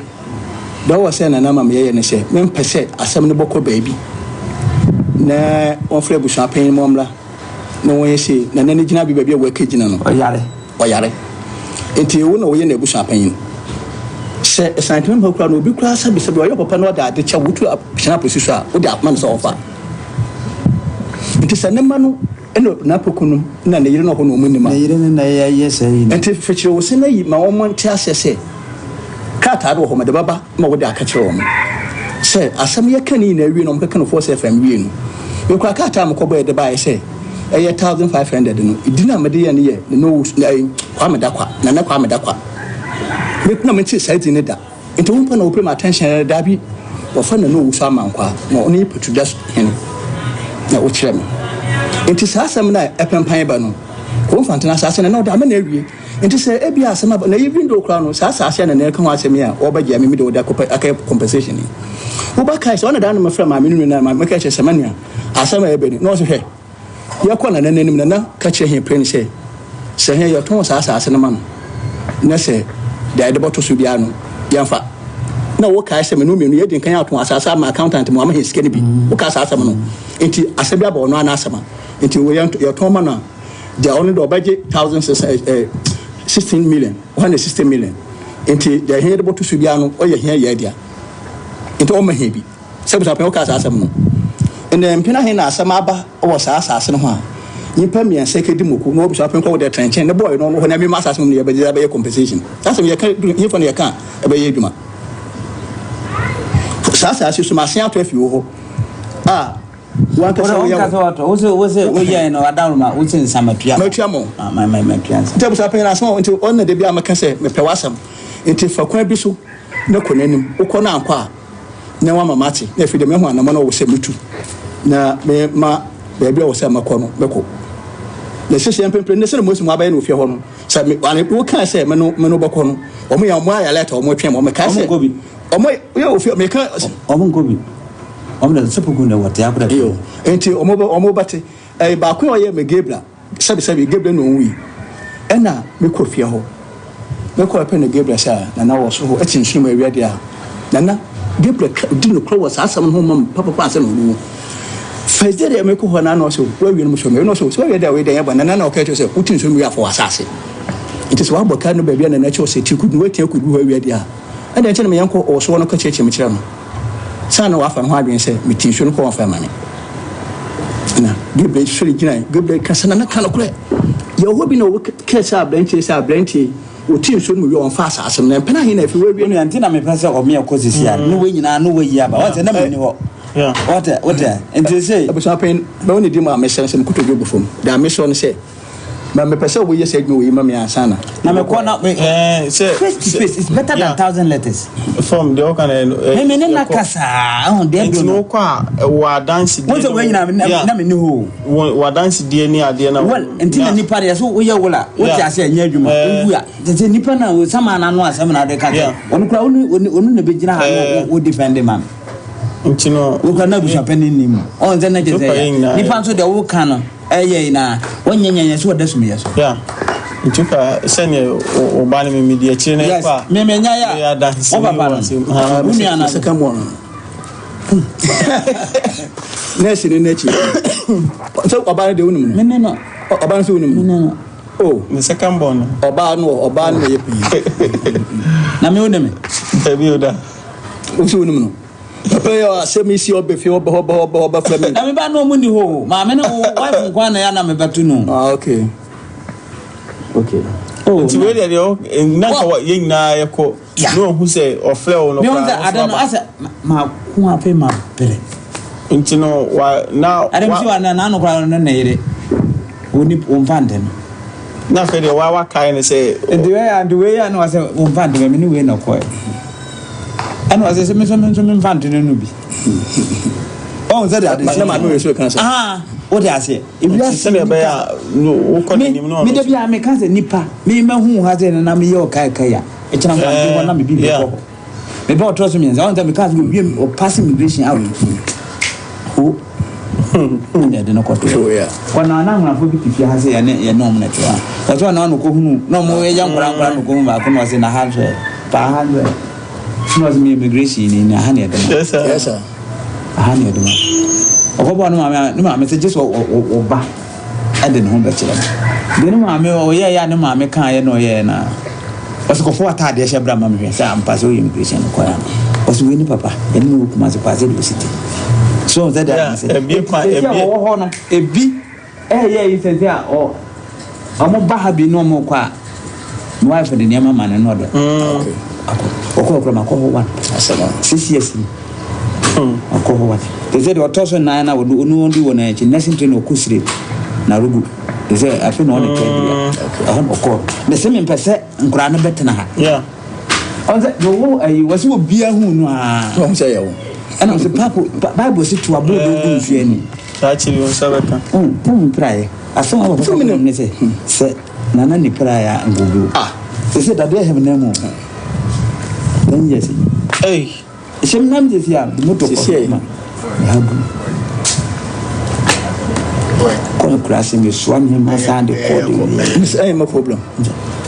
Deɛ ɔwɔ sɛ Nana ma meyɛyɛ ne sɛ, mempɛ sɛ asɛm no bɔkɔ baabi na wɔmfrɛ abusua panyin ma ɔmmra na wɔnyɛ sei. Nana no gyinabea baabi a wakɛgyina no. Ɔyare. Ɔyare. Nti wo na woyɛ n'abusua panyin. Sɛ ɛsan mpa koraa no, obi koraa sɛbesɛbe ɔyɛ papa na ɔde ade kyɛ wo, wotu hyɛn aposi so a, wode ama no sɛ ɔmfa. Nti sɛ ne mma no Ɛna n'apoku no na ne yere no hɔ na wɔn nim a. Ne yere no na ɛyɛ saa yi no. Nti fikyiri wo se na yi ma wɔn nte aseɛ sɛ krataa no wɔ hɔ mede bɛba ma wode aka kyerɛ wɔn sɛ asɛm yɛka ne nyinaa wie na wɔn kɛka no Force FM wie no mekura krataa a mekɔbɔɛ de baeɛ sɛ ɛyɛ 1500 no din a mede yɛ no yɛ Nana Owusu ɛyi Kwame Dakwa Nana Kwame Dakwa me na mente saa din no da. Nti wo mpo na wopɛ mu attention ɛ? Daabi, wɔfrɛ no na owusu amankwaa, na ɔno nye Patuda hene, na wokyerɛ me. Nti saa asɛm no a ɛpempan ba no, Kuro Mfantena asaase no, na ɔde ama no awie. Nti sɛ ebia asɛm aba, na even though koraa no, saa asaase a na ɛka ho asɛm yi a wɔbɛgye a me mede wɔde akɔpɛ akɛyɛ compensation yi. Woba kae sɛ ɔna daa no mefrɛ maame no nua no a, maame ka kyerɛ sɛ manua, asɛm a ɛbɛ ni, na ɔse hwɛ, Yɛkɔ Nana n'anim, Nana ka kyerɛ hɛn prɛn sɛ, sɛ hɛn yɛtɔn saa asaase no ma no, na sɛ dza yɛdze bɔto so biara no, yɛmfa. Nna wokae sɛ, me no mienu yedzi nkan atɔn asaase ama accountant ma ɔama hɛn sika no bi. Wokaa saa asɛm no. Ntsi asɛm bi aba ɔno ara n'asɛm a, ntsi yɛtɔn ma no a, dza ɔno dɛ ɔbɛgye thousand six eh, 16 million, 160 million. Ntsi dza hɛn yɛdze bɔto so biara no, ɔyɛ hɛn yɛɛ dea. Ntsi ɔmma hɛn bi. Sɛ abusuapɛn wokaa saa asɛm no. Ndɛ mpɛn ahe na asɛm aba wɔ saa asaase no ho a nyimpa miɛnsa ekedi muku na w'abusuapɛn kɔ wo dɛ trɛnkyɛn ne bɔɔy no ɔno hɔ na mema asaase no mu na yɛbɛgye dze abɛyɛ compensation. Saa asɛm yɛka du nyimfa na yɛka a ɛbɛyɛ edwuma. Saa asaase so masen atɔ afi wo hɔ a wankasa woyɛ wo. Wankasa watɔ. Wose wose woyɛɛ no adaworoma wose nsa matua. Matua mo. Ma ma matua nsa. Nti abusuapɛn asɛm nti ɔno na da bi a meka sɛ mepɛ w'asɛm nti fa kwan bi so na kɔ n'anim wokɔ no ankɔ a na wama mate, na afei deɛ mahu anammɔn a ɔwɔ sɛ metu, na mema baabi a ɔwɔ sɛ mɛkɔ no, mɛkɔ. Na sɛsɛ mprempren ne sɛdeɛ Mose mu abɛyɛ no ofie hɔ no, sɛ me ane wokaa sɛ me no me no bɛkɔ no, wɔn yɛ wɔn ayɛ alert a wɔn twɛn wɔn mekae sɛ Wɔn nkɔ bi. wɔn yɛ ofie meka Wɔn nkɔ bi. Wɔn de sɛ poku na wɔte akora yo nti wɔn bɛ wɔn bɛte ɛyɛ baako a ɔyɛ me Gabriel Sɛbi sɛbi Gabriel na ɔwui ɛna me kɔ fie hɔ me kɔ ɛpɛ na Gabriel sɛ nana wɔ soro hɔ ɛte nsuo mu awia deɛ a nana Gabriel ka di nokorɛ wɔ saa asɛm no ho ma me papapa ansa na ɔrewu first day deɛ me kɔ hɔ na na ɔsɛ wawie no mo sɛ na ɔsɛ sɛ wawie deɛ wei deɛ yɛ bɔ nana na ɔka kyerɛ sɛ wote nsuo mu wie afɔ wɔ asase nti sɛ wabɔ ka no baabi a nana kyerɛ sɛ ti kudu watia kudu hɔ awia deɛ a ɛdeɛ nkyɛn na me yɛnkɔ ɔwɔ so hɔ no ka kyerɛkyerɛ me kyerɛ no Saa na wafa ne ho adwene sɛ, Mete nsuo no kɔ wɔmfa mma me. Na Gabriel sɔre gyinae. Gabriel ka sɛ, Nana ka nokorɛ. Yɛwɔ hɔ bi na wɔkɛɛ sɛ aberanteɛ sɛ aberanteɛ ɔte nsuo no mu wie ɔmfa asaase no. Na mpɛn ahe na afei wawie no. Onua nti na mepɛ sɛ ɔme ɛkɔ sisi a ne wei nyinaa ne wayi aba wɔn sɛ na menni hɔ wɔte wote nti sei. Abusua panyin bɛwo ne di mu a mesrɛ no sɛ mekotodwe gu fam. Deɛ mesrɛ no sɛ Ma mepɛ sɛ woyɛ saa adwuma wei ma me ansa na. Na mekɔ na me. Ɛɛ sɛ. Face to face is better than thousand letters. Fam deɛ ɔka na. Me me ne na kasa ɛho deɛ do no. Nti no kɔ a wɔ adansi deɛ. Wɔn sɛ wɔn nyinaa na me ni hɔ o. Wɔ wɔ adansi deɛ ni adeɛ na. Well nti na nipa deɛ so woyɛ wola wote ase ɛnyɛ adwuma owu a te sɛ nipa na sama na ano asɛm na ade ka sɛ ɔno kura ɔno ɔno na bɛ gyina ha na o defend ma no. Nti no. Wokura na abusuapɛn nni mu. Ɔn sɛ na kyerɛ sɛ nipa nso deɛ woka no ɛyɛ yi na wɔnyɛ nyɛ sɛ wɔda sumiyɛ so. Yeah. Nti ka sɛdeɛ wo ba no me medi akyire no Yes. kɔ a. Me me nya ya. Wo papa no. Wo nua no. Second one. Nurse ne n'akyi. Sɛ ɔbaa no deɛ wonim no. Me ne no. Ɔbaa no sɛ wonim no. Me ne no. Oh. Ne second born no. Ɔbaa no ɔbaa no na yɛ pii. Na me wonim me. Dabi o da. Wo sɛ wonim no. Papa yi asɛm yi si ɔbɛ fie ɔbɛ ɔbɛ ɔbɛ ɔbɛ fɛ mi. Na me ba no ɔmo ni hɔ o. Maame ne wo wife nko na ya na me bɛto no. Ah okay. Okay. Oh, nti wei deɛ deɛ na nka yɛn nyinaa yɛkɔ na ɔhu sɛ ɔfrɛ wo no koraa sɛ ade no asɛ mako afei mabrɛ nti no wa na ade mi si wa na n'ano koraa no ne yere wɔni wɔmfa nte no na afei deɛ wa wakae no sɛ nti wei a nti wei a na wasɛ wɔmfa nte no me ne wei na ɔkɔɛ ɛna wasɛ sɛ me nso me nso memfa nte no no bi ɔn sɛ de ade si na maame wei so kan sɛ ah wode aseɛ Ewiase sɛdeɛ ɛbɛyɛ a wokɔ n'anim no Me da bi a meka sɛ nipa me ma hu ha sɛ na meyɛ ɔkaekae a ɛkyena mfa nte hɔ na me bi bɛkɔ hɔ me ba ɔtɔ so mmiɛnsa ɔn sɛ meka sɛ owie ɔpass immigration out ho ɛna ɛde no kɔto kɔ na na anwonafo bi te fie ha sɛ yɛne yɛne ɔmo na ɛte hɔ a ɔsɛ ɔna ɔno kɔhunu na ɔmo yɛ nkora nkora no kɔhunu baako na ɔsɛ na ha nso ɛ paa ha nso ɛ na ɔsɛ me immigration ni na ha na ɛde ma Aha ne ɛde ma. Ɔkɔbɔɔ ne maame a, ne maame sɛ gye sɛ ɔba de ne ho bɛkyerɛ no. Deɛ ne maame ɔyɛeɛ a ne maame kaeɛ na ɔyɛeɛ no a, ɔsɛ kɔfo ataadeɛ hyɛ bra ma mehwɛ sɛ ampa sɛ woyɛ immigration no kɔɛ ama. Ɔsɛ wei ne papa, yɛne ne wɔ Kumasi paa sɛdeɛ ɔsi te. So sɛ deɛ ase. Sɛ wɔwɔ hɔ no, ebi Ɛyɛ yi sɛ sɛ a ɔ ɔmo ba ha bi na ɔmo kɔ a me wife de nneɛma ma no na ɔde akɔ ɔkɔ ɔkora ma kɔ hɔ one 6 years ni ɔkɔ hɔ one te sɛ deɛ ɔtɔ so nan na ɔno ɔno ɔdi wɔ n'akyi nursing training ɔkɔ sire na arugu te sɛ afei na ɔne tɛ bia ɛhɔ na ɔkɔ na sɛ mempɛ sɛ nkoraa no bɛtena ha ɔn sɛ deɛ ɔwɔ ayi wɔ sɛ obiara hu no aa ɔn sɛ yɛ wo ɛna ɔsɛ papo bible sɛ to aboɔ de ogu nsuo ani. Daakye bi wo nsa bɛka. Oh, tell me praeɛ. Asɛm a papa ka kyerɛ me ne sɛ, sɛ Nana nni praeɛ a, nka ɔbɛwu. Ah! Seesei dadeɛ hyɛ me nan mu o. 10 years ni. Ei! Ɛhyɛ me nan mu seesei a, mede moto kɔ Seesei. ma me ha gu. Kɔ akuraase mesoa nneɛma saa de kɔ de wie. Miss, ɛyɛ ma problem.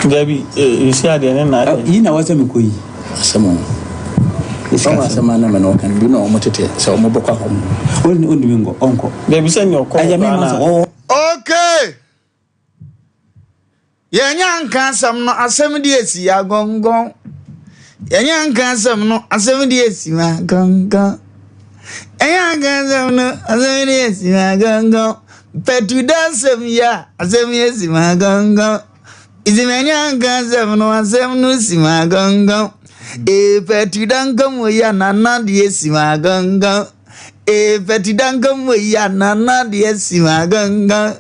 Dabi, eh, seesei adeɛ ne na. Yi na wɔsɛ mekɔ yi. Asɛm o. Ɔn asɛm a na me ne wo ka no, bi na wɔn tete sɛ wɔn bɛkɔ akɔ. Ɔnni ɔnni nkɔ ɔnkɔ. Dabi sɛ nea ɔkɔ Ɛyɛ me koraa ma na. sɛ ɔwɔ. Okay! Yɛnyɛ anka asɛm no, asɛm de asi agɔngɔn. Yɛnyɛ anka asɛm no, asɛm de asi agɔngɔn. Yɛnyɛ anka asɛm no, asɛm de asi agɔngɔn. Pɛtu da asɛm yi a, asɛm yi asi agɔngɔn. Isi manya anka asɛm no, asɛm no si agɔngɔn. Ee, pɛtu da nkɔmmɔ yi a, nana deɛ si agɔngɔn. Ee, pɛtu da nkɔmmɔ yi a, nana deɛ si agɔngɔn.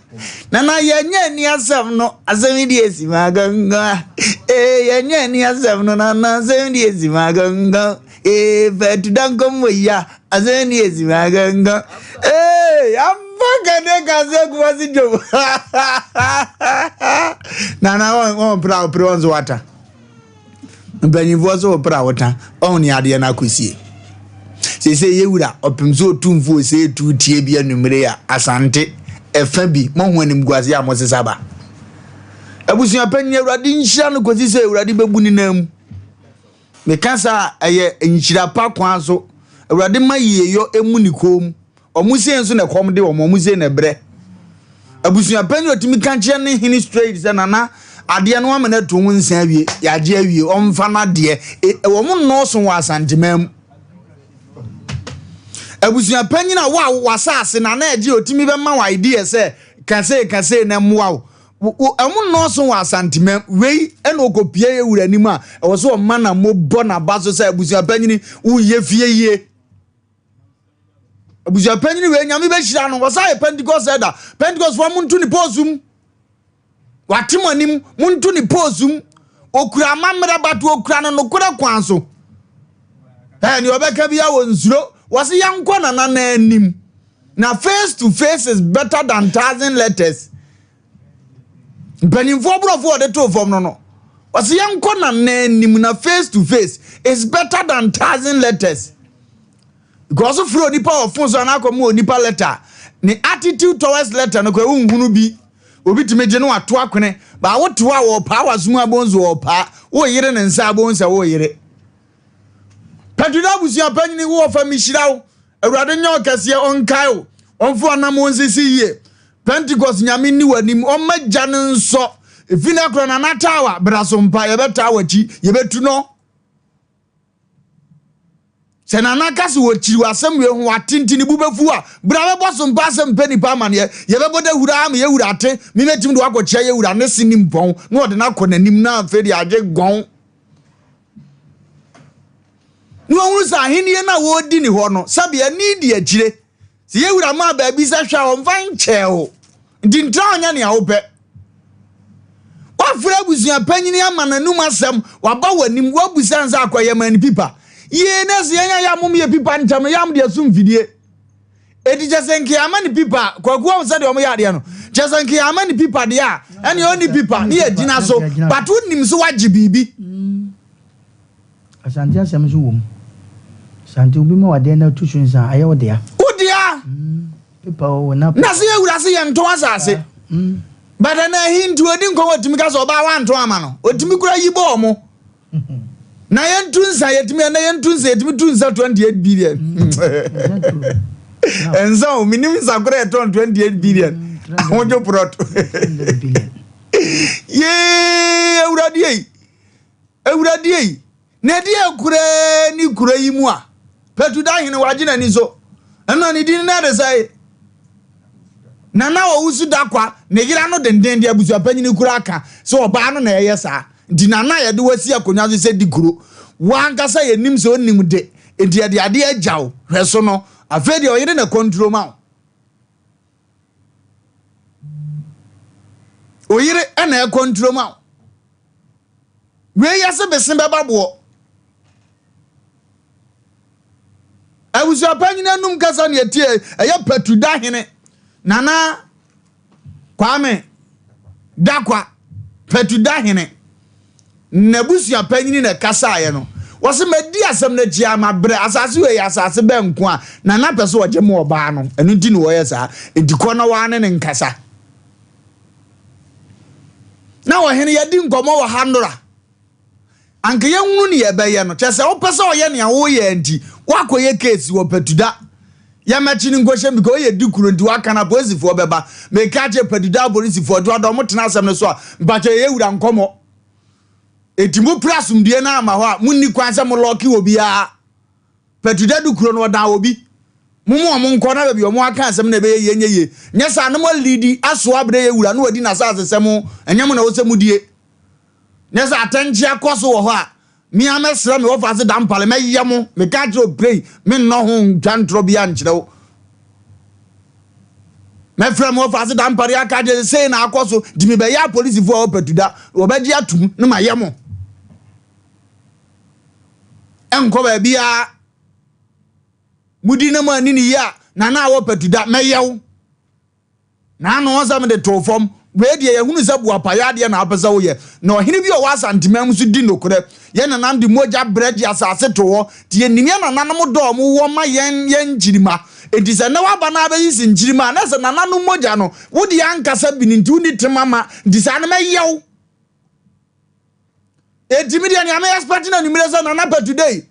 Nana yɛnyɛ ani asɛm no, asɛm yi deɛ si agɔngɔn. Ee, yɛnyɛ ani asɛm no, nana asɛm deɛ si agɔngɔn. Ee, pɛtu da nkɔmmɔ yi a, asɛm deɛ si agɔngɔn. Ee, ampa kane kase kumasi dwom. Nana wɔn wɔn pere a wɔpere wɔn so wata. Mpanyinfoɔ so wɔpere a wɔta ɔho ne adeɛ no akɔsie. Seesei yɛ wura ɔpem so otumfoɔ sɛ etu tie bi anumere a asante ɛfa bi moho animguase a mosesa ba. Abusua panyin awurade nhyira no kɔsi sɛ awurade bɛbu ne nan mu. Meka saa a ɛyɛ nhyira pa kwan so. Awurade ma yieyɔ emu ne kɔn mu. Ɔmo sei nso na ɛkɔm de wɔn, ɔmo sei na ɛbrɛ. Abusua panyin a otumi ka kyerɛ ne hene straight sɛ nana adeɛ no amena to ho nsa awie, yɛagye awie, ɔmfa n'adeɛ. E, wɔn nnɔɔso wɔ Asanteman mu. Abusua panyin a wo a w'asase nana ɛgye otumi bɛma wo idea sɛ ka sei ka sei na mmoa wo. Wɔn nnɔɔso wɔ Asanteman mu. Wei ɛna ɔkɔpie yɛ wura anim a ɛwɔ sɛ ɔma na mobɔ n'aba so sɛ abusua panyin woyɛ fie yie. Abusuapanyin wei nyame bɛhyira no wɔsa yɛ Pentecost ɛda Pentecost foɔ monto ne pose mu wate mo anim monto ne pose mu okura amammerɛ bato okura no nokorɛ kwan so ɛɛ nea ɔbɛka bi awɔ nsuro wɔse yɛnkɔ nana na anim na face to face is better than thousand letters mpanimfoɔ borɔfo ɔde too fam no no wɔse yɛnkɔ nana anim na face to face is better than thousand letters. Because wofrɛ onipa wɔ phone so anaa akɔma onipa letter a, ne attitude towards letter no koraa wonhunu bi. Obi tumi gye no wato akwene. Baa wote hɔ a wɔpaa w'asom a wobɛhu sɛ wɔpaa. Woyere ne nsa a wobɛhu sɛ woyere. Pɛtweda abusua panyini wo wɔfa mehyira wo. Awurade nyɛ wo kɛseɛ ɔnkae wo. Ɔmfa w'anammɔn nsisi yie. Pentecost nyame nni w'anim ɔmma gya no nsɔ. Efi no akora Nana Tawa bra so mpa yɛbɛtaa w'akyi yɛbɛtu no. Sɛ Nana ka sɛ wɔkyiri w'asɛm wei ho wate nti ne bo bɛfu a, bra bɛbɔ so mpa asɛm mpɛ nipa amaneɛ. Yɛbɛbɔ dawuro ara ma yɛwura ate. Me mɛtumi de wakɔkyea yɛwura ne se nimpɔn na ɔde no akɔ n'anim na afei deɛ agye gɔn. Na wɔhunu sɛ ahennie no a wɔredi ne hɔ no, sɛbe ani di akyire. Sɛ yɛn wura maa baabi sɛ hwɛ a, ɔmfa nkyɛɛ wo. Nti ntra hɔ nyɛ nea wopɛ. Woafrɛ abusua panyini ama n'anum asɛm, waba w'anim, woabusa no sɛ akɔyɛ ma no pipa. Yee, na sɛ yɛn a yɛamom yɛ pipa ntɛm no, yɛam de aso mfidie. Enti kyɛ sɛ nka yɛama no pipa a, Kwaku wahu sɛdeɛ wɔyɛ adeɛ no. Kyɛ sɛ nka yɛama no pipa deɛ a, ɛnneɛ ɔnni pipa, ne yɛgyina so. But wonim sɛ woagye biribi. Asante asɛm nso wom. Asante obi ma wo adeɛ na atu so nsa a, ayɛ wo dea. Wo dea. Pepa o, wo na. Na sɛ yɛwura se yɛntɔn asase. But ɛnɛ ahi nti odi nkɔm otumi ka sɛ ɔbaa wantɔn ama no. Otumi kura yi bɔ ɔmo. Na yɛntu nsa yɛtumi ɛnɛ yɛntu nsa yɛtumi tu nsa 28 billion. Nsa o, menim nsa kora yɛtɔn 28 billion. Ahodwo prɔt. Yee awurade ei. Awurade ei, na ɛdeɛn koraa ni kuro yi mu a Patuda hene wagye n'ani so? Ɛna ne din no ɛde sɛe. Nana Owusu Dakwa ne yera no denden de abusuapanyini koraa ka sɛ ɔbaa no na ɛyɛ saa. Nti Nana yɛde wasi akonnwa so sɛ di kuro. Wankasa yɛnim sɛ ɔnim de, nti yɛde adeɛ agya wo, hwɛ so no. Afei deɛ ɔyere na kɔnturo ma wo. Oyere na ɛkɔnturo ma wo. Wei yɛ se bese bɛba boɔ. Abusua panyin anum kasa ne ɛtie ɛyɛ Patuda hene Nana Kwame Dakwa Patuda hene n'abusua panyin na ɛkasaeɛ no. Wɔse madi asɛm no akyi a mabrɛ asase wei yɛ asase bɛn nko a Nana pɛ sɛ ɔgye mo ɔbaa no ɛno nti na wɔyɛ saa nti kɔ na waa ne ne nkasa. Na ɔhene yɛadi nkɔmmɔ wɔ ha nnora. Anka yɛnhunu nea ɛbɛyɛ no. Kyerɛ sɛ wopɛ sɛ ɔyɛ nea woyɛ nti, woakɔyɛ case wɔ Patuda. Yɛmmɛkye no nkɔhyɛ mu because ɔyɛ di kuro nti waka no apolisifoɔ bɛba. Meka akyerɛ Patuda apolisifoɔ nti wɔde wɔn tena asɛm no so a, mpakyɛ yɛyɛ wura nkɔmmɔ. Enti mopere asomdue no ama hɔ a, monni kwan sɛ molɔke obiara. Patu da du kuro no ɔdan obi. Mo mo ɔmo nkɔ na baabi ɔmo aka asɛm na ɛbɛyɛ yie nyɛ yie. Nyɛ saa na mo alidi asoa abrɛ yɛ wura na wadi n'asase sɛ mo ɛnyɛ mo na ɛwɔ sɛ mo die. Nyɛ sɛ atɛnkyea kɔ so wɔ hɔ a me ara mɛsrɛ me wɔfa ase dampale mɛyɛ mo meka akyerɛ oprei me nnɔ ho ntwa ntorɔ biara nkyerɛ wo. Mɛfrɛ me wɔfa ase dampare aka akyerɛ sɛ sei na akɔ so nti mebɛyɛ apolisifoɔ a wɔpatu da wɔbɛgye atum na mayɛ mo. Ɛnkɔ baabiara. Mudi na moanni no yie a, Nana a wɔpatu da, mɛyɛ wo. Na ano ɔsɛ mede too fam. Wei deɛ yɛhunu sɛ boapayɔ adeɛ na wopɛ sɛ woyɛ. Na ɔhene bi a ɔwɔ Asanteman mu nso di nokorɛ. Yɛn nananom de mogya brɛ gye asase too hɔ. Nti yɛnim yɛn nananom dɔ a wɔwɔ ma yɛn yɛn nkyirimma. Enti sɛ nnɛ woaba na abɛsisi nkyirimma a, na ɛsɛ nananom mogya no, wo deɛ ankasa bi no nti wonni tema ma. Nti saa no mɛyɛ wo. Enti me deɛ nea me expect no anwummerɛ sɛ Nana pɛ today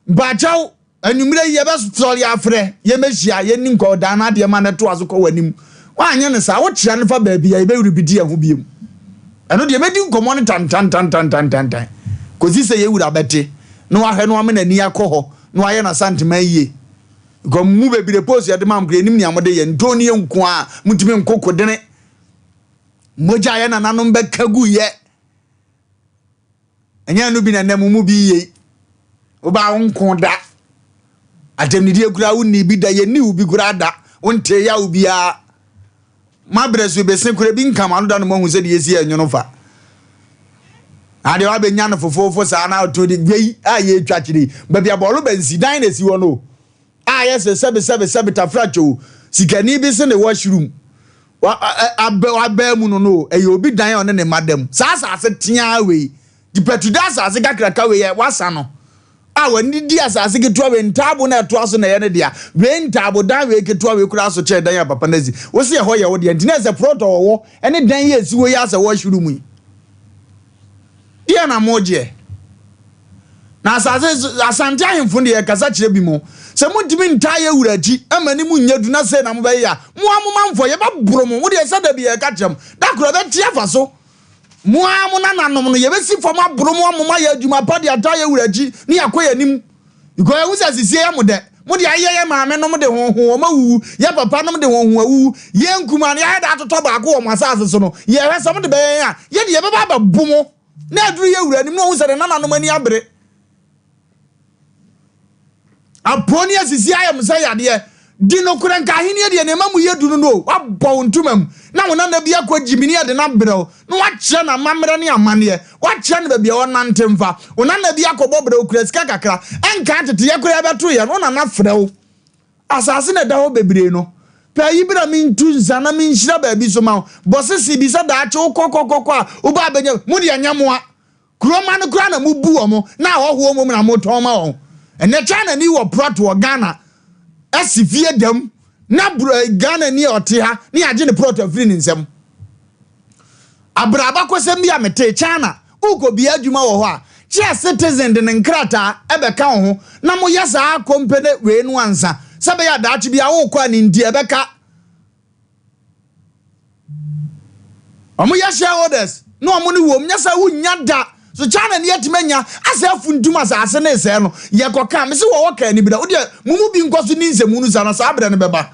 mpakyɛw anwummerɛ yi yɛbɛsɔre afrɛ yɛmɛhyia yɛni nkɔ dan no adeɛ ma no toa so kɔ w'anim woanyɛ no saa wokyea no fa baabi a yɛbɛwerepiti yɛn ho biom ɛno deɛ mɛdi nkɔmmɔ no tantantantantantantan kɔsi sɛ yɛwura bɛte na wahwɛ no ama n'ani akɔ hɔ na wayɛ n'asantema yie because mu bebree post yɛde ma mkora yɛnim nea mode yɛ ntɔn ne yɛ nko a motumi nkoko dene mogya yɛ nananom bɛka gu yɛ Ɛnyɛ ɛno bi na nnɛ mo mu bi yɛ yi. Wobaa wo nko da. Atɛmdidie koraa wonni bi da. Yɛnni wo bi koraa da. Wontee yaw biara. Moabrɛ so bese koraa bi nka mo ano da no moahu sɛdeɛ yɛsi yɛ nwono fa. Na deɛ wabɛnya no fofoofo saa na ɔto de wei a yɛtwa kyerɛ yi. Baabi a bɔɔlo bɛnsi dan na ɛsi hɔ no. A yɛ sɛ sɛbe sɛbe sɛbe tafra kyɛw. Sikani bi se ne washroom. Wa abɛ wabaa mu no no ɛyɛ obi dan a ɔne ne mma da mu. Saa asase teaa wei, dipatuda asase kakraka wei ɛ wasa no. A wɔde di asase ketewa wei ntaabo na ɛtoa so na ɛyɛ ne dea. Wei ntaabo dan wei ketewa wei koraa so kyɛn dan a papa no asi. Wo se ɛhɔ yɛ wo dea nti na ɛsɛ prɔt a ɔwɔ ne dan yi a ɛsi hɔ yi asɛ wɔahwiri mu yi. Deɛ na mogyeɛ. Na asase so Asante ahemfo no deɛ yɛkasa kyerɛ bi mo sɛ montumi ntaa yɛ wura akyi ma ne mu nyɛ du na sei na mobɛyɛ a mo ara mo manfoɔ yɛbɛboro mo. Mo deɛ sɛ da bi yɛka kyerɛ mo da koro ɛbɛte afa so. Mo ara mo nananom no, yɛbɛsi fam aboro mo ama moayɛ adwuma pa de ataa yɛn wura akyi ne yɛakɔ yɛn anim. Because yɛhu sɛ sisie yɛ mo dɛ. Mo de ayeyɛ yɛn maame nom de ho ho wɔn awuwu, yɛn papa nom de wɔn ho awuwu. Yɛn nkumaa no, yɛayɛ dɛ atotɔ baako wɔ mo asase so no, yɛhwɛ sɛ mode bɛyɛ yɛn a, yɛn de yɛbɛba abɛbo mo. Na aduru yɛn wura anim na wahu sɛ ne nananom ani abere. Apɔw ne asisi ayɛ mo sɛ yadeɛ. Di nokorɛ nka ahennie deɛ nea ɛma mu yɛ duru no o, woabɔ wo ntoma mu na wo nana bi akɔ gyimini de no abrɛ wo na woakyerɛ no amammerɛ ne amanneɛ, woakyerɛ no baabi a ɔnante mfa, wo nana bi akɔbɔ brɛ okura sika kakra, ɛnka teteyɛ koraa bɛto yɛn, wo nana frɛ wo. Asase na ɛda hɔ bebree no, pɛ ayi bra mentu nsa na menhyira baabi so ma wo, bɔ sese bi sɛ daakye wokɔ kɔ kɔ kɔ a wobaa bɛnya, mo deɛ nyɛ moa. Kuromma no koraa na mobu wɔn na ahɔhoɔ mmom na motɔn ma wɔn. Ɛnnɛ Chinani wɔ prɔt wɔ Ghana asi fie dam na Ghanani a ɔte ha ne yɛagye ne prɔt afiri ne nsam. Abrɛ abakɔsɛm bi a metee, China wokɔ bia adwuma wɔ hɔ a, kyerɛ citizen de ne nkrataa ɛbɛka wo ho na moyɛ saa kompene wei no ansa sɛ bɛyɛ a daakye bia wokɔ a ne nti ɛbɛka. Wɔn yɛ shareholders na wɔn ne wɔm nyɛ sɛ wonya da so China ni atumi anya asɛ afuntum asase ne sɛɛ no yɛkɔ ka mese wɔwɔ ka ani bra wodeɛ mo mu bi nkɔ so ni nsɛmu no saa na saa berɛ no bɛba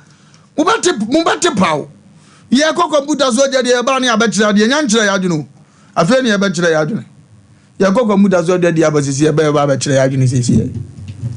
mobɛte mobɛte paw yɛkɔ kɔmputa so agya deɛ yɛba ne abɛkyerɛ adeɛ nya nkyerɛ yɛ adwene o afei ne yɛbɛkyerɛ yɛ adwene Yɛkɔ kɔmputa so de adi aba sisi ɛbɛyɛ ba abɛkyerɛ yɛn adwene sisi ɛ.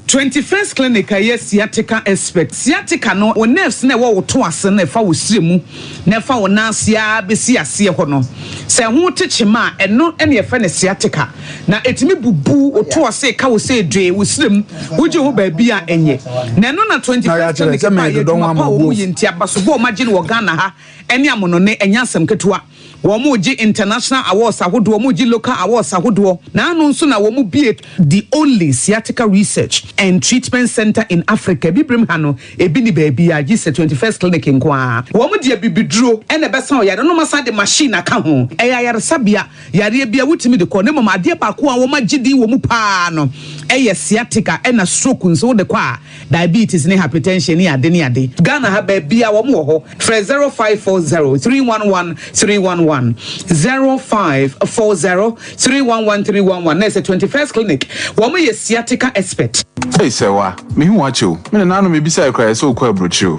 21st Clinic a ɛyɛ sciatica expert. Sciatica no, wo nerves no a ɛwɔ wo to ase no a ɛfa wo srɛ mu na ɛfa wo nan ase ara bɛsi aseɛ hɔ no, sɛ ɛho te kyema a, ɛno na yɛfrɛ no sciatica. Na ɛtumi bubu wo to ase, ɛka wo sɛ dwee, wo srɛ mu, wogye ho baabi a ɛnyɛ. Na ɛno na 21st Clinic baeɛ, adwuma pa a wɔyɛ nti, abasobɔ a wɔagye no wɔ Ghana ha ne amonone, ɛnyɛ asɛm ketewa. Wɔregye international awards ahodoɔ, wɔregye local awards ahodoɔ. N'ano nso na wɔbue the only sciatica research and treatment centre in Africa. Abibirem ha no, ebi nni baabiara gye sɛ 21st Clinic nko ara. Wɔde abibiduro na ɛbɛsa ɔyare no na wɔasan de machine aka ho. Ɛyɛ ayaresabea, yareɛ biara wotumi de kɔ na mmom adeɛ baako a wɔagye din wɔ mu pa ara no yɛ sciatica ɛna stroke nso wode kɔ a diabetes ne hypertension ne ade ne ade. Ghana ha baabiara wɔn wɔ hɔ. Frɛ 0540 311 311, 0540 311 311 na ɛsɛ 21st Clinic. Wɔn yɛ sciatica expert. Ei Sɛwa, mehu wo akyɛ o. Me nananom mebisae koraa yɛ sɛ wokɔ aburokyire o.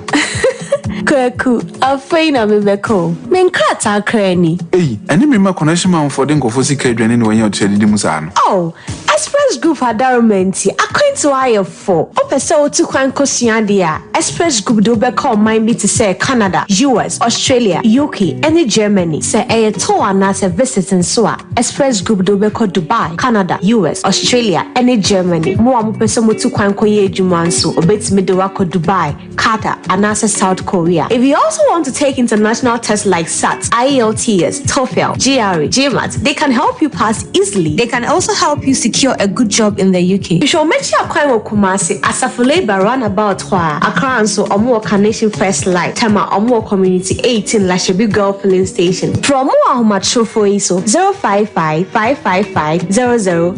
Kwaku, afei na mebɛkɔ o. Me nkrataa koraa ni. Ei, ɛne me mma connection manfoɔ de nkurɔfoɔ sika adwane ne wɔanya ɔkyerɛ adidi mu saa no. Oh, Express Group adaroma nti, akwantuo ayɛ fo. Wopɛ sɛ wotu kwan kosua adeɛ a, Express Group de wo bɛkɔ ɔman bi te sɛ Canada, US, Australia, UK, ne Germany. Sɛ ɛyɛ tour anaasɛ visit nso a, Express Group de wo bɛkɔ Dubai, Canada, US, Australia, ne Germany. Mo a mopɛ sɛ motu kwan kɔyɛ adwuma nso, wɔbɛtumi de wo akɔ Dubai, Qatar, anaasɛ South Korea. If you also want to take international tests like SAT, IELTS, TOEFL, GRE, GMAT, they can help you pass easily. They can also help you secure a good job in the UK. Hwehwɛ wɔn akyi akwan wɔ Kumasi, Asafo Labour Runabout hɔ a. Accra nso, wɔn wɔ Carnation First Light, Tema, wɔn wɔ Community 18 Lashibi Girl Filling Station. Frɛ wɔn wɔ ahomatorofo yi so, 055 555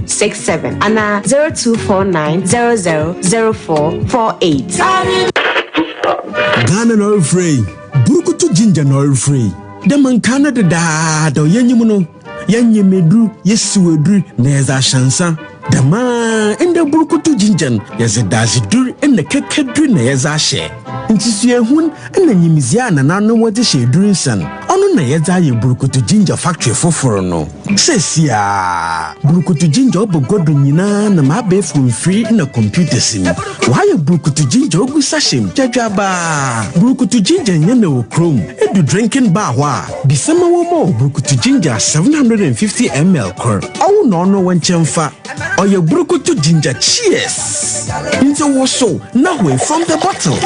0067 anaa 0249 00 0448. Ghana na ɔrefrɛ yi, Burukutu Ginger na ɔrefrɛ yi. Dɛ ma nkaa no dedaada yɛnyim no, yɛnyem edur, yesiw edur na yɛdze ahyɛ nsa. Dɛm ara ndɛ Burukutu Ginger no, yɛdze dadzedur na kɛkɛdur na yɛdze ahyɛ. Ntsusuehun na nyimdzee a nananom wɔdze hyɛ edur nsa no, ɔno na yɛdze ayɛ Burukutu Ginger factory fofor no. Seseiara, Burukutu Ginger ɔba gua do nyina nam abaɛfor mfir na computers mu. Wɔayɛ Burukutu Ginger ogu sachet mu gyadwabaa. Burukutu Ginger nnyɛ na wɔ kurom. Edu drinking bar hɔ a, bisa ma wɔmma wo Burukutu Ginger 750 ml kor. Ɔwo na ɔno wo nkyɛn fa. Ɔyɛ Burukutu Ginger Cheers! Ntsi wosow na hoe from the bottle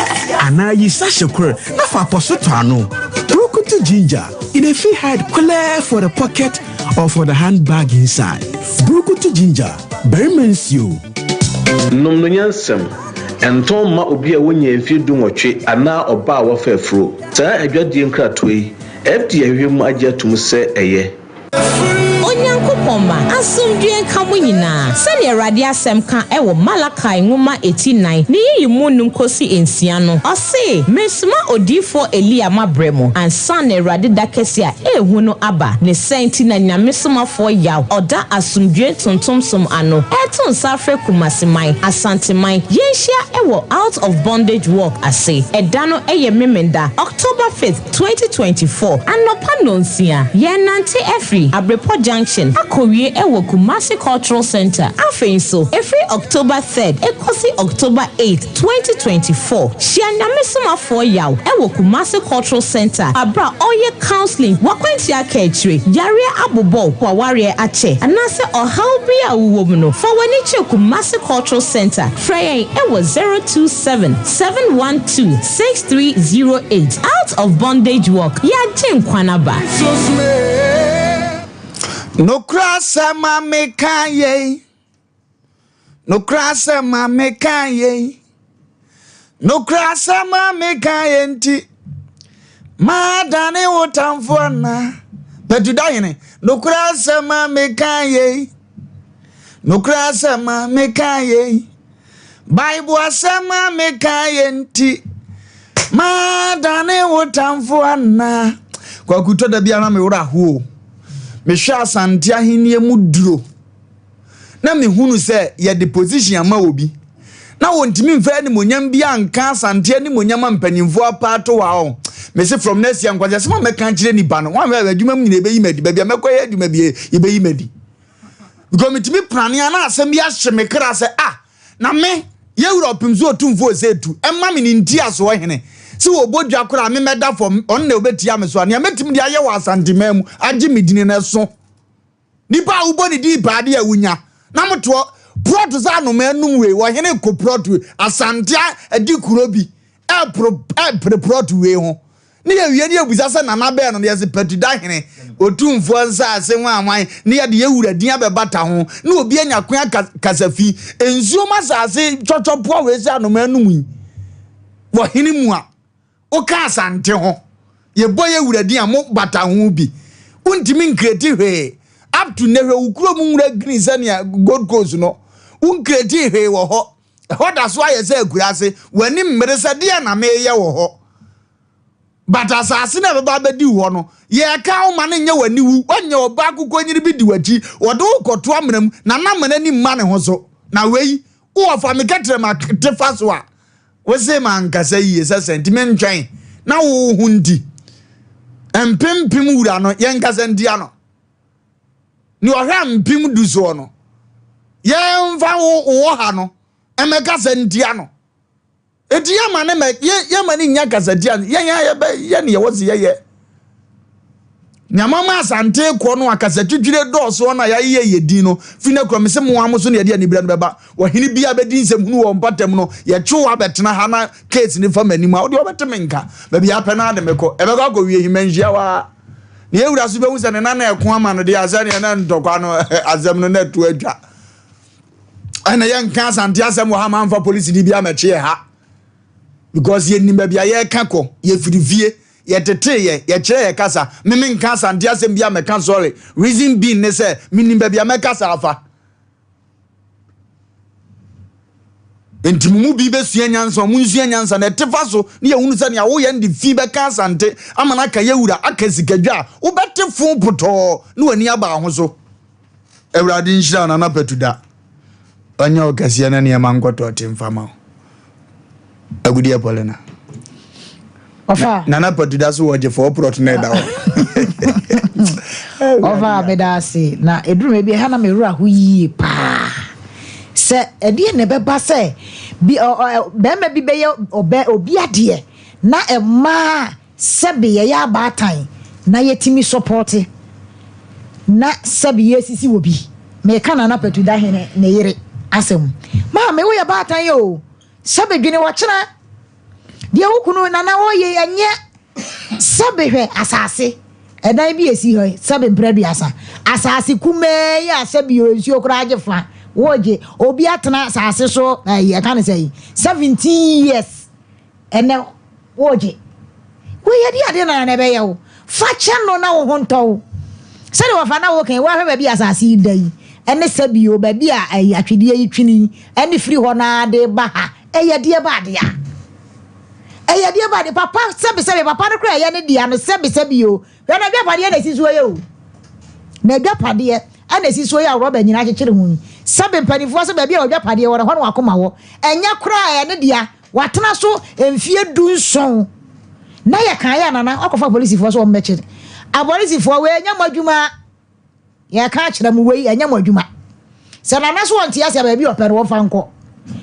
anaa yi sachet kor na fa apɔso tɔ ano. Burukutu Ginger, e dey fit hide clear for the pocket or for the handbag inside. Burukutu Ginger, barima nsuo. Nom no nyansam. Ɛntɔn mma obi a wanya mfeɛ dunwɔtwe anaa ɔbaa a wafa afuro. Saa adwadie nkratoɔ yi, FDA ahwehwɛ mu agye atom sɛ ɛyɛ. Onyankopɔn mma, asomdwoeɛ nka mo nyinaa. Sɛdeɛ Awurade asɛm ka wɔ Malakai nwoma eti nan ne yiyi mu num kosi nsia no, ɔse, Meresoma odiyifoɔ Elia mabrɛ mo, ansa na Awurade da kɛseɛ a ɛyɛ hu no aba. Ne saa nti na Nyame somafoɔ Yaw ɔda asomdwoeɛ ntontom som ano reto nsa afrɛ Kumasi man, Asante man, yɛnhyia wɔ Out of Bondage Walk ase. Ɛda no yɛ Memenda, October 5th, 2024, anɔpa nnɔnsia, yɛrenante afiri Abrepɔ Junction akɔwie wɔ Kumasi Cultural Centre. Afei nso, ɛfiri October 3rd kɔsi October 8th, 2024, hyia Nyame somafoɔ Yaw wɔ Kumasi Cultural Centre aberɛ a ɔreyɛ counselling, w'akwantua aka akyire, yareɛ abobɔ wo, w'awareɛ akyɛ, anaasɛ ɔhaw bi a wowɔ mu no, fa w'ani kyerɛ Kumasi Cultural Centre. Frɛ yɛn wɔ 027 712 6308. Out of Bondage Walk, Yɛagye nkwa no aba. Nokorɛ asɛm a meka yei, nokorɛ asɛm a meka yei, nokorɛ asɛm a meka yei nti, madane wo tamfo anaa? Pɛtuda hene, nokorɛ asɛm a meka yei. Nokorɛ asɛm a meka yei, Bible asɛm a meka yei nti, madane wo tamfo anaa? Kwaku tɔ da biara me werɛ ahoɔ. Mehwɛ Asante ahennie mu duro na mehunu sɛ yɛde position ama obi na wɔntumi mfa animonyam bi anka Asante animonyam a mpanyimfoɔ apa ato hɔ a ɔ mese from next year nkwaseasɛm a mɛka akyerɛ nipa no wɔn ahwɛ adwuma mu nyina yɛbɛyi madi baabi a mɛkɔyɛ adwuma bi yɛbɛyi madi because metumi prane a na asɛm bi ahye me kra sɛ ah na me yɛwura ɔpem so ɔtumfoɔ sɛ tu ɛma me ne ntiasoɔ hene sɛ wɔbɔ dwa koraa me mɛda fam ɔno na ɔbɛtia me so a nea mɛtumi de ayɛ wɔ Asanteman mu agye me dini no ɛso Nipa a wobɔ ne din paa de a wunya na motoɔ prɔto sɛ anoma anum wei ɔhene ko prɔto wei asante adi kuro bi ɛpro ɛpere prɔto wei ho ne yɛwie ne yɛbusa sɛ nana bɛɛ no ne yɛse patuda hene otumfoɔ nsaase hwan ne yɛde yɛwura din abɛbata ho ne obi anya ko aka kasafi nsuom asase twɔtwɔpoa wei sɛ anoma anum yi wɔ hene mu a Woka Asante ho, yɛbɔ yɛ wura din a mo bata ho bi. Wontumi nkreti hwee. Up to nnɛ hwɛ wo kurom nwura green sɛnea Gold Coast no. Wonkretii hwee wɔ hɔ. Ɛhɔ da so ayɛ sɛ akuraase. W'ani mmere sɛ deɛn na mereyɛ wɔ hɔ. But asase no a ɛbɛba abɛdi wo hɔ no, yɛreka wo ma no nyɛ w'aniwu. Woanya ɔbaa akokɔnyini bi di w'akyi. Ɔde wo kɔto amena mu, na n'amena ani mma ne ho so. Na wei, wowɔ fa me kɛtrɛma te fa so a, Wose mankasa yie sɛ sɛ nti mentwɛn na wo ho nti mpempem wura no yɛnkasa ntia no ne ɔhwɛ mpem du soɔ no yɛmfa wo wɔ ha no mmɛkasa ntia no eti yɛma ne mɛ yɛma ne nya kasatia yɛn a yɛbɛ yɛ ne yɛwɔ se yɛyɛ Nea mama Asante rekɔ no akasatwitwire dɔɔso no a yɛayeyɛ yɛ din no fi no akura me se mo ara mo so na yɛde anibere no bɛba. Ɔhene biara bɛdi nsɛm hunu wɔ mpɔtam no, yɛtwe wo abɛtena ha na case no fa m'anim a, wo deɛ wobɛte me nka. Baabi a apɛ no ara de me kɔ. Ɛbɛkɔ akɔwie Himanhyia hɔ ara. Na yɛn wura so bɛhu sɛ ne nana ɛko ama no deɛ a sɛdeɛ na ntɔkwa no asɛm no na ɛto atwa. Ɛna yɛnka Asante asɛm wɔ ha ma amfa polisini bi amɛkye yɛ ha. Because yɛnim baabi a yɛreka kɔ, yɛfiri fie. Yɛtetee yɛ, yɛkyerɛɛ yɛ kasa. Me menka Asante asɛm bi a mɛka sorry. Reason being ne sɛ, menim baabi a mɛkasa afa. Nti mo mu bi bɛsua nyansa, ɔmo nsua nyansa na ɛte fa so ne yɛhunu sɛ nea woyɛ no de fi bɛka Asante ama no aka yɛwura, aka sikadwa a, wobɛte fo potɔɔ ne w'ani aba ho so. Awurade nhyira wo Nana Patu da. Ɔnyɛ wo kɛseɛ na nneɛma nkɔtɔ te mfa ma wo. Agudeɛ Paulina. Ɔfa. Nana Patu da so wɔ gye fɔɔ prɔt na ɛda hɔ. Ɔfa meda ase na ɛduru baabi ɛha na mewura ho yie paa sɛ ɛdeɛ na ɛbɛba sɛ bi bɛrima bi bɛyɛ ɔbɛ obi adeɛ na ɛmaa Sɛbe yɛyɛ abaatan na yɛtumi sɔpɔte na sɛbe yɛsisi wɔ bi. Meka Nana Patu Dahene ne yere asɛm. Maame woyɛ baatan o, sɛbe dwene ɔkyena. Deɛ wo kunu Nana ɔyɛ yi ɛnyɛ. Sɛbe hwɛ asase, ɛdan bi esi hɔ yi, sɛbe mprɛ aduasa. Asase kumaa yi a sɛbe nsuo koraa gye fa. Wogye obi atena asase so ɛyi ɛka ne sɛ 17 years ɛnɛ wogye. Wei yɛde adeɛ na na ɛbɛyɛ wo. Fa kyɛ no na wo ho ntɔ wo. Sɛdeɛ wɔfa na woka yi, woahwɛ baabi a asase yi da yi, ɛne sɛbio baabi a ɛyi atwedeɛ yi twene yi, ɛne firi hɔ no ara de ba ha, ɛyɛ deɛ ba adeɛ a. Ɛyɛ deɛ ba adeɛ. Papa sɛbesɛbe, papa no koraa ɛyɛ ne dea no sɛbesɛbe o. Hwɛ n'adwapadeɛ na ɛsi soɔ yi o. N'adwapadeɛ ɛna ɛsi soɔ yi a rɔba nyinaa akyekyere ho yi. Sɛbe mpanimfoɔ sɛ baabi a w'adwapadeɛ wɔ no, ɛhɔ na w'akoma wɔ. Ɛnyɛ koraa ɛyɛ ne dea. Watena so mfeɛ dunson. Na yɛ kan yɛ nana wakɔfa polisifoɔ sɛ wɔn bɛkye. Apolisifoɔ wei ɛnyɛ mo adwuma. Yɛka akyerɛ mo wei ɛnyɛ mo adwuma. Sɛ nana so wɔn te ase a baabi ɔpɛ no wɔmfa nkɔ.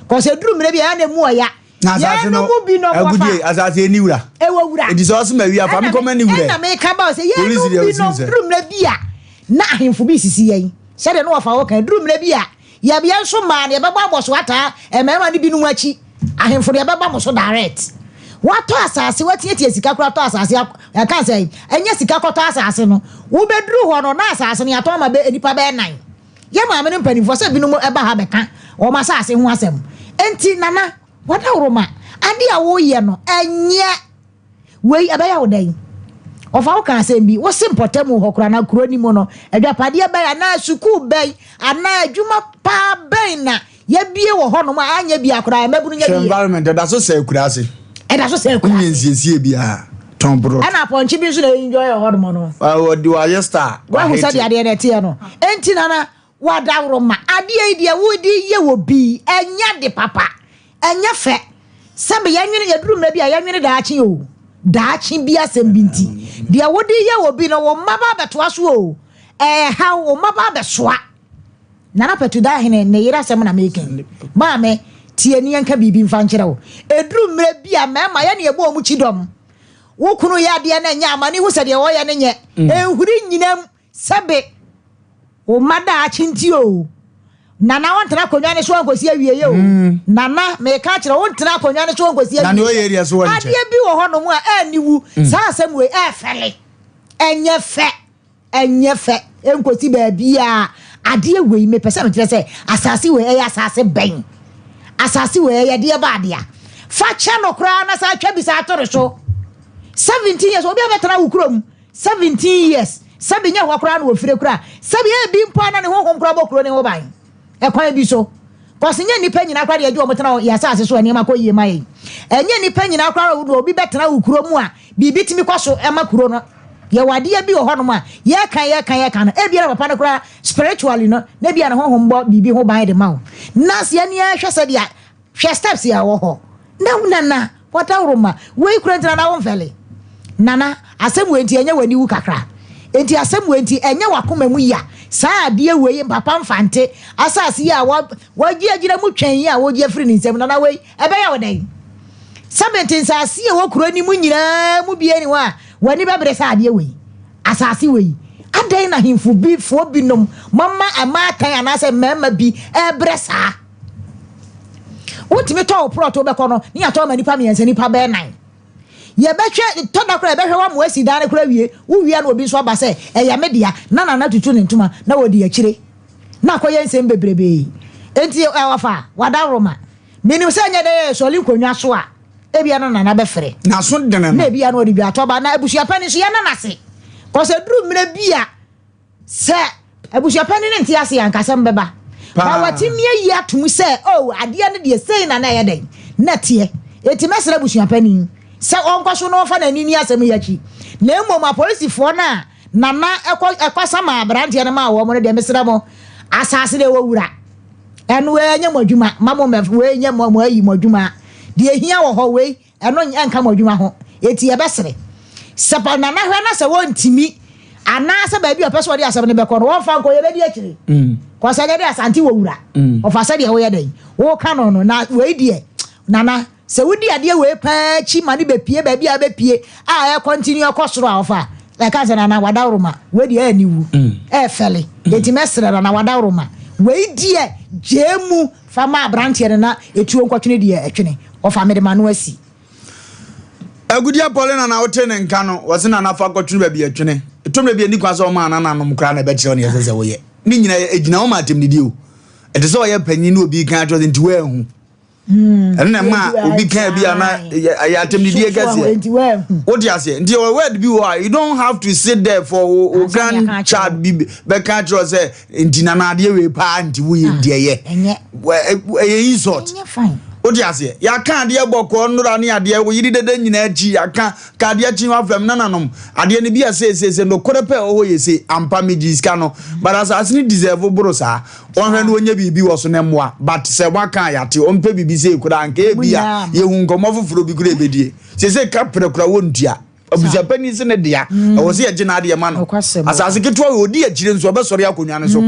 Kɔsɛ duru mmerɛ bi a ɛyɛ na emu ɔya. Na asase no agudie asase ɛni wura. Ɛwɔ wura. Eti sɛ ɔsɛ ma wia fa mi kɔma ni wura. Ɛna meka ba sɛ yɛn no bi nom duru mmerɛ bi a na ahemfo bi sisi yɛn. Sɛdeɛ no wɔfa wɔ kan duru mmerɛ bi a Yɛb yɛn nso mmaa no yɛbɛbɔ abɔso ataa mmarima no binom akyi, ahemfo no yɛbɛba mo so direct. Woatɔ asase, woatiatia sika koraa tɔ asase, ɛka sɛ ɛnyɛ sika kɔtɔ asase no, wobɛduru hɔ no na asase no yɛatɔn ama bɛ nnipa bɛyɛ nan. Yɛ maame no mpanimfoɔ sɛ binom ɛba ha bɛka wɔn asase ho asɛm. Enti Nana, wadaworoma, adeɛ a woyɛ no ɛnyɛ. Wei ɛbɛyɛ wo dɛn? Ɔfa wo ka asɛm bi, wose mpɔtam hɔ koraa anaa kuro no mu no, adwapadeɛ bɛn anaa sukuu bɛn anaa adwuma paa bɛn na yɛabie wɔ hɔnom a anyɛ bia koraa mmabunu nya bi Hwɛ yɛ? environment, ɛda so sɛ akuraase. Ɛda so sɛ akuraase. Wonyɛ nsiesie biara, tɔn borɔ. Ɛna apɔnkye bi nso na enjoy wɔ hɔnom no. Wɔde wayɛ star. Wahu sɛdeɛ adeɛ no ɛteɛ no. Enti nana, W'adaworoma, adeɛ yi deɛ wode yɛ wɔ bi yi, ɛnyɛ ade papa, ɛnyɛ fɛ. Sɛbe yɛnwene, yɛduru mmerɛ bi a yɛnwene daakye o, daakye bi asɛm bi nti. Deɛ wode yɛ wɔ bi no, wo mma ba abɛtoa so o, ɛɛha wo, wo mma ba abɛsoa. Nana Pɛtudahene ne yere asɛm na meka yi. Maame, tie ne yɛnka biribi mfa nkyerɛ wo. Ɛduru mmerɛ bi a mmarima yɛne yɛbɔ wɔn kyidɔm. Wo kunu yɛ adeɛ na ɛnyɛ, ama no hu sɛ deɛ ɔyɛ no nyɛ. Ɛnhuri nnyina mu. Sɛbe wo mma daakye nti o. Nana wontena akonnwa no so ankosi awieɛ o. Nana meka akyerɛ wo wontena akonnwa no so ankosi Na nea ɔyɛ awieɛ. deɛ so wɔ nkyɛn. Adeɛ bi wɔ hɔnom a ɛnni wu. Saa asɛm wei ɛɛfɛle. Ɛnyɛ fɛ. Ɛnyɛ fɛ. Ɛnkosi baabiara. Adeɛ wei mepɛ sɛ mekyerɛ sɛ asase wei ɛyɛ asase bɛn? Asase wei ɛyɛ deɛ ba adeɛ. Fa kyɛ no koraa na saa twa bi saa to ne so. 17 years obi abɛtena wo kurom. 17 years sɛbi nyɛ hɔ koraa na wɔfire koraa sɛbi ebi mpo a na ne honhom koraa bɔ kuro ne ho ban ɛkwan bi so kɔsi nyɛ nnipa nyinaa koraa deɛ ɛgye wɔn tena yɛ asase so a nneɛma kɔ yie ma yɛn ɛnyɛ nnipa nyinaa koraa na obi bɛtena wo kuro mu a biribi tumi kɔ so ɛma kuro no yɛwɔ adeɛ bi wɔ hɔnom a yɛka yɛka yɛka no ebia na papa no koraa spiritually no na ebia ne honhom bɔ biribi ho ban de ma wo na sɛ yɛn hwɛ sɛdeɛ Hwɛ steps yi a ɛwɔ hɔ na Nana wadaworoma wei kura nti Nana wonfɛle Nana asɛm wei nti ɛnyɛ w'ani wu kakra nti asɛm wei nti ɛnyɛ w'akoma mu ya saa adeɛ wei papa mfante asase yi a wagye agyina mu twɛn yi a wogye afiri ne nsam Nana wei ɛbɛyɛ wo dɛn sɛ mente nsase a ɛwɔ kuro no mu nyinaa mu bie ni hɔ a w'ani bɛbere saa adeɛ wei asase wei adɛn na ahemfo bi foɔ binom mama mmaatan anaasɛ mmarima bi ɛbrɛ saa Wotumi tɔ wo prɔt wobɛkɔ no ne yɛatɔ ama nipa mmiɛnsa nipa bɛyɛ nan. Yɛbɛhwɛ tɔ da koraa yɛbɛhwɛ wama wasi dan no koraa wie wowie na obi nso aba sɛ ɛyɛ me dea na nana tutu ne ntoma na wɔdi akyire na akɔyɛ nsɛm bebrebee. Enti wɔfa wadaworoma. Menim sɛ ɛnyɛ dɛ yɛ sɔle nkonnwa so a ebia na nana bɛfrɛ. N'aso dene no. Na ebia na ɔde dwatɔ ba na abusua panin nso yɛna n'ase. Kɔsɛ duru mmerɛ bi a Sɛ abusuapanin no nte ase a, anka asɛm bɛba. Ba watumi ayi atom sɛ, oh, adeɛ no deɛ sei na na ɛyɛ dɛn, na ɛteɛ. Enti mɛsrɛ abusuapanin sɛ ɔnkɔ so na ɔmfa n'ani nni asɛm yi akyi. Na mmom apolisifoɔ no a Nana ɛkɔ ɛkɔsa maa aberanteɛ no maa wɔn no deɛ, mesrɛ mo, asase no ɛwɔ wura. Ɛno ɛnyɛ mo adwuma. Mma mo mmɛ wei nyɛ mo mo ayi mo adwuma. Deɛ ɛhia wɔ hɔ wei Ɛno nka mo adwuma ho, enti yɛbɛsere. Sɛ pa Nana hwɛ na sɛ wɔntumi anaasɛ baabi a ɔpɛ sɛ ɔde asɛm no bɛkɔ no wɔmfa nkɔ, yɛbɛdi akyire. Kɔsɛ ɛnyɛ dɛ Asante wɔ wura, ɔfa sɛdeɛ woyɛ dɛn woka no no, na wei deɛ Nana sɛ wodi adeɛ wei paa akyi ma no bɛpie baabi a bɛpie a ɛkɔntini ɛkɔ soro a ɔfa ɛka sɛ Nana wadaworoma wei deɛ ɛni wu ɛfɛle, enti mɛsrɛ Nana wadaworoma wei deɛ gyee mu Fa ma abranteɛ no na etuo nkɔtwene deɛ ɛtwene. Ɔfa mede m'ano asi. Agudeɛ Paulina na wote ne nka no, wɔse nana fa kɔtwene baabi ɛtwene. Ɛtɔ mmerɛ bi a ɛnni kwan sɛ wɔma nananom koraa na ɛbɛkyerɛ wo nea ɛsɛ sɛ woyɛ. Ne nyinaa ɛgyina wo ma atɛmdidie o. Ɛte sɛ ɔyɛ panyin na obi kan akyerɛ sɛ nti woanhu. Ɛno na ɛma obi kan bi a na ɛyɛ atɛmdidie kɛseɛ. Wote aseɛ? Nti ɛwɔ word bi wɔ a you don't have to sit there for wo grandchild bi bɛka akyerɛ sɛ nti nana adeɛ wei paa nti woyɛ nti ɛyɛ. Ɛyɛ insult. Wote aseɛ? Yɛaka adeɛ bɔkɔɔ nnora ne adeɛ wo yere dada nyinaa akyi yɛaka ka adeɛ kye wafrɛ me nananom adeɛ no bi a seeseese nokorɛ pɛ ɛwɔ hɔ yɛ sei ampa megye sika no but asase no deserve boro saa. Ɔnhwɛ na ɔnyɛ biribi wɔ so na mmoa but sɛ waka a yɛate ɔmpɛ biribi sei koraa anka ebi a yɛhu nkɔmmɔ foforɔ bi koraa ɛbɛdie seesei ka prɛ koraa wɔntua abusuapanin se ne dea ɛwɔ sɛ yɛgye n'adeɛ ma no asase ketewa wei ɔdi akyire nso ɔbɛsɔre akonnwa no so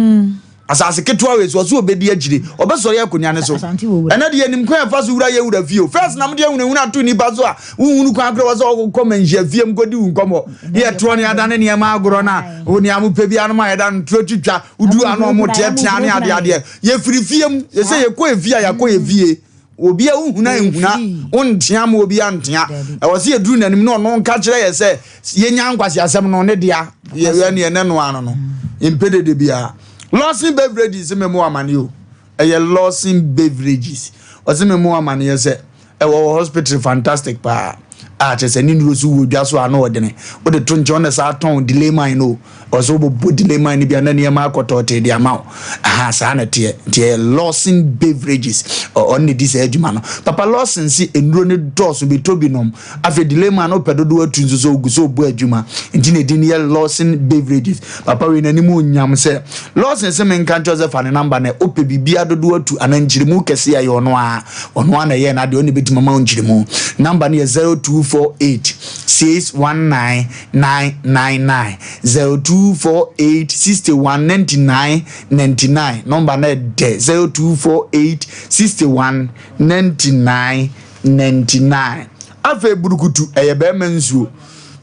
asase ketewa wei so ɔso ɔbɛdi akyire ɔbɛsɔre akonnwa no so ɛnɛ deɛ nim kwan ɛfa so wura yɛ wura fie o first na mode ahunahuna ato nnipa so a wohunu kwan korɛ wɔ sɛ ɔkɔ manhyia fie mu kɔdi wo nkɔmmɔ ne yɛtoɔ ne adane nneɛma agorɔ no a wo nea mopɛ biara no ma yɛda no turo twitwa wodu ano ɔmo teatea ne adeɛ adeɛ yɛfiri fie mu yɛsɛ yɛkɔ efie a yɛakɔ yɛ fie obi a wohuna nhuna wontea ma obi antea ɛwɔ sɛ yɛduru n'anim na ɔno nka kyerɛ yɛ sɛ yɛnya nkwasi asɛm no ne dea yɛyɛ ne ɛnɛ no ano no mpɛ dede biara Lawson Beverages memo amane o Ɛyɛ Lawson Beverages. Ɔse me mo amaneɛ sɛ ɛwɔ wɔ hospital fantastic paa a kyerɛ sɛ ne nnuro so wɔ dwa so a na ɔdene. Wode to nkyɛn ɔna saa tɔn delay mine no. Ɔsɛ wobɔbɔ delay mine no bi a na nneɛma akɔtɔɔtee de ama wo. Aha saa na ɛteɛ. Nti ɛyɛ Lawson Beverages. Ɔno na ɛdi saa adwuma no. Papa Lawson se nnuro no dɔɔso bɛtɔ bi nom. Afei delay mine no wopɛ dodoɔ atu nso so ogu so ɔbɔ adwuma. Nti na ɛdin no yɛ Lawson Beverages. Papa wei n'anim onyam sɛ Lawson se menka nkyerɛ sɛ fa ne namba na wopɛ biribiara dodoɔ atu anaa nkyerɛmu kɛse a ɛyɛ ɔno ara ɔno ara na ɛyɛ n'adeɛ ɔno na ɛbɛtumi ama wo nkyerɛmu namba no yɛ 0248 619 999 0248 61 99 99 nɔmba no ɛdɛ 0248 61 99 99 afei burukutu ɛyɛ bɛrima nsuo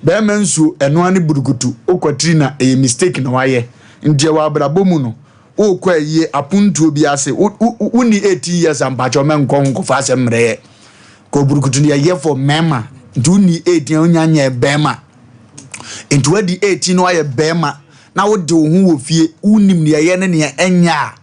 Bɛɛma nsuo ɛno ara ne burukutu wokwatiri na ɛyɛ mistake na wayɛ nti ɛwɔ abrabɔ mu no wokɔ ayie apontuo bi ase wo wo wonni 18 years a mpakyɛw mɛnkɔ ho nkɔfa asɛm mmerɛyɛ kɔ burukutu no yɛyɛ for mɛɛma nti wonni 18 a wonya nyɛ bɛɛma nti wadi 18 na wayɛ bɛɛma na wode wo ho wɔ fie wonim nea ɛyɛ ne nea ɛnyɛ a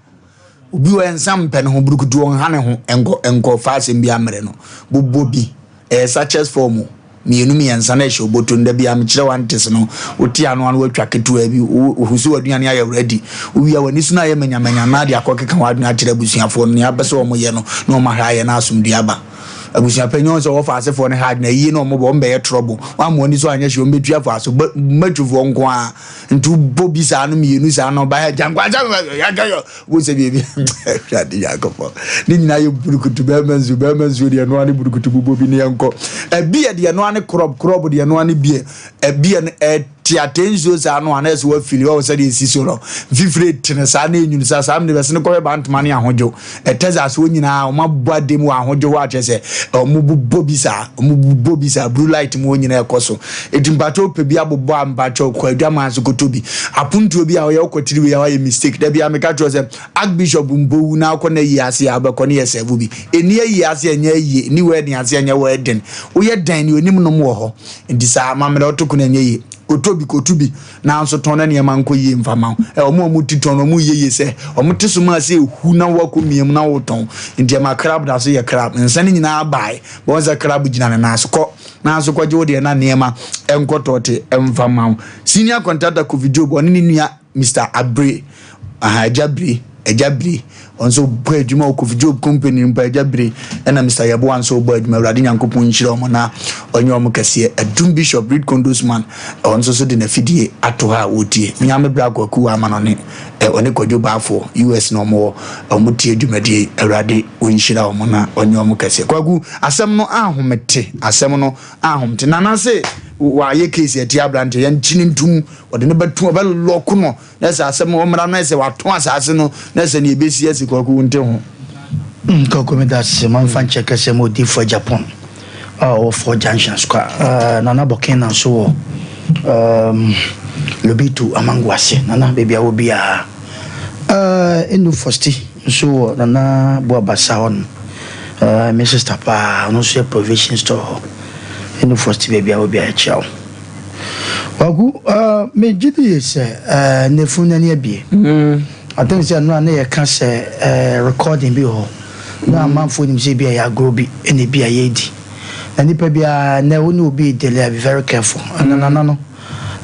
obi wɔ nsa mpɛ ne ho burukutu ɔnha ne ho nkɔ nkɔfa asɛm bi ammerɛ no bobɔ bi Ɛyɛ sachets form o, mmienu mmiɛnsa na ɛhyɛ oboto no. Da biara mekyerɛ wo antes no, wote ano a na woatwa ketewa bi, wohu sɛ w'aduane ayɛ ready. Wowie a w'ani so no ayɛ manyamanya na ade akɔkeka w'adwene akyerɛ abusuafoɔ no nea wopɛ sɛ wɔyɛ no na wɔahwɛ ayɛ na asomdwoeɛ aba. Abusua panyin ɔhu sɛ wɔfa asefoɔ no ha adwene ayie na wɔbɔ wɔn bɛyɛ trouble. Woamma w'ani so anyɛ hwee wɔbɛtua fa so, mmatwifoɔ nko ara. Nti wobɔ bi saa no mmienu saa no ɔba gyankwa wo sɛ biribi awurade nyankopɔn ne nyinaa yɛ burukutu bɛrima nsuo bɛrima nsuo deɛ ɛnoa ne burukutu bobɔ bi ne yɛnkɔ ɛbi yɛ deɛ ɛnoa ne korɔb korɔb deɛ ɛnoa ne bie ɛbi yɛ no ɛteate nsuo saa no ana ɛsɛ wafili wɔn sɛdeɛ ɛsi so no mfifire tene saa na ɛnwunu saa saa mene bɛsene kɔhwɛ bantoma ne ahodwo ɛtɛ sɛ asoɔ nyinaa wɔn abɔ adem wɔ ahodwo hɔ akyerɛ sɛ wɔn bobɔ bi saa wɔn bobɔ bi saa blue light mu hɔ nyinaa ɛkɔ so eti mpakyɛw pɛ bi abobɔ a mpakyɛw kɔ adwaman so kɔtɔ bi apontuo bi a ɔyɛ wokɔ tiri wei a wayɛ mistake da bi a meka kyerɛ sɛ archbishop mpo wu na akɔ na yie ase a wobɛkɔ ne yɛ sɛvo bi ɛni ayie ase ɛnyɛ ayie ɛni wedding ase ɛnyɛ wedding woyɛ dɛn ne onim nom wɔ hɔ nti saa amammerɛ ɔto ko no ɛnyɛ yie kɔtɔ bi kɔtu bi nanso tɔn na nneɛma nkɔ yie mfa ma wo. Ɛ, wɔn a wɔte tɔn no, wɔyɛ yie sɛ wɔte so maa sɛ ehu na wɔakɔ mia mu na wotɔn. Nti ɛma crab da so yɛ crab. Nsa no nyinaa bae. Wɔn sɛ crab gyina ne nan so. Kɔ nanso kɔgye wo deɛ na nneɛma nkɔ tɔɔte mfa ma wo. Senior contractor Kofi Job, ɔne ne nua Mister Abire, aha, Agya Bire, Agya Bire, ɔno nso bɔ adwuma wɔ Kofi Job company mpo Agya Bire, ɛna Mister Yeboah nso bɔ adwuma. Awurade Nyankopɔn nhyira wɔn na ɔnyɛ wɔn kɛseɛ. Adum Bishop, Reed Condos man, ɔno nso so de n'afidie ato hɔ a wɔtie. Me ara me bra Kwaku wɔ ama no ne ɔne Kwadwo Baafoɔ, US na wɔn wɔ, wɔn tie dwumadie yi. Awurade ɔnhyira wɔn na ɔnyɛ wɔn kɛseɛ. Kwaku, asɛm no ahomete, asɛm no ahomete. Nana se wɔayɛ case atia aberanteɛ, yɛnkye no ntom, wɔde no bɛto, wɔbɛlɔko no. Na sɛ asɛm wɔ mmara no sɛ watɔn asase no na sɛ nea ebesi asi kwaku wo nte ho. Kwaku meda ase ma mfa nkyɛ kɛseɛ ma odiyifoɔ Agyapong a ɔwɔ Four Junctions kwa Nana Bɔkena nso wɔ um, Lobito Amango ase Nana baabi a wɔ biara uh, Enu Fosti nso wɔ Nana Boabasa hɔ nom uh, me sister paa ɔno nso yɛ provision store hɔ Enu Fosti baabi a wɔ biara kyia wo. Kwaku, uh, me gye di sɛ uh, nefunu n'ani abie. Mm. I think sɛ ɛno a na yɛka sɛ eh, recording bi wɔ hɔ na amanfoɔ nim sɛ ebi a ɛyɛ agorɔ bi ɛna ebi a yɛredi. Na nipa biara ɛnɛ wo ne obi redele a be very careful. Ɛna nana no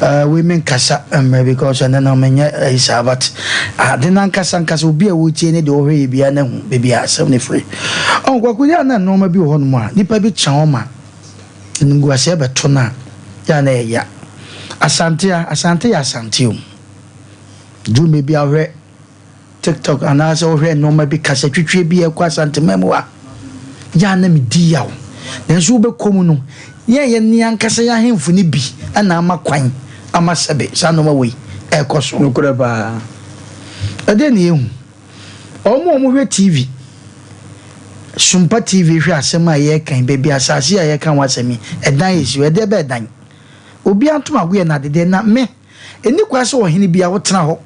eh, wei menkasa mmerɛ because ɛnɛ no menyɛ ayi saa but ade no ankasa ankasa obi a wɔretie ne deɛ ɔhwɛ yɛ biara no ahu baabi a asɛm no firi. Ɔho Kwaku yɛ a na nnoɔma bi wɔ hɔnom a nipa bi kyerɛ wo ma animguaseɛ bɛto no a yɛ a na ɛyɛ ya. Asante a, Asante yɛ Asante o. Dwuma bi a wohwɛ TikTok anaasɛ wohwɛ nneɛma bi kasatwitwie bi a ɛkɔ Asanteman mu a, yɛ a na medi yaw. Nanso wobɛkɔ mu no, yɛn yɛn ne ankasa yɛn ahemfo no bi na ama kwan ama sɛbe saa nneɛma wei ɛrekɔ so. Nokorɛ paa. Ɛdeɛn na yɛhu? Wɔn a wɔhwɛ TV, Sumpa TV hwɛ asɛm a yɛreka yi, baabi asase a yɛreka ho asɛm yi, ɛdan esi hɔ, ɛdeɛ bɛyɛ dan. Obiara ntomago yɛ n'adedeɛ na me Ɛnni kwan sɛ ɔhene biara wotena hɔ,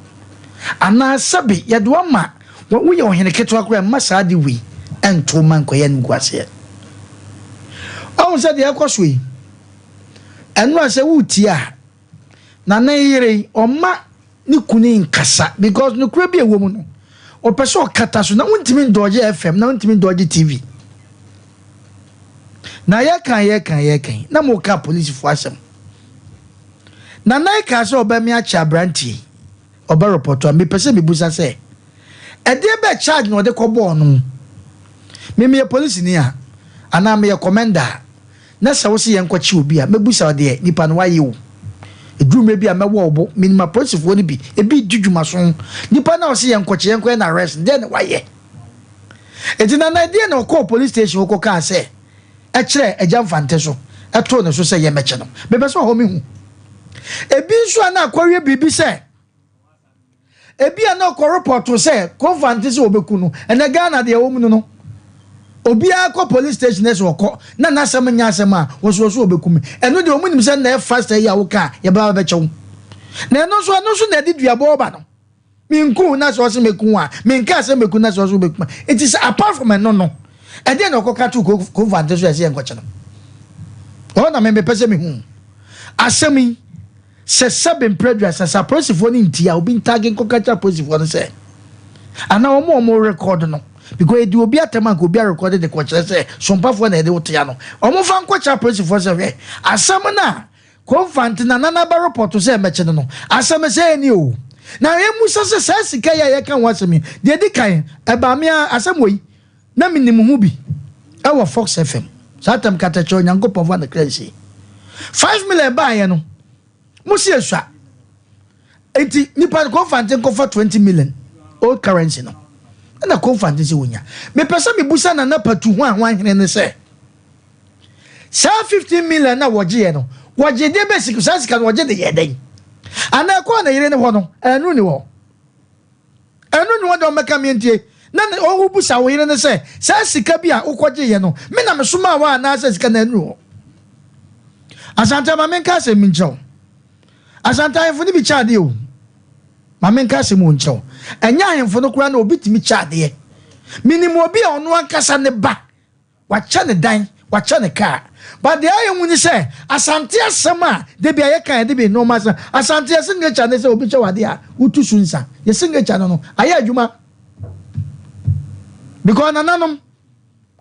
anaa sɛbe yɛde wo ama, woyɛ ɔhene ketewa koraa, mma saa ade wei nto wo ma nkɔyɛ animguaseɛ. Ɔhu sɛ deɛ ɛkɔ so yi, ɛno a sɛ woretie a, na ne yere yi, ɔmma ne kunu nkasa because nokorɛ bi a ɛwɔ mu no, ɔpɛ sɛ ɔkata so na wontumi ndɔgye FM na wontumi ndɔgye TV. Na yɛka yɛka yɛka na moka apolisifoɔ asɛm. Nana kaa sɛ ɔbɛ me akye abranteɛ yi, ɔbɛ repɔto a, mepɛ sɛ mebusa sɛ, ɛdeɛ bɛ charge na ɔde kɔ bɔɔ no? Me meyɛ polisini a, anaa meyɛ kɔmɛnda a, na sɛ wose yɛnkɔ kye obi a, mɛbusa wo deɛ nipa no wayɛ o. Ɛduru mmerɛ bi a mɛwɔ wo bo, menim apolisifoɔ no bi, ebi redi dwumaso, nipa no a wose yɛnkɔ kye, yɛnkɔ yɛ no arrest no, deɛ na wayɛ? Enti Nana ɛdeɛ na ɔkɔɔ police station hɔ kɔ kaa sɛ, kyerɛɛ Agya Mfante so too ne so sɛ yɛmmɛkyɛ no. Mepɛ sɛ ɔhɔ mehu. Ebi nso a na akɔwie biribi sɛ ebi a na ɔkɔ repɔto sɛ Komfante sɛ ɔbɛku no. Ɛnɛ Ghana deɛ ɛwɔ mu no no, obiara kɔ police station sɛ ɔkɔ na n'asɛm nyɛ asɛm a wɔso wɔso ɔbɛku me. Ɛno deɛ wɔn nim sɛ na ɛfa sɛ yi a woka a yɛbɛba bɛkyɛ wo. Na ɛno nso ɛno nso na ɛde duabɔ ba no. Menku wo na sɛ ɔse mɛku wo a, menkaa sɛ mɛku na sɛ ɔse wobɛku a. Nti sɛ apart from ɛno no, ɛdeɛn na ɔkɔka too Komfante so a ɛsɛ yɛnkɔkye no? Ɛhɔ na me mepɛ sɛ mehu. Asɛm yi, sɛ sɛbe mprɛ aduasa, sɛ apolisifoɔ no ntie a, obi ntage nkɔka kyerɛ apolisifoɔ no sɛ, anaa wɔn a wɔn record no, because ɛdi obi atɛm a nka obi arekɔde de kɔkyerɛ sɛ sompafoɔ na ɛde wo tea no, wɔn fa nkɔkyerɛ apolisifoɔ sɛ hwɛ, asɛm no a Komfante na Nana bɛ repɔto sɛ mɛkye no no, asɛm sɛɛ ni o. Na yɛmmusa sɛ saa sika yi a yɛka ho asɛm yi, deɛ ɛdi kan, ɛbaa me ara, asɛm wei, na menim ho bi wɔ Fox FM, saa tam katakyɛ Onyankopɔn fa ne kra nsie. 5 million baeɛ no, mo se esua. Enti nipa no Komfante nkɔfa 20 million old currency no, ɛna Komfante sɛ wɔnya. Mepɛ sɛ mebusa Nana Patu ho ahoahene no sɛ, Saa 15 million na wɔgyeeɛ no, wɔgye deɛ bɛ sika, saa sika no wɔgye de yɛ dɛn? Anaa ɛkɔɔ ne yere no hɔ no, ɛno ni hɔ. Ɛno ni hɔ deɛ ɔmmɛka me ntie. Na ne ɔbusa wo yere no sɛ, saa sika bi a wokɔgyeeɛ no, me na mesomaa wo anaasɛ sika no ɛnuru hɔ? Asante ma menka asɛm bi nkyerɛ wo. Asante ahemfo no bi kyɛ adeɛ o. Ma menka asɛm o nkyerɛ wo. Ɛnyɛ ahemfo no koraa na obi tumi kyɛ adeɛ. Menim obi a ɔno ankasa ne ba Wakyɛ ne dan, wakyɛ ne car. But deɛ ayɛ hu ne sɛ, Asante asɛm a da bi a yɛka yɛde bi nnoɔma asɛm. Asante yɛ signature ne sɛ obi kyɛ wo adeɛ a, wotu so nsa. Yɛ signature no no, ayɛ adwuma. Because nananom,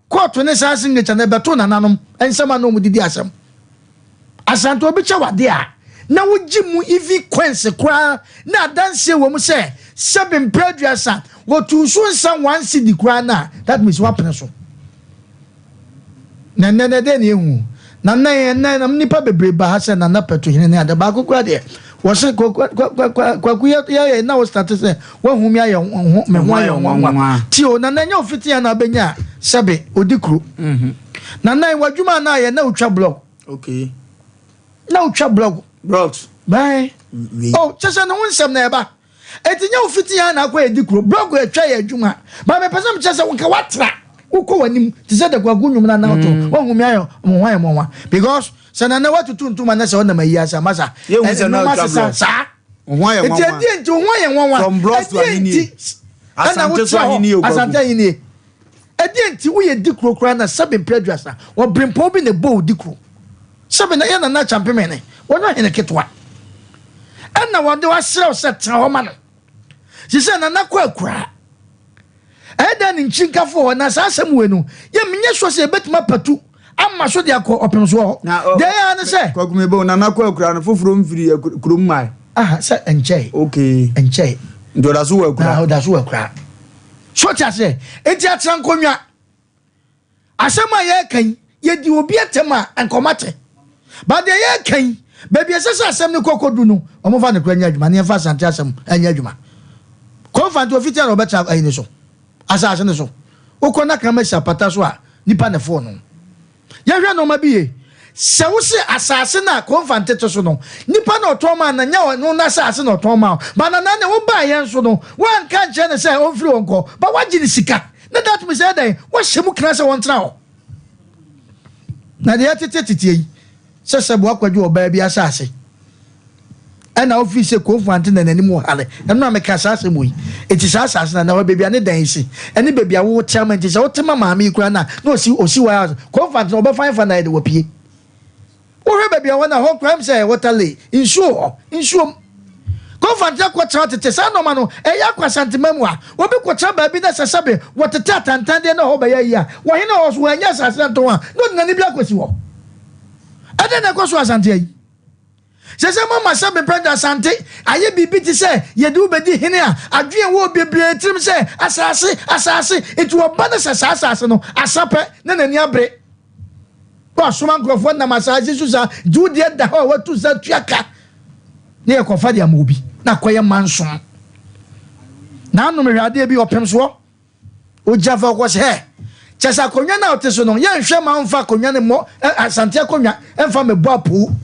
court ne saa signature no ɛbɛto nananom nsɛm a na wɔn didi asɛm. Asante obi kyɛ wo adeɛ a, na wogye mu even coins koraa na adanseɛ wɔ mu sɛ sɛbe mprɛ aduasa wɔtuu so nsa one cedi koraa no a, that means woapene so. Na nnɛ no ɛdɛn na yɛhu? Na nnɛ ɛnnɛ na nnipa bebree ba ha sɛ Nana Pɛtohene ne ade baako koraa deɛ wɔse kwaku yɛ yɛ na wo starte sɛ woahu me ayɛ ho me ho ayɛ nwanwa ti o Nana ɛnyɛ ofiti a na abɛnya sɛbe odi kuro. Mhm. Nana w'adwuma a na ayɛ na wotwa blog. Okay. Na wotwa blog. Blogs. Bɛn. Oh, kyɛ sɛ ne ho nsɛm na ɛba. Eti nyɛ wo fiti a na akɔ edi kuro. Blog atwa yɛ adwuma. Ba mepɛ sɛ mekyɛ sɛ nka watra. Wokɔ w'anim te sɛ dakwaku nnwom na na woto. Mm. Wahu me ayɛ mo ho ayɛ mo nwa. Because sɛ nana watutu ntoma na sɛ ɔnam ayi ase amasa. Yɛhu sɛ na wotwa blog. Saa. Ho ayɛ nwanwa. Eti ɛdeɛ nti ho ayɛ nwanwa. From blogs to ahennie. Asante so ahennie o. Asante ahennie. Ɛdeɛn nti woyɛ di kuro koraa na sɛbe mprɛ aduasa ɔbrempɔn bi na ɛbɔ wo di kuro? Sɛbe na yɛ Nana Akyampemen ne, wɔnyɛ ɔhene ketewa. Ɛna wɔde wo asrɛ wo sɛ tena hɔ ma no. Sisɛ Nana kɔ akuraa. Ɛyɛ dɛn ne nkyinkafo wɔ hɔ na saa asɛm wei no yɛ menyɛ sure sɛ yɛbɛtumi apatu ama so de akɔ ɔpem soɔ hɔ. Deɛ ɛyɛ ara ne sɛ. Kwaku meba o, Nana kɔ akuraa no foforɔ mfiri kurom mmae. Aha sɛ ɛnkyɛe. Okay. Ɛnkyɛe. Nti ɔda so wɔ akuraa. Na ɔda so wɔ akuraa. So te aseɛ? Nti atena nkonnwa. Asɛm a yɛreka yi, yɛdi obi atɛm a, anka wɔate. But deɛ yɛreka yi, baabi a ɛsɛ sɛ asɛm no kɔ kɔdu no, wɔmfa nokorɛ nyɛ adwuma na yɛmfa Asante asɛm nyɛ adwuma. Kɔmfa nti ofitia na wɔbɛtena ayi no so, asase no so. Wokɔ na kraman si apata so a, nipa na ɛfoo no. Yɛhwɛ nneɛma bi yie. Sɛ wose asase no a Komfa ntete so no, nipa na ɔtɔn maa no, nyɛ ɔno n'asase na ɔtɔn maa wo. But Nana ne wo baeɛ nso no, woanka ankyerɛ no sɛ ɔmfiri hɔ nkɔ, but woagye no sika. Ne that means ɛyɛ dɛn? Woahyɛ mu kena sɛ ɔntena hɔ. Na deɛ ɛtete teteɛ yi, sɛ sɛ boakwadwo ɔbaa bi asase, Ɛna ofii sɛ Kofu ante na n'anim wɔ hare. Ɛno na meka saa asɛm wei. Enti saa asase no, na ɛhɔ baabi a ne dan si, ɛne baabi a wote ama nti sɛ wote ma maame yi koraa no a, na osi osi White House. Kofu ante no wɔbɛfa hefa na yɛde wapue. Wohwɛ baabi a ɛwɔ no a, ɛhɔ koraa ɛm sɛ ɛyɛ water lay, nsuo wɔ hɔ, nsuom. Kofu ante akɔtena tete saa nnoɔma no, ɛyɛ akɔ Asantema mu a, obi kɔtena baabi na sɛ sɛbe wɔtete atantandeɛ na ɛhɔ bɛyɛ ayi a, wɔhene a ɔwɔ so wɔannya asase antɔn a, na ɔde n'ani bi akɔsi hɔ. Ɛdɛn na ɛkɔ so wɔ Asante ha yi? Sɛ sɛ mama sɛ mepɛ de Asante ayɛ biribi te sɛ yɛde wo bɛdi hene a, adwene wɔ bebree tirim sɛ asase, asase, nti ɔba no sɛ saa asase no asa pɛ na n'ani abere. Wasoma nkurɔfoɔ nam asase so saa, nti wo deɛ da hɔ a watu sa tua ka na yɛkɔfa de ama obi na akɔyɛ manso. Na anom hwɛ adeɛ bi ɔpem soɔ. Ogya fa ɔkɔ sɛ, Hɛ! Kyerɛ sɛ akonnwa no a wote so no, yɛnhwɛ ma womfa akonnwa no mmɔ Asante akonnwa mfa mmɛbɔ apoo.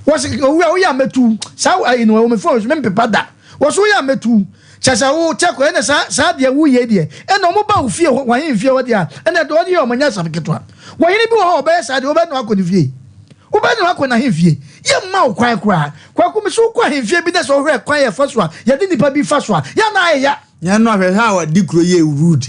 Wɔse, Owura, woyɛ a mɛtu wo. Saa ayi no, ɛwɔ me phone so, mempepa da. Wɔse, woyɛ a mɛtu wo. Kyerɛ sɛ wo kyɛ kɔ, ɛna saa saa deɛ woyɛ deɛ, ɛna wɔn ba wo fie hɔ, w'ahemfie hɔ deɛ a, ɛna deɛ ɔde yɛ wɔn nyɛ asɛm ketewa. Wɔhene bi wɔ hɔ a ɔbɛyɛ saa deɛ, wobɛne no akɔ ne fie. Wobɛne no akɔ n'ahemfie. Yɛmma wo kwan koraa. Kwaku, mese wokɔ ahemfie bi na sɛ wohwɛ kwan a yɛfa so a, yɛde nnipa bi fa so a, yɛ a na ayɛ ya. Yɛn no ahwɛ how adi kuro yɛ rude.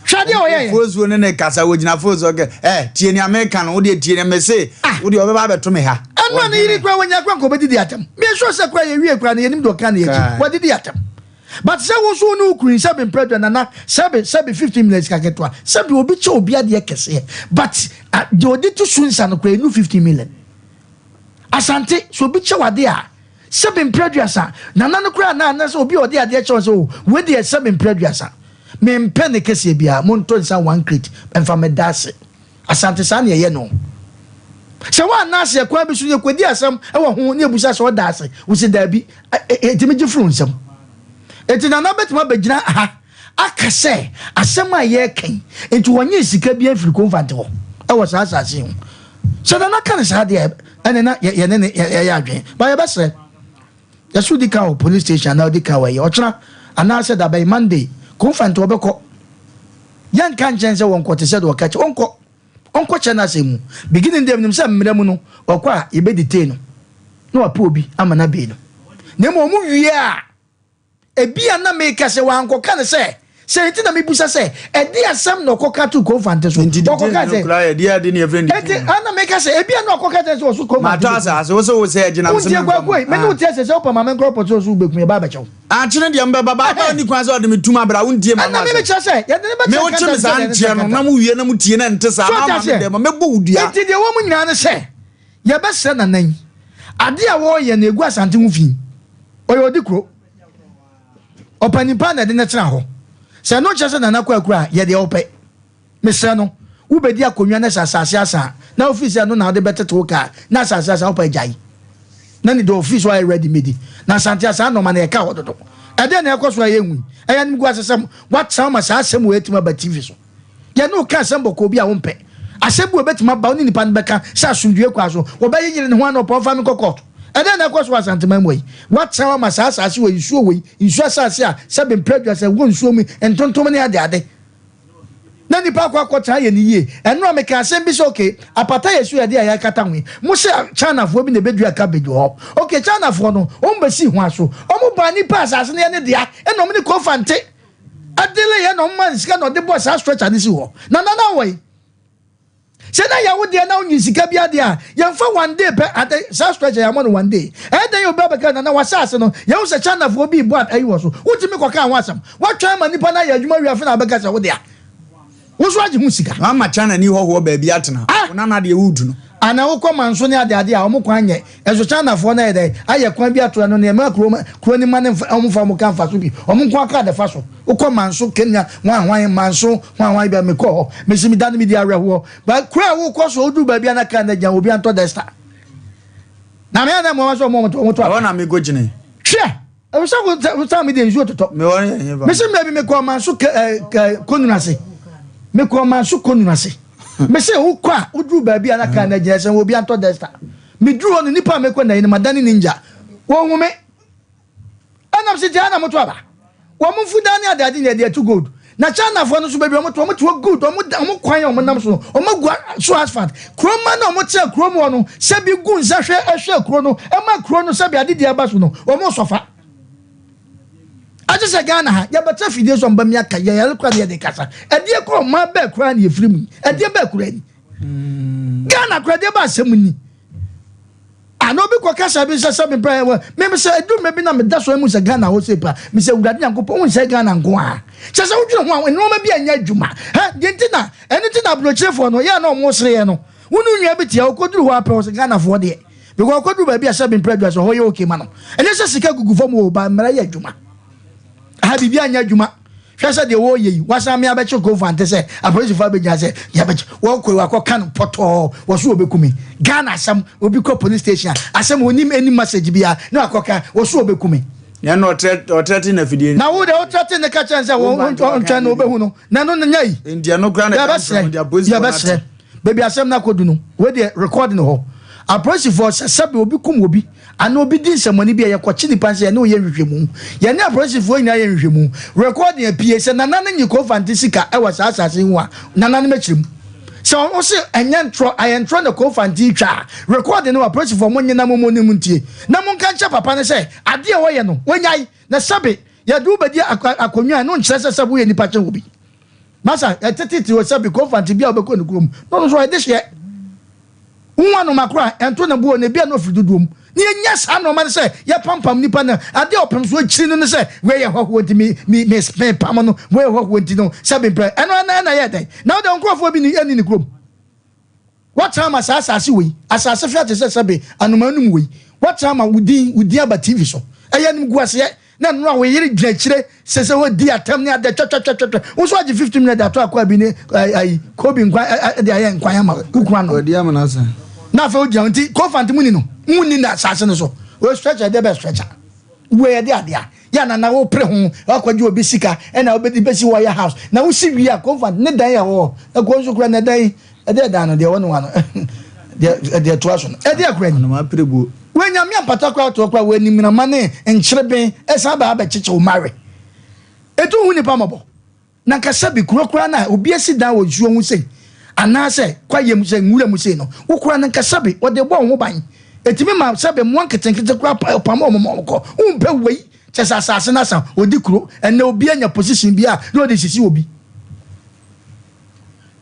Hwɛ adeɛ ɔyɛ yɛ. Fosuo ne ne kasa wɔgyina fosuo kɛ ɛ tie nea meka no wodeɛ tie nea mese ah. wodeɛ ɔbɛba abɛto me ha. Ɛno a ne yere kura wɔnya kura nka ɔbɛdidi atɛm. Me sure sɛ kura yɛwie kura no yɛnim deɛ ɔka ne akyi wɔdidi atɛm. But sɛ wo nso wo ne wo kunu sɛbe mprɛ dwa nana sɛbe sɛbe 15 minutes kaketewa sɛbe obi kyɛ obi adeɛ kɛseɛ but deɛ ɔde to so nsa no kura ɛnu 15 million. Asante sɛ obi kyɛ wade a Sɛbe mprɛ aduasa, nana no koraa anaa anaasɛ obi a ɔde adeɛ kyɛ wo sɛ oh wei deɛ sɛbe mprɛ aduasa, mempɛ ne kɛseɛ biara, montɔ nsa one crate mfa mmɛda ase. Asante saa na yɛyɛ no. Sɛ woanna ase ɛkwan bi so no yɛkɔdi asɛm wɔ ho na yɛbusa sɛ ɔda ase, wo se daabi, ɛtumi gye firi wo nsam. Enti nana bɛtumi abɛgyina ha aka sɛ asɛm a yɛreka yi nti wɔnyee sika biara mfiri Komfante hɔ wɔ saa asase yi ho. Sɛ Nana ka no saa deɛ ɛne na yɛne ne yɛyɛ adwene. Ba yɛbɛsrɛ yɛsɛ wodi kan wɔ police station anaa wodi kan wɔ ɛyɛ ɔkyena anaasɛ dabɛn Monday Komfante wɔbɛkɔ. Yɛnka nkyɛn sɛ wɔnkɔ te sɛ deɛ ɔka kyɛ ɔnkɔ ɔnkɔ kyɛ n'asɛm mu. Beginning deɛ menim sɛ mmerɛ mu no ɔkɔ a yɛbɛ detain no na wapɛ obi ama no abɛi no. Na mmom wɔn wie a Ebia na meka sɛ wankɔka no sɛ, Sɛn nti na mibisa sɛ, ɛdeɛn asɛm na ɔkɔka too Komfante so? Nti Ɔkɔka detain no sɛ, koraa yɛ deɛ ade ne yɛfrɛ no Enti, detain no. ɛna meka sɛ, ebia na ɔkɔka kyerɛ sɛ ɔso Komfante Matɔ bɛku me. asase, wo se wo sɛ gyina me so Wontie memfa Kwaku mu. ei, me ne wo Ah. te ase sɛ wopɛ ma menkɔ report sɛ ɔso wobɛku me, ɛba abɛkyɛ wo. Akyene deɛ mbɛba, baaba Ɛhɛn. nni kwan sɛ ɔde me tum abra, wontie Ɛna m'ano me asɛm. mekyerɛ sɛ, yɛde no Me bɛkyerɛ wo kye Kanta me te sɛ saa deɛ yɛde nteɛ kyerɛ no, Kanta. na mo wie na mo tie na ɛnte saa, So na wote ama me aseɛ? dɛm a, mɛbɔ wo dua. Enti deɛ ɛwɔ mu nyinaa ne sɛ, yɛbɛsrɛ Nana yi, adeɛ a wɔreyɛ no ɛgu Asante ho fi. Ɔyɛ ɔdikuro. Ɔpanin paa na ɛde no tena hɔ. Sɛ ɛno nkyerɛ sɛ Nana Kwaku a, yɛ deɛ wopɛ. Mesrɛ no, wobɛdi akonnwa na sɛ asase asa a, na wofiri sɛ ɛno na wode bɛtete wo kaa na asase asa a, wopɛ a gyae. Na ne deɛ ɔfiri sɛ ɔayɛ ready medi. Na Asante a, saa nnoɔma no ɛka hɔ dodo. Ɛdeɛn na ɛkɔ so a yɛnhu yi? Ɛyɛ animguasesɛm. Woatena hɔ ma saa asɛm wei atumi aba TV so. Yɛne wo ka asɛm bɔkɔɔ bi a wompɛ. Asɛm bi wɔ ebetumi aba wo ne nipa no bɛka sɛ asomdwoe kwan so. Wɔbɛyeyere ne ho anɔpa ɔmfa me nkɔ kɔɔto. Ɛdɛn na ɛkɔ so wɔ Asanteman mu ha yi? Woatena hɔ ama saa asase wei, nsuo wei, nsuo asase a sɛbe mprɛ aduasa ɛwɔ nsuo mu, ntontom ne adeade. Na nipa akɔ akɔtena ayɛ no yie. Ɛno a meka asɛm bi sɛ okay, apata yɛ so yɛde a yɛakata ho yi. Mo se Chinafoɔ bi na ɛbɛdua cabbage wɔ hɔ. Okay, Chinafoɔ no, wɔn bɛsi ho aso. Wɔn baa nipa asase no yɛ ne dea, ɛna wɔn ne Kofante. Adele yɛ na ɔma no sika na ɔde bɔ saa stretcher no si hɔ. Na nana wɔ yi. Sɛ na yɛ wo deɛ na wonyi sika bi adeɛ a, yɛmfa one day pɛ ade saa stretcher yɛamɔ no one day. Ɛyɛ dɛn obi abɛka nana w'asaase no yɛhu sɛ Chinafoɔ bi rebɔ ayi wɔ so. Wotumi kɔkaa ho asɛm. Woatwɛn ma nipa no ayɛ adwuma wie afei na wabɛka sɛ wo dea. Wo nso agye ho sika. Wama Chinani hɔhoɔ baabi atena. Wo nana deɛ woretu no. Ana wokɔ manso ne ade ade a wɔn kwan nyɛ nso Chinafoɔ no ayɛ dɛn ayɛ kwan bi ato ɛno no ɛma kuro kuro no ma no mfa wɔn mfa wɔn ka mfa so bi wɔn nko ara kaa na ɛfa so wokɔ manso Kenya hwan hwan manso hwan hwan bi a mekɔ hɔ mesi me da no medi awerɛhoɔ ba kuro a wokɔ so woduru baabi a na kaa no agyina obi antɔ desta na me ana mmoa sɛ wɔn wɔn to Ɛhɔ na mekɔ gyina. Hwɛ! Ɛwɔ sɛ wo sɛ wo mi de nsuo totɔ. Me wɔ yɛ hefa. Mesi mmerɛ bi mekɔ ɔman so kɛ ɛ konunu ase. Mekɔ ɔman so konunu ase. Mesi wokɔ a woduru baabi a na kaa na gyina sɛ obi antɔ dɛsta. Meduru hɔ no nipa a mekɔ na yi no madane ninja. Wɔhu me. Ɛnam sɛ gyaa na moto aba. Wɔn mfudaa ne adeade nyɛ de atu gold. Na Chinafoɔ no nso baabi a wɔte, wɔte hɔ good, wɔn da, wɔn kwan a wɔnam so no, wɔagu so asphalt. Kuroma no a wɔte kurom hɔ no, sɛbi gu nsa hwɛ hwɛ kuro no, ɛma kuro no sɛbi adedie aba so no, wɔn sɔfa. Agye sɛ Ghana ha, yɛbɛtena fidie so amba mi aka, yɛyare koraa na yɛde kasa. Ɛdeɛ kɔ ɔman bɛɛ koraa na yɛfiri mu yi, ɛdeɛ bɛɛ koraa ni. Ghana koraa ɛdeɛ bɛ asɛm ni. Ana obi kɔ kasa bi sɛ sɛ mepɛ wɔ meme sɛ edu mmerɛ bi na meda so mu sɛ Ghana hɔ sei pa mesɛ Awurade Nyankopɔn wo nsɛ Ghana nko a kyɛ sɛ wodwene ho a nneɛma bi anyɛ adwuma hɛ deɛ nti na ɛno nti na aburokyerefoɔ no yɛ na ɔmo sereɛ no wo ne nua bi tia ɔkɔduru hɔ apɛ wɔ sɛ Ghanafoɔ deɛ because ɔkɔduru baabi a sɛ mepɛ adwuma sɛ hɔ yɛ okay ma no ɛnyɛ sɛ sika gugu fam o ba mmara yɛ adwuma aha biribi anyɛ adwuma Hwɛ sɛ deɛ wɔreyɛ yi, wɔasan me abɛkye Kofante sɛ apolisifoɔ abɛgyina sɛ yɛbɛkye wɔkɔ yi wakɔka no pɔtɔɔ wɔ so wɔbɛku me. Ghana asɛm, obi kɔ police station a asɛm onim any message biara na wakɔka wɔ so wɔbɛku me. Na ɛna ɔtrɛ ɔtrɛte na afidie. Na wo deɛ wotrɛte ne ka kyerɛ no sɛ ɔntwɛn no wobɛhu no na ɛno no nyɛ yi. Nti ɛno koraa na ɛka Yɛbɛsrɛ, yɛbɛsrɛ. Baabi asɛm no akɔdu no, wei deɛ record no hɔ. Apolisifoɔ sɛ sɛbe obi kum obi Anaa obi di nsɛmmɔne bi a, yɛkɔkye nipa no sɛ yɛne wo yɛ nhwehwɛmu. Yɛne apolisifoɔ nyinaa yɛ nhwehwɛmu. Recording apue, sɛ Nana no nye Kofante sika wɔ saa asase yi ho a, Nana no mɛkyerɛ mu. Sɛ ɔse ɛnyɛ ntorɔ, ayɛ ntorɔ na Kofante retwa a, recording no apolisifoɔ monye na mommɔ ne mu ntie. Na monka nkyerɛ papa no sɛ adeɛ a ɔyɛ no, ɔnyae. Na sɛbe yɛde wo bɛdi akonnwa a, ɛno nkyerɛ sɛ sɛbe woyɛ nipa kyɛn obi. Masa, ɛtetete hɔ sɛbe Kofante bi a wobɛkɔ ne kurom na ɔno nso ɔyɛ dehyeɛ. Wohu anoma koro a, ɛnto ne bo o, na ebia na ɔfiri dodoɔ mu. Na yɛnya saa nnoɔma no sɛ yɛpampam nnipa no, adeɛ a ɔpem so akyiri no ne sɛ, wei yɛ hɔhoɔ nti me, me, me, mepam no, wei yɛ hɔhoɔ nti no, sɛ mempɛ. Ɛno ɛna ɛna yɛ dɛn? Na wode wo nkurɔfoɔ bi ni, ɛnni ne kurom. Woatena ama saa asase wei, asase fɛ te sɛ sɛbe anomaa anum wei. Woatena ama wo din, wo din aba TV so. Ɛyɛ animguaseɛ. Na nnora wo yere gyina akyire sɛ sɛ ɔdi atɛm ne adɛ twɛtwɛtwɛtwɛ. Wo nso agye 15 minutes de ato akoa bi ne ayi kobi nkwan de ayɛ nkwan ama wo kunu ano. Ɔdi ama no asa. Na afei wogyina hɔ nti kofant mu ni no mu ni na asase no so. Wei stretcher ɛdeɛ bɛ stretcher. Wei ɛde adeɛ a yɛ na na wopere ho wakɔgye obi sika ɛna wobɛdi bɛsi hɔ yɛ house na wosi wie a kofant ne dan yɛ hɔ na kɔ nso kura na dan Ɛdeɛ dan no deɛ wɔne wa no deɛ deɛ ɛtoa so no ɛdeɛ akora ni. Anoma pirebuo. Wei nyame ampata koraa toɔ koraa wei animinama ne nkyereben ɛsan ba abɛkyekye wo mare. Ɛtu hu nipa mɔbɔ. Na nka sɛbi kuro koraa no a obi asi dan wɔ nsuo ho sei anaasɛ kwaeɛ mu sɛ nwura mu sei no wo koraa no nka sɛbi wɔde bɔ wo ho ban. Ɛtumi ma sɛbi mmoa nketenkete koraa pam wɔn ma wɔn kɔ. Wompɛ wei kyɛ sɛ asase no asa ɔdi kuro ɛnɛ obi anya position bi a na ɔde sisi obi.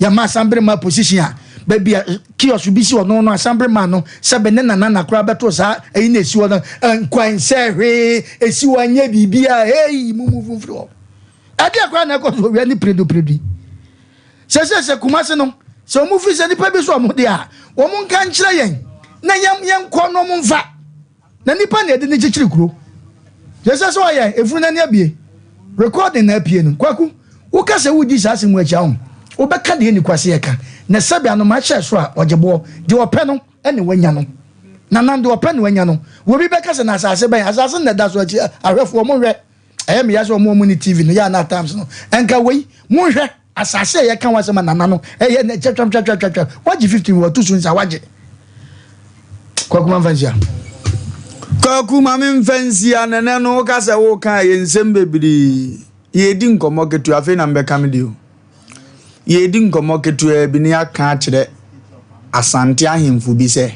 Yɛma assembly man position a, baabi a kiosk bi si hɔ no no assembly man no sɛbe ne nana na koraa bɛto saa ɛyi na esi hɔ no nkwan sɛ hwee esi hɔ anyɛ biribi a hey mu mu mfiri hɔ. Ɛdeɛ koraa na ɛkɔ so owia ne piredu piredu yi. Sɛ sɛ sɛ Kumasi no sɛ wɔn fi sɛ nipa bi so wɔn deɛ a wɔn nka nkyerɛ yɛn na yɛn yɛn kɔ na wɔn nfa. Na nipa na yɛde no kyekyere kuro. Kyerɛ sɛ sɛ ɔyɛ efunu n'ani abie. Recording na apue no. Kwaku, woka sɛ wodi saa asɛm yi akyi a, wo wobɛka deɛ ɛnni kwase ɛka. Na sɛbe anomaa hyɛɛ soro a, ɔgye boɔ. Deɛ ɔpɛ no ne wanya no. Nana, deɛ ɔpɛ na wanya no. Obi bɛka sɛ na asase bɛn? Asase no na ɛda so akyi. Ahwɛfoɔ, monhwɛ. Ɛyɛ me ya sɛ wɔn a wɔnni TV no, yɛ a na at times no, ɛnka wei, monhwɛ. Asase a yɛka ho asɛm a nana no ɛyɛ na twatwatwatwatwa wagye 15 wɔto so nsa wagye. Kwaku ma mfa nsia. Kwaku ma me mfa nsia nɛnɛ no woka sɛ woka yɛ nsɛm bebree yɛdi nkɔmmɔ ketewa afei na mbɛka me deɛ o yɛdi nkɔmmɔ ketewa bi ne yɛaka akyerɛ Asante ahemfo bi sɛ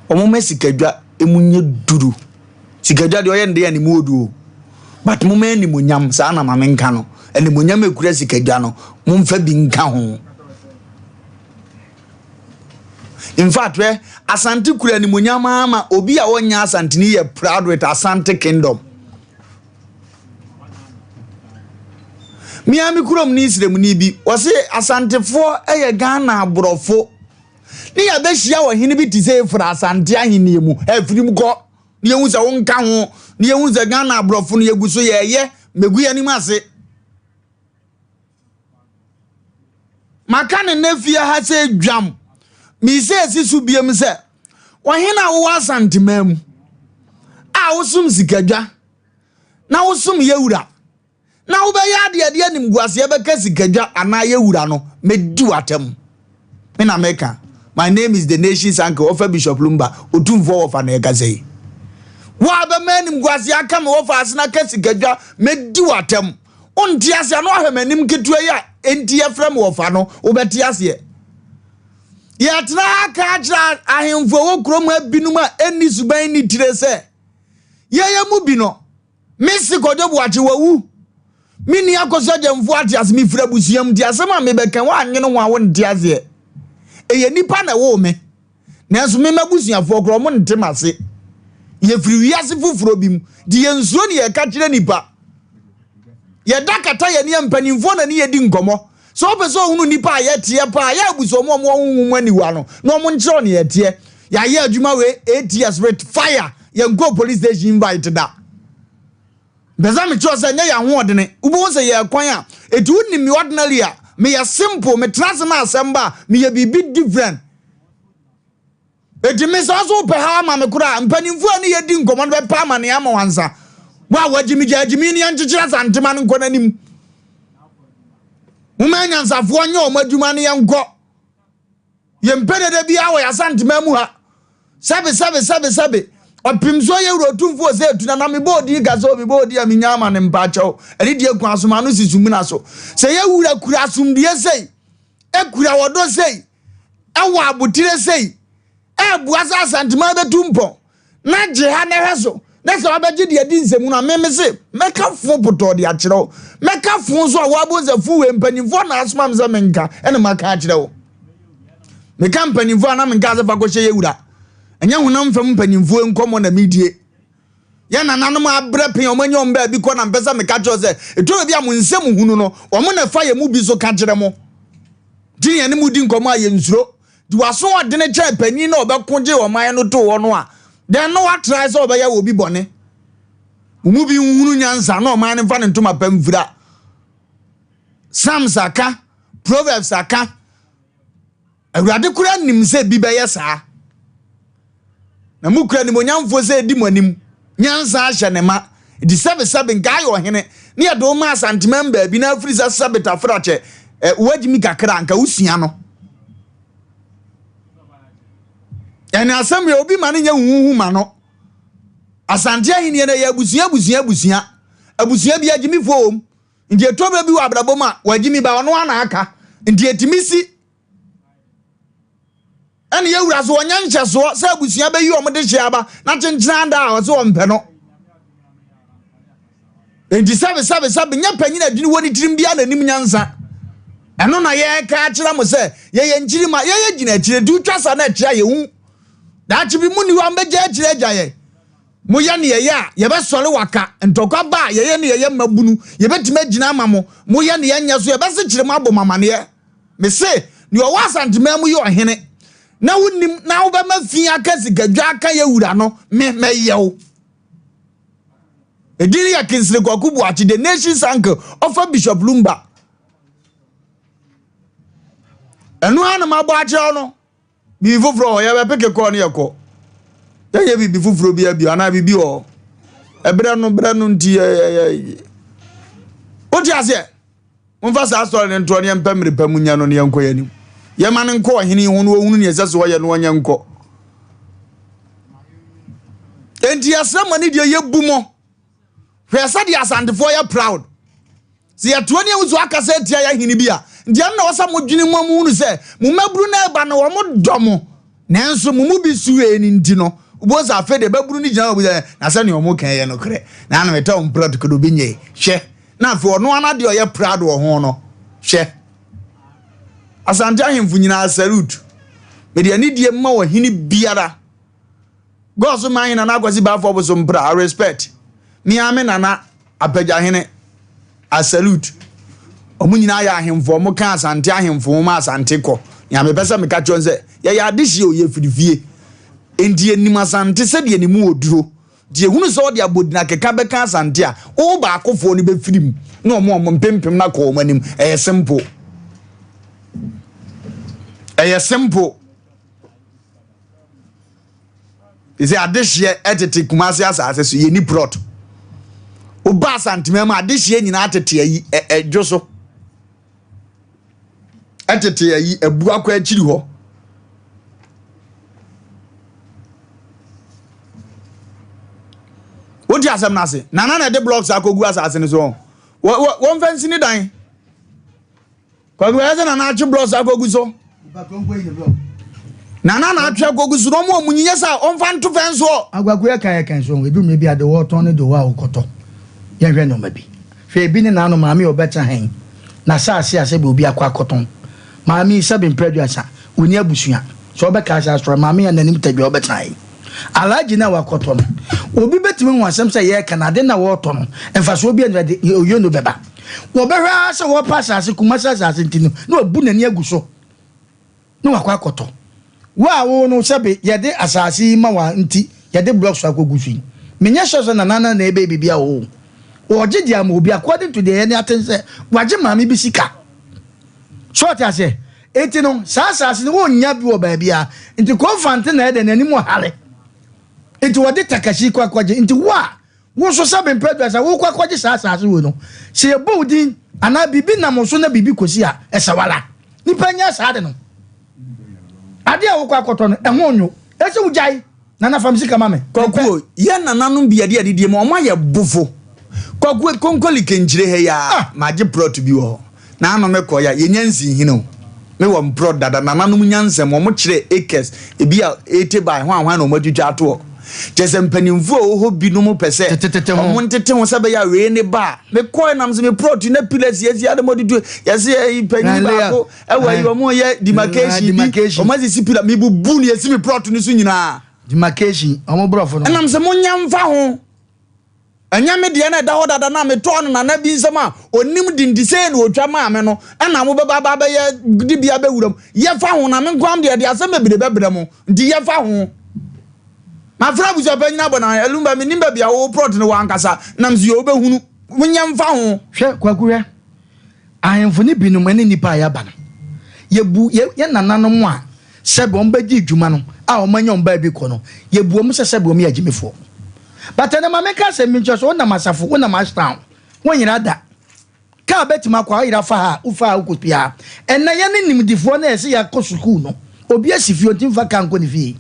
wɔn sikadwa emu nyɛ duru. Sikadwa deɛ ɔyɛ no deɛ animu odu o. But moma animuonyam, saa na ma menka no. Animuonyam ekura sikadwa no, momfa bi nka ho. In fact, hwɛ, Asante kura animuonyam ara ma obi a ɔnyɛ Asanteni yɛ proud with Asante Kingdom. Me ara me kurom ne Sremuni bi, ɔse Asantefoɔ yɛ Ghana aborɔfo. Ne yɛabɛhyia ɔhene bi te sɛ efura Asante ahennie mu, afirim kɔ. Ne yɛhu sɛ wonka ho, ne yɛhu sɛ Ghana aborɔfo no yɛgu so yɛɛyɛ, mɛgu yɛn anim ase. Maka no nnɛ fie ha sɛ dwam. Mise esi so biom sɛ, ɔhene a wowɔ Asanteman mu a wosom sikadwa na wosom yɛwura na wobɛyɛ adeɛ de animguaseɛ bɛka sikadwa anaa yɛwura no, mɛdi w'atam. Me na meka. My name is the nation's uncle, Ɔfa Bishop Lumba, Otumfoɔ wɔfa na ɛkasa yi. Wo a bɛma animguaseɛ aka me wɔfa ase na ka sikadwa, mɛdi w'atam. Wonte aseɛ a na wahwɛ m'anim ketewa yi a enti yɛfrɛ me wɔfa no, wobɛte aseɛ. Yɛtena ha ka akyerɛ ahemfo a ɛwɔ kurom ha binom a ɛnni suban nni tire sɛ, yɛyɛ mu bi no, me se Kwadwo Boakye wawu. Me nua Akosua Gyamfo ate ase, mefiri abusua mu, nti asɛm a mebɛka woannwene ho a wonte aseɛ. Ɛyɛ nnipa na ɛwoo me. Nanso me m'abusuafoɔ koraa wɔn nte m'ase. Yɛfiri wiase foforɔ bi mu, nti yɛnsuro ne yɛka kyerɛ nnipa. Yɛda kata yɛn ani a mpanimfoɔ na ne yɛdi nkɔmmɔ. Sɛ wopɛ sɛ ohunu nnipa a yɛteɛ paa, yɛ abusa wɔn a wɔwɔ honhom mu aniwa no na wɔn nkyerɛ wo nea yɛteɛ. Yɛayɛ adwuma wei 8 years with fire, yɛnkɔɔ police station invite da. Mpɛ sɛ mekyerɛ sɛ nyɛ yɛn ahoɔdene. Wobɛhu sɛ yɛyɛ kwan a ɛti wonim me ordinary a, meyɛ simple, metena ase na asɛm ba a, meyɛ biribi different. Eti me saa so wopɛ ha ama me koraa, mpanimfoɔ a ne yɛdi nkɔmmɔ no bɛpɛ amaneɛ ama wo ansa. Wo a wagye me gya agye me ne yɛnkyekyere Asantema no nkɔ n'anim. Momma anyansafoɔ nyɛ wɔn adwuma ne yɛnkɔ. Yɛmpɛ dede biara wɔ yɛn Asantema mu ha. Sɛbe, sɛbe, sɛbe, sɛbe. Ɔpem so yɛ wura otumfoɔ sɛ etu na na mebɔ odin ka sɛ obi bɔ odin a menya ama ne mpakyɛw. Ɛne deɛ kun asoma no si sumina so. Sɛ yɛ wura kura asomdue sei, ekura ɔdɔ sei, ɛwɔ abotire sei, ɛɛboa sɛ Asantema bɛtu mpɔn. Na gye ha na hwɛ so, na sɛ wabɛgye deɛ adi nsɛmu no a, me mese, mɛka fo potɔɔ de akyerɛ wo. Mɛka fo nso a woabɔ sɛ fo wei mpanimfoɔ na asoma me sɛ menka, ɛna maka akyerɛ wo. Meka mpanimfoɔ a na menka sɛ fa kɔhyɛ yɛ wura. Ɛnyɛ honam fam mpanimfoɔ nkɔmmɔ na medie. Yɛn nananom abrɛ pen, wɔn anya wɔn baabi kɔ na mpɛ sɛ meka kyerɛ sɛ, ɛtɔ baabi a mo nsɛm hunu no, wɔn na ɛfa yɛn mu bi so ka kyerɛ mo. Nti ne yɛne mo di nkɔmmɔ a yɛnsuro. Nti w'asoɔdene kyɛn panin na ɔbɛko gye ɔman no too hɔ no a, dɛn na watrae sɛ ɔbɛyɛ wɔ obi bɔne? Mo mu bi nhunu nyansa na ɔman no mfa ne ntoma pa mfira. Psalms aka, Proverbs aka. Awurade koraa nim sɛ bi bɛyɛ saa. Na mokura animuonyamfoɔ sɛ ɛdi mo anim, nyansa ahyɛ ne ma. Nti sɛbesɛbe nka ayɛ ɔhene ne yɛde wo ma Asanteman baabi na afiri sɛ sɛbe tafrakyɛ ɛ woagyimi kakra a nka wosua no. Ɛne asɛm yɛ obi ma no nyɛ huhuhu ma no. Asante ahenni no ɛyɛ abusua abusua abusua. Abusua bi agyimifoɔ wɔ mu. Nti ɛtɔ bɛ bi wɔ abrabɔ mu a wagyimi ba ɔno ara na aka. Nti ɛtumi si Ɛne yɛ wura so ɔnyɛ nhyɛsoɔ sɛ abusua bɛyi wɔn de hyeɛ aba na kyenkyena ada a ɔsɛ ɔmpɛ no. Enti sɛbe sɛbe sɛbe nyɛ panyin adwene wɔ ne tirim biara na nim nyansa. Ɛno na yɛreka akyerɛ mo sɛ yɛyɛ nkyirima, yɛyɛ gyina akyire nti wotwa sa na akyire a yɛhu. Daakye bi mo nni hɔ a mobɛgya akyire agya yɛn. Moyɛ ne yɛyɛ a yɛbɛsɔre waka, ntɔkwa ba a yɛyɛ ne yɛyɛ mmabunu, yɛbɛtumi agyina ama mo, moyɛ ne yɛnyɛ so yɛbɛsekyere mo abɔ mo amaneɛ. Mese, deɛ ɔwɔ Asanteman mu yɛ ɔhene, na wonim na wobɛma fi aka sikadwa aka yɛ wura no, me mɛyɛ wo. Edin no yɛ Kingsley Kwaku Boakye, the nation's uncle, ɔfa Bishop Lumba. Ɛno ara na mabɔ akyerɛ wo no. Biribi foforɔ wɔ hɔ, yɛbɛpeke kɔɔ ne yɛkɔ. Yɛnyɛ biribi foforɔ bi abio anaa biribi wɔ hɔ. Ɛberɛ no berɛ no nti yɛ wote aseɛ. Momfa saa asɔre no ntoɔ ne yɛmpɛ mmere pa mu nyɛ no ne yɛnkɔ yɛn anim. Yɛma no nkɔ ɔhene ho na ɔhunu nea ɛsɛ sɛ ɔyɛ no ɔnyɛ nkɔ. Enti yɛsrɛ mo ne deɛ yɛbu mo. Hwɛ sɛdeɛ Asantefoɔ yɛ proud. Sɛ yɛtoa ne yɛhu sɛ wakasa atia yɛ ahene bi a, nti ɛno na ɛwɔ sɛ modwene mu a mohunu sɛ mo mmabunu no ɛreba no wɔn dɔ mo. Nanso mo mu bi su wei no nti no, wobɛhu sɛ afei deɛ babunu no gyina hɔ bu sɛ na sɛdeɛ wɔn ka yɛ nokorɛ. Na ana metɔ wɔn prɔt kodo bi nyɛ. Hwɛ, na afei ɔno ara deɛ ɔyɛ proud wɔ ho no. Hwɛ. Asante ahemfo nyinaa salute. Mede anidie ma ɔhene biara. God so man Nana Akwasi Bafo Bosompra, I respect. Me ara me Nana Apagyahene, I salute. Wɔn nyinaa yɛ ahemfo, wɔn ka Asante ahemfo ho ma Asante kɔ. Nea mepɛ sɛ meka kyerɛ sɛ, yɛyɛ adehyeɛ o, yɛfiri fie. Enti yɛnim Asante sɛdeɛ ne mu wɔ duro. Nti yɛhunu sɛ ɔde abodin akeka bɛka Asante a, wo baakofoɔ no bɛfiri mu na wɔn a wɔn mpempem no akɔ wɔn anim. Ɛyɛ simple. Ɛyɛ simple. Te sɛ adehyeɛ ɛtete Kumasi asase so yɛni plot. Woba Asantema mu adehyeɛ nyinaa tete ayi ɛdwo so. Ɛtete ayi abu akɔ akyiri hɔ. Wote asɛm no ase? Nana na ɛde blocks akɔgu asase no so. Wɔmfa nsi ne dan. Kwaku ɛyɛ sɛ nana atwe blɔs akɔgu so. Nana na atwe akɔgu so na ɔmo ɔmo nyinyɛ sɛ ɔmfa nto fɛn soɔ. Akwaku yɛ kan yɛ kan so edu mmiri bi ade wɔtɔn ne de hɔ a wokɔtɔ yɛnhwɛ nneɛma bi hwɛ ebi ne naano maame a ɔbɛtena hɛn na saase a sɛbi obi akɔ akɔtɔn maame yi sɛbi mpɛ aduasa ɔni abusua sɛ ɔbɛka asɛ asɔre maame a n'anim tadua ɔbɛtena hɛn Alhaji no a wakɔtɔ no, obi bɛtumi ahu asɛm sɛ yɛreka no, ade no a wɔretɔ no, mfasoɔ bi a ɛde oyo no bɛba. Wɔbɛhwɛ ara sɛ wɔrepa asase, Kumasi asase nti no, na wabu n'ani agu so na wakɔ akɔtɔ. Wo a wo no sɛbe yɛde asase yi ma wo a nti yɛde blocks akɔgu so yi, menyɛ sure sɛ Nana na ɛbɛyɛ biribi a oo. Ɔregye de ama obi according to deɛ yɛne ate sɛ wagye maame bi sika. So ɔte aseɛ? Enti no, saa asase no wonnya bi wɔ baabiara. Nti Komfante na ɛdɛ n'anim ɔhare. Nti wɔde Takashi kɔ akɔgye. Nti wo a wo nso sɛ bempɛ aduasa wokɔ akɔgye saa asase wei no, sɛ yɛbɔ wo din anaa biribi nam wo so na biribi kɔsi a, ɛsɛ wala. Nipa nyɛ saa ade no. Ade a wokɔ akɔtɔ no, ɛho nwo. Ɛsɛ wogyae. Nana fa me sika ma me. Kwaku o, yɛn nananom bi yɛde adidie ma wɔn ayɛ bofo. Kwaku konkoli kenkyire ha yi aa, magye plot bi wɔ hɔ. Naano me kɔɔ ya, yɛnya nsii hene o. Me wɔ mprɔt dada, nananom nyansam, wɔn kyerɛ acres, ebi a 80 by hwan hwan na wɔn atwitwa ato hɔ. Kyerɛ sɛ mpanimfoɔ a ɛwɔ hɔ binom pɛ sɛ wɔn ntete ho sɛ bɛyɛ a wei ne ba a. Me kɔɛ nam sɛ me plot yi na pillars yɛsi ade mo de tu, yɛsi ɛyi panyin baako. Ɛwɔ yi wɔn yɛ demarcation bi wɔn asisi pila mi bubu ni esi mi plot ni so nyinaa. Demarcation wɔn borɔfo no. Ɛnam sɛ mo nya nfa ho ɛnyɛ me deɛ na ɛda hɔ dada na me tɔɔ no nana bi nsɛm a onim di nti sɛ na otwa maa me no ɛna mo bɛba aba abɛyɛ de bi abɛwura mu yɛfa ho na me nkoam deɛ de asɛm bebree bɛbrɛ mo nti yɛfa ho. Mafra abusuapanyin abɔ na Elumba menim baabi a wo plot no wɔ ankasa nam so yɛ wobɛhunu mo nya nfa ho. Hwɛ Kwaku hwɛ. Ahemfo no binom ne nnipa a yɛaba no, yɛbu yɛn nananom a sɛbe wɔbɛgye dwuma no a wɔanya wɔn baabi kɔ no, yɛbu wɔn sɛ sɛbe wɔyɛ agyimifoɔ. But ɛnɛ ma menka asɛm bi nkyerɛ sɛ wonam asafo, wonam Ashtown, wonyera da. Kaa bɛtumi akɔ a woyera fa ha a, wofa ha wokɔ pie ha. Ɛnɛ yɛne nimdifoɔ no a ɛsɛ yɛakɔ sukuu no, obi asi fie ɔntumi mfa kaa nkɔ ne fie.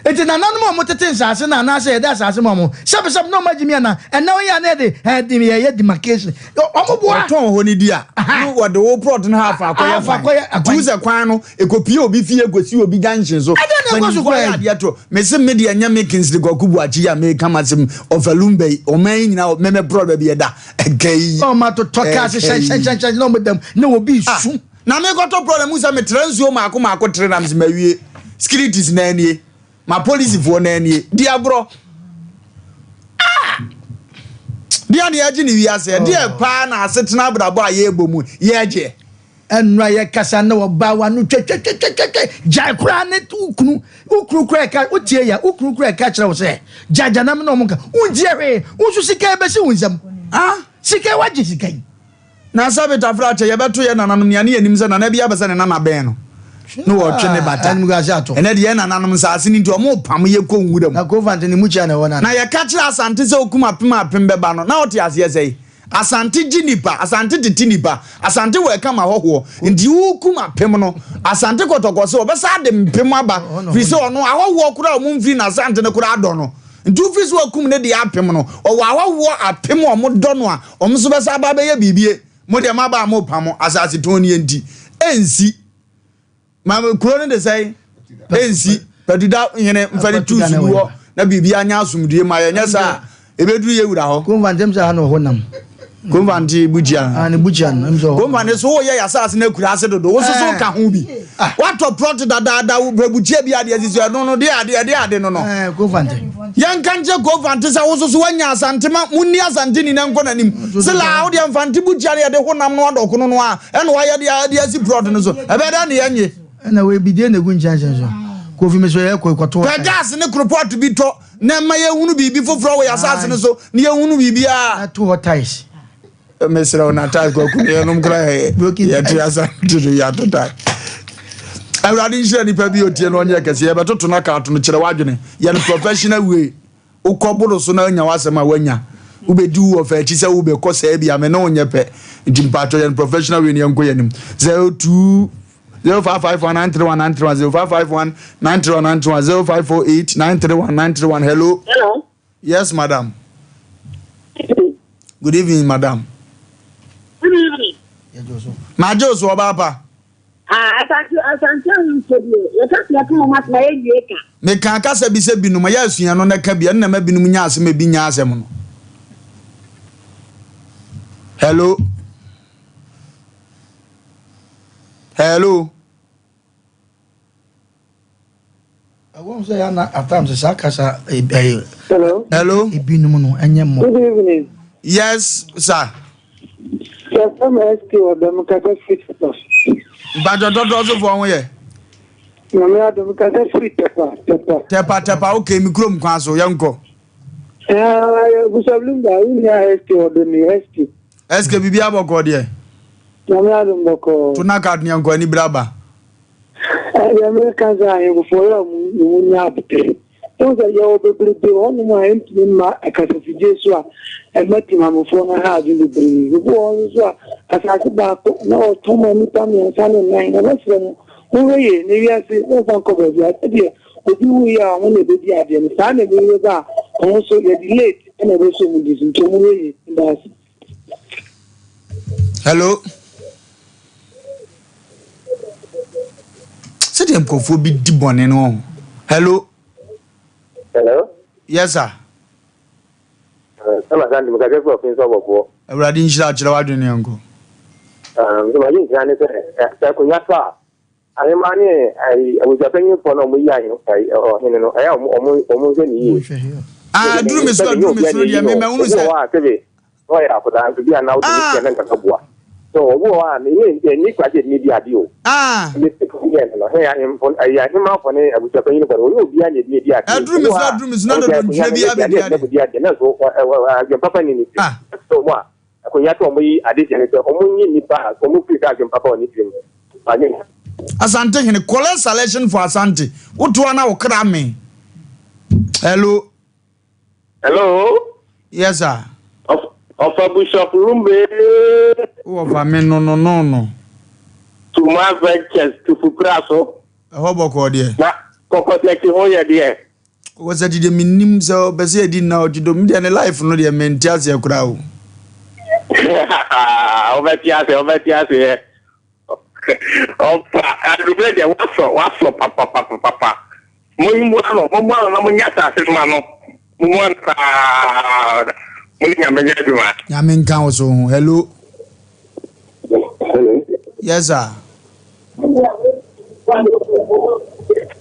Enti nananom a wɔtete nsase no anaasɛ yɛde asase ma wɔn, sɛbesɛbe na wɔagye mi anaa? Ɛnnɛ woyɛ a na yɛde ɛɛ de yɛyɛ demarcation. Wɔn boa. Wɔtɔn hɔ no di a, na wɔde wo plot no half akɔyɛ kwan. Nti wo sɛ kwan no, ɛkɔpie obi fie kɔsi obi junction so. Ɛdeɛn na ɛkɔ so Mpanimfoɔ koraa ayɛ yi? adeɛ to. Mese me deɛ ɛnyɛ me Kingsley Kwaku Boakye yi a meka m'asɛm ɔfa Lumba yi, ɔman yi nyinaa me me plot baabi ɛda. Ɛka yi. Wɔn atotɔ cars Ɛka yi. hyɛnhyɛnhyɛnhyɛn na wɔn da mu na obi resu. Na mekɔtɔ prɔ na mu sɛ metra nsuo maako maako tere nam sɛ mawie. Securities na anie. Ma polisifoɔ na anie. Di agorɔ. Ah! Deɛ na yɛgye ne wiase. Deɛ paa na asetena abrabɔ a yɛrebɔ mu yɛgye. Ɛnora yɛkasa na ɔbaa wano twɛtwɛtwɛtwɛtwɛ gyae koraa ne wo kunu wo kunu koraa ɛka wotie ya wo kunu koraa ɛka kyerɛ wo sɛ gyae gya nam na ɔmo nka wontie hwee wo nso sika ɛbɛsi wo nsam ah sika wagye sika yi. Na sɛ betafra kyɛ, yɛbɛto yɛn nananom nea ne yɛnim sɛ nana bi abɛsɛ ne nana bɛn no, na wɔtwe ne bata. Ɛnɛ deɛ yɛn nananom nsaase no nti wɔrepam yɛ kɔ nwura mu. Na yɛka kyerɛ Asante sɛ okum apem a apem bɛba no, na ɔte aseɛ sɛe? Asante gye nipa, Asante tete nipa, Asante welcome ahɔhoɔ. Nti wokum apem no, Asante kɔtɔkɔ sɛ ɔbɛsa de mpem aba, firi sɛ ɔno ahɔhoɔ koraa a wɔmfiri n'Asante no koraa dɔ no. Nti wofiri sɛ wakum ne deɛ apem no, ɔwɔ ahɔhoɔ apem a wɔdɔ no a Wɔn nso bɛsan aba abɛyɛ biribi. Mo deɛ moaba a morepamo asase tɔn nie nti, ɛnsi. Ma kuro no de sɛn? Ɛnsi. Patuda hene mfa ne tu su hɔ na biribi anya asomdue ma yɛnyɛ saa a, ɛbɛduru yɛ wura hɔ. Kurom fa ntɛm sɛ ha na ɔhɔ nam. Komfante bukyia. Ah, ne bukyia no. Ɛm sɛ hɔ. Komfante so woyɛ yɛ asase no akura ase dodo. Wo soso ka ho bi. Ah. Watɔ plot dadaada wo pɛ bukyia bi adeɛ sisi ɛno no deɛ adeɛ deɛ ade no no. Eh, Komfante. Yɛnka nkyerɛ Komfante sɛ wo soso wanya Asante ma munni Asante ni na nkɔ n'anim. Sila wo deɛ Mfante bukyia no yɛde honam no adɔkono no a ɛna wayɛ de de asi plot no so. Ɛbɛyɛ dɛn ne yɛnye? Ɛna wei bidie na egu nkyɛnse so. Kofi me so yɛ kɔ kɔto. Pɛ gas ne koropɔt bi tɔ na ɛma yɛhunu biribi foforɔ wɔ yɛn asase no so na yɛhunu biribiara. Na to hɔ tiles. Mesrɛ wo na tiles kwaku no yɛnom kora yɛte asante no yɛato tiles. Awurade nhyira nipa bi otie no ɔnyɛ kɛse yɛbɛtoto no aka ato no kyerɛ w'adwene yɛn professional way wokɔ boro so na anya w'asɛm a wanya wobɛdi wo wɔfa akyi sɛ wobɛkɔ saa bi a me ne wo nyɛ pɛ nti mpaatwɔ yɛn professional way no yɛnkɔ yɛn anim 02 0551 931 931 0551 931 931 0548 931 931 hello. Hello. Yes, madam. Good evening, madam. Good evening. Magye o so ɔbaa pa. Ah, asante asante ahemfo deɛ yɛka sɛ yɛka wɔn asɛm a yɛnwie ka. Meka kasa bi sɛ binom yɛ asua no na ka bi ɛno na ɛma binom nya asɛm ebi nya asɛm no. Hello. Hello. Ɛwɔ sɛ yɛ na at times saa kasa ɛyɛ. Hello. Hello. Ebinom no ɛnyɛ mmɔ. Good evening. Yes, sir. Sɛ fɛm SK wɔ dɛm kasa street papa. Mpatwɔ tɔtɔ so fɔ ho yɛ. Nyame adom kasa street tɛpa tɛpa. Tɛpa tɛpa okay mi kurom kwan so yɛn kɔ. Ɛɛ Busablimba wo nua SK wɔ dɛm ni SK. SK bibi abɔkɔ deɛ. Nyame adom bɔkɔɔ. To na card ne yɛnkɔ ani bere aba. Ɛdeɛ meka sɛ ahemfofoɔ yɛ ɔmo ɔmo nya aboterɛ. Wohu sɛ yɛwɔ bebrebe wɔ hɔnom a ɛntumi mma kasafidie so a ɛma timamufoɔ no ha adwene bebree. Obi wɔ hɔ nso so a asase baako na ɔtɔn ma nnipa mmiɛnsa ne nnan. Na mɛsrɛ mo monhwɛ yie na wiase momfa nkɔ baabi a sɛdeɛ obi wuiɛ a ɔmo na ɛbɛdi adeɛ no saa na ɛbɛwie ba a ɔmo nso yɛde late ɛna ɛbɛsɔ ɔmo di so nti ɔmo hwɛ yie. Meda ase. Hello. Sɛdeɛ nkurɔfoɔ bi di bɔne no ɔho. Hello. Hello. Yes sir. Sɛma sante mekasa fi ɔfe nso ɔbɔfoɔ. Awurade nhyira kyerɛ w'adwene ne yɛnkɔ. Sɛ madwe nhyira ne sɛ sɛ akonnwa tɔ a Ahemmaa ne ayi abusuapanyinfoɔ no a wɔyi ahe ayi ɔhene no ɛyɛ a wɔn wɔn wɔn nhwɛ ne yie. Ah, aduru me so aduru me so deɛ me mɛhunu Obi wɔ sɛ. hɔ a sɛbe na ɔyɛ akwadaa nso bi a na wode ne tia na nkaka boa. So obi wɔ hɔ a ne yɛ ɛnni kwa sɛ ɛtumi di ade o. Ah. Mistake bi yɛ no no hɛ ahemfo ayi ahemmafoɔ ne abusuapanyinfoɔ no wɔnyɛ obiara na ɛtumi di ade. Aduru Obi me wɔ so hɔ a aduru me so na ɔde dodo akonnwa ntwerɛ no bi ne tia abɛdi ne ɛtumi ade. akɔdi adeɛ nanso ɔ ɔ ɔ adwene papa nni ne tirim. Ah. Ɛsɛ wɔn a Akonnwa sɛ wɔyi adehyeɛ no sɛ wɔnyi nnipa a wɔn firi sɛ adwene papa wɔ ne tirim no. Asante hene, collect selection for Asante. Wotoa na wo kra me. Hello. Hello. Yes sir. Ɔfa Bishop Rumbe. Wo ɔfa me no no no no. Tuma Ventures Tufupra so. Ɛhɔ bɔkɔɔ deɛ. Na kɔkɔsɛkyi ho yɛ deɛ. Wɔsɛ ti deɛ mennim sɛ ɔpɛ sɛ yɛdi nna ɔtwe dom deɛ ne life no deɛ mente aseɛ koraa o. Wobɛte aseɛ wobɛte aseɛ ɔfa adubere deɛ wasɔ wasɔ papapapapa mommoa no mommoa no na monyɛ asase no ma no mommoa no paa mo ne nyame nyɛ adwuma. Nyame nka wo so ho hello. Hello. Yes sir.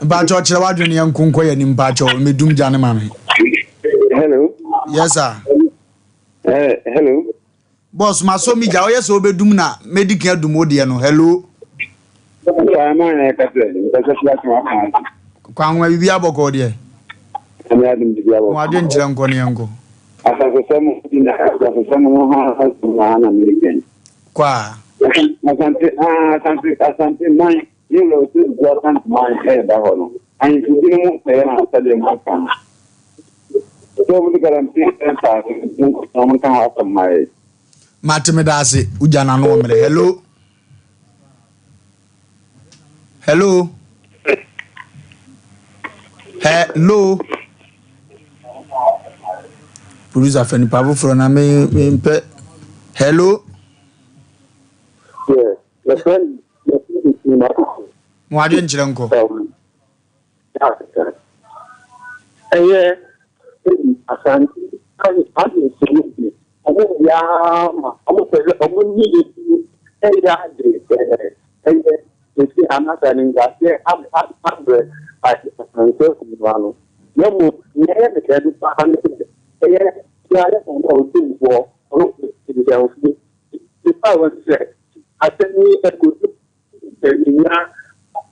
Mpakyɛw kyerɛ w'adwene yɛn nko nkɔ yɛn anim mpakyɛw medum gya ne ma me. Hello. Yes sir. Eh, hello. Boss ma so mi gya ɔyɛ sɛ ɔbɛdum na medi kan adum wo deɛ no hello. Kwanwa biribi abɔkɔ deɛ. Mo adwene nkyerɛ nkɔ ne yɛn nkɔ. Asasesɛm na asasesɛm ho ha na mekɛn. Kɔ a. Asante ah Asante Asante man yɛ wura ɔsɛ nti Asante man ɛɛba hɔ no ahemfo binom sɛɛ na sɛdeɛ mo aka no sɛ wɔn de galamsey nsaase no na wɔn nka ho asɛm ma yɛ. Mate meda ase wogya n'ano wɔ mmerɛ hello hello hello producer fɛ nipa foforɔ na me me mpɛ hello. Mo adwe nkyerɛ nkɔ. Ɛyɛ asante. Ɔmo yɛ ara ma ɔmo pɛ sɛ ɔmo ne yɛn ɛyɛ ade ɛyɛ sese anaasɛ animguaseɛ abrɛ Asante akonnwa no. Na mmom nea ɛyɛ me dɛ no paa ne sɛ ɛyɛ yɛn a Otumfoɔ ɔno Nhyɛnfo nipa a wɔte sɛ asɛm yi ɛkɔdu sɛ yɛnya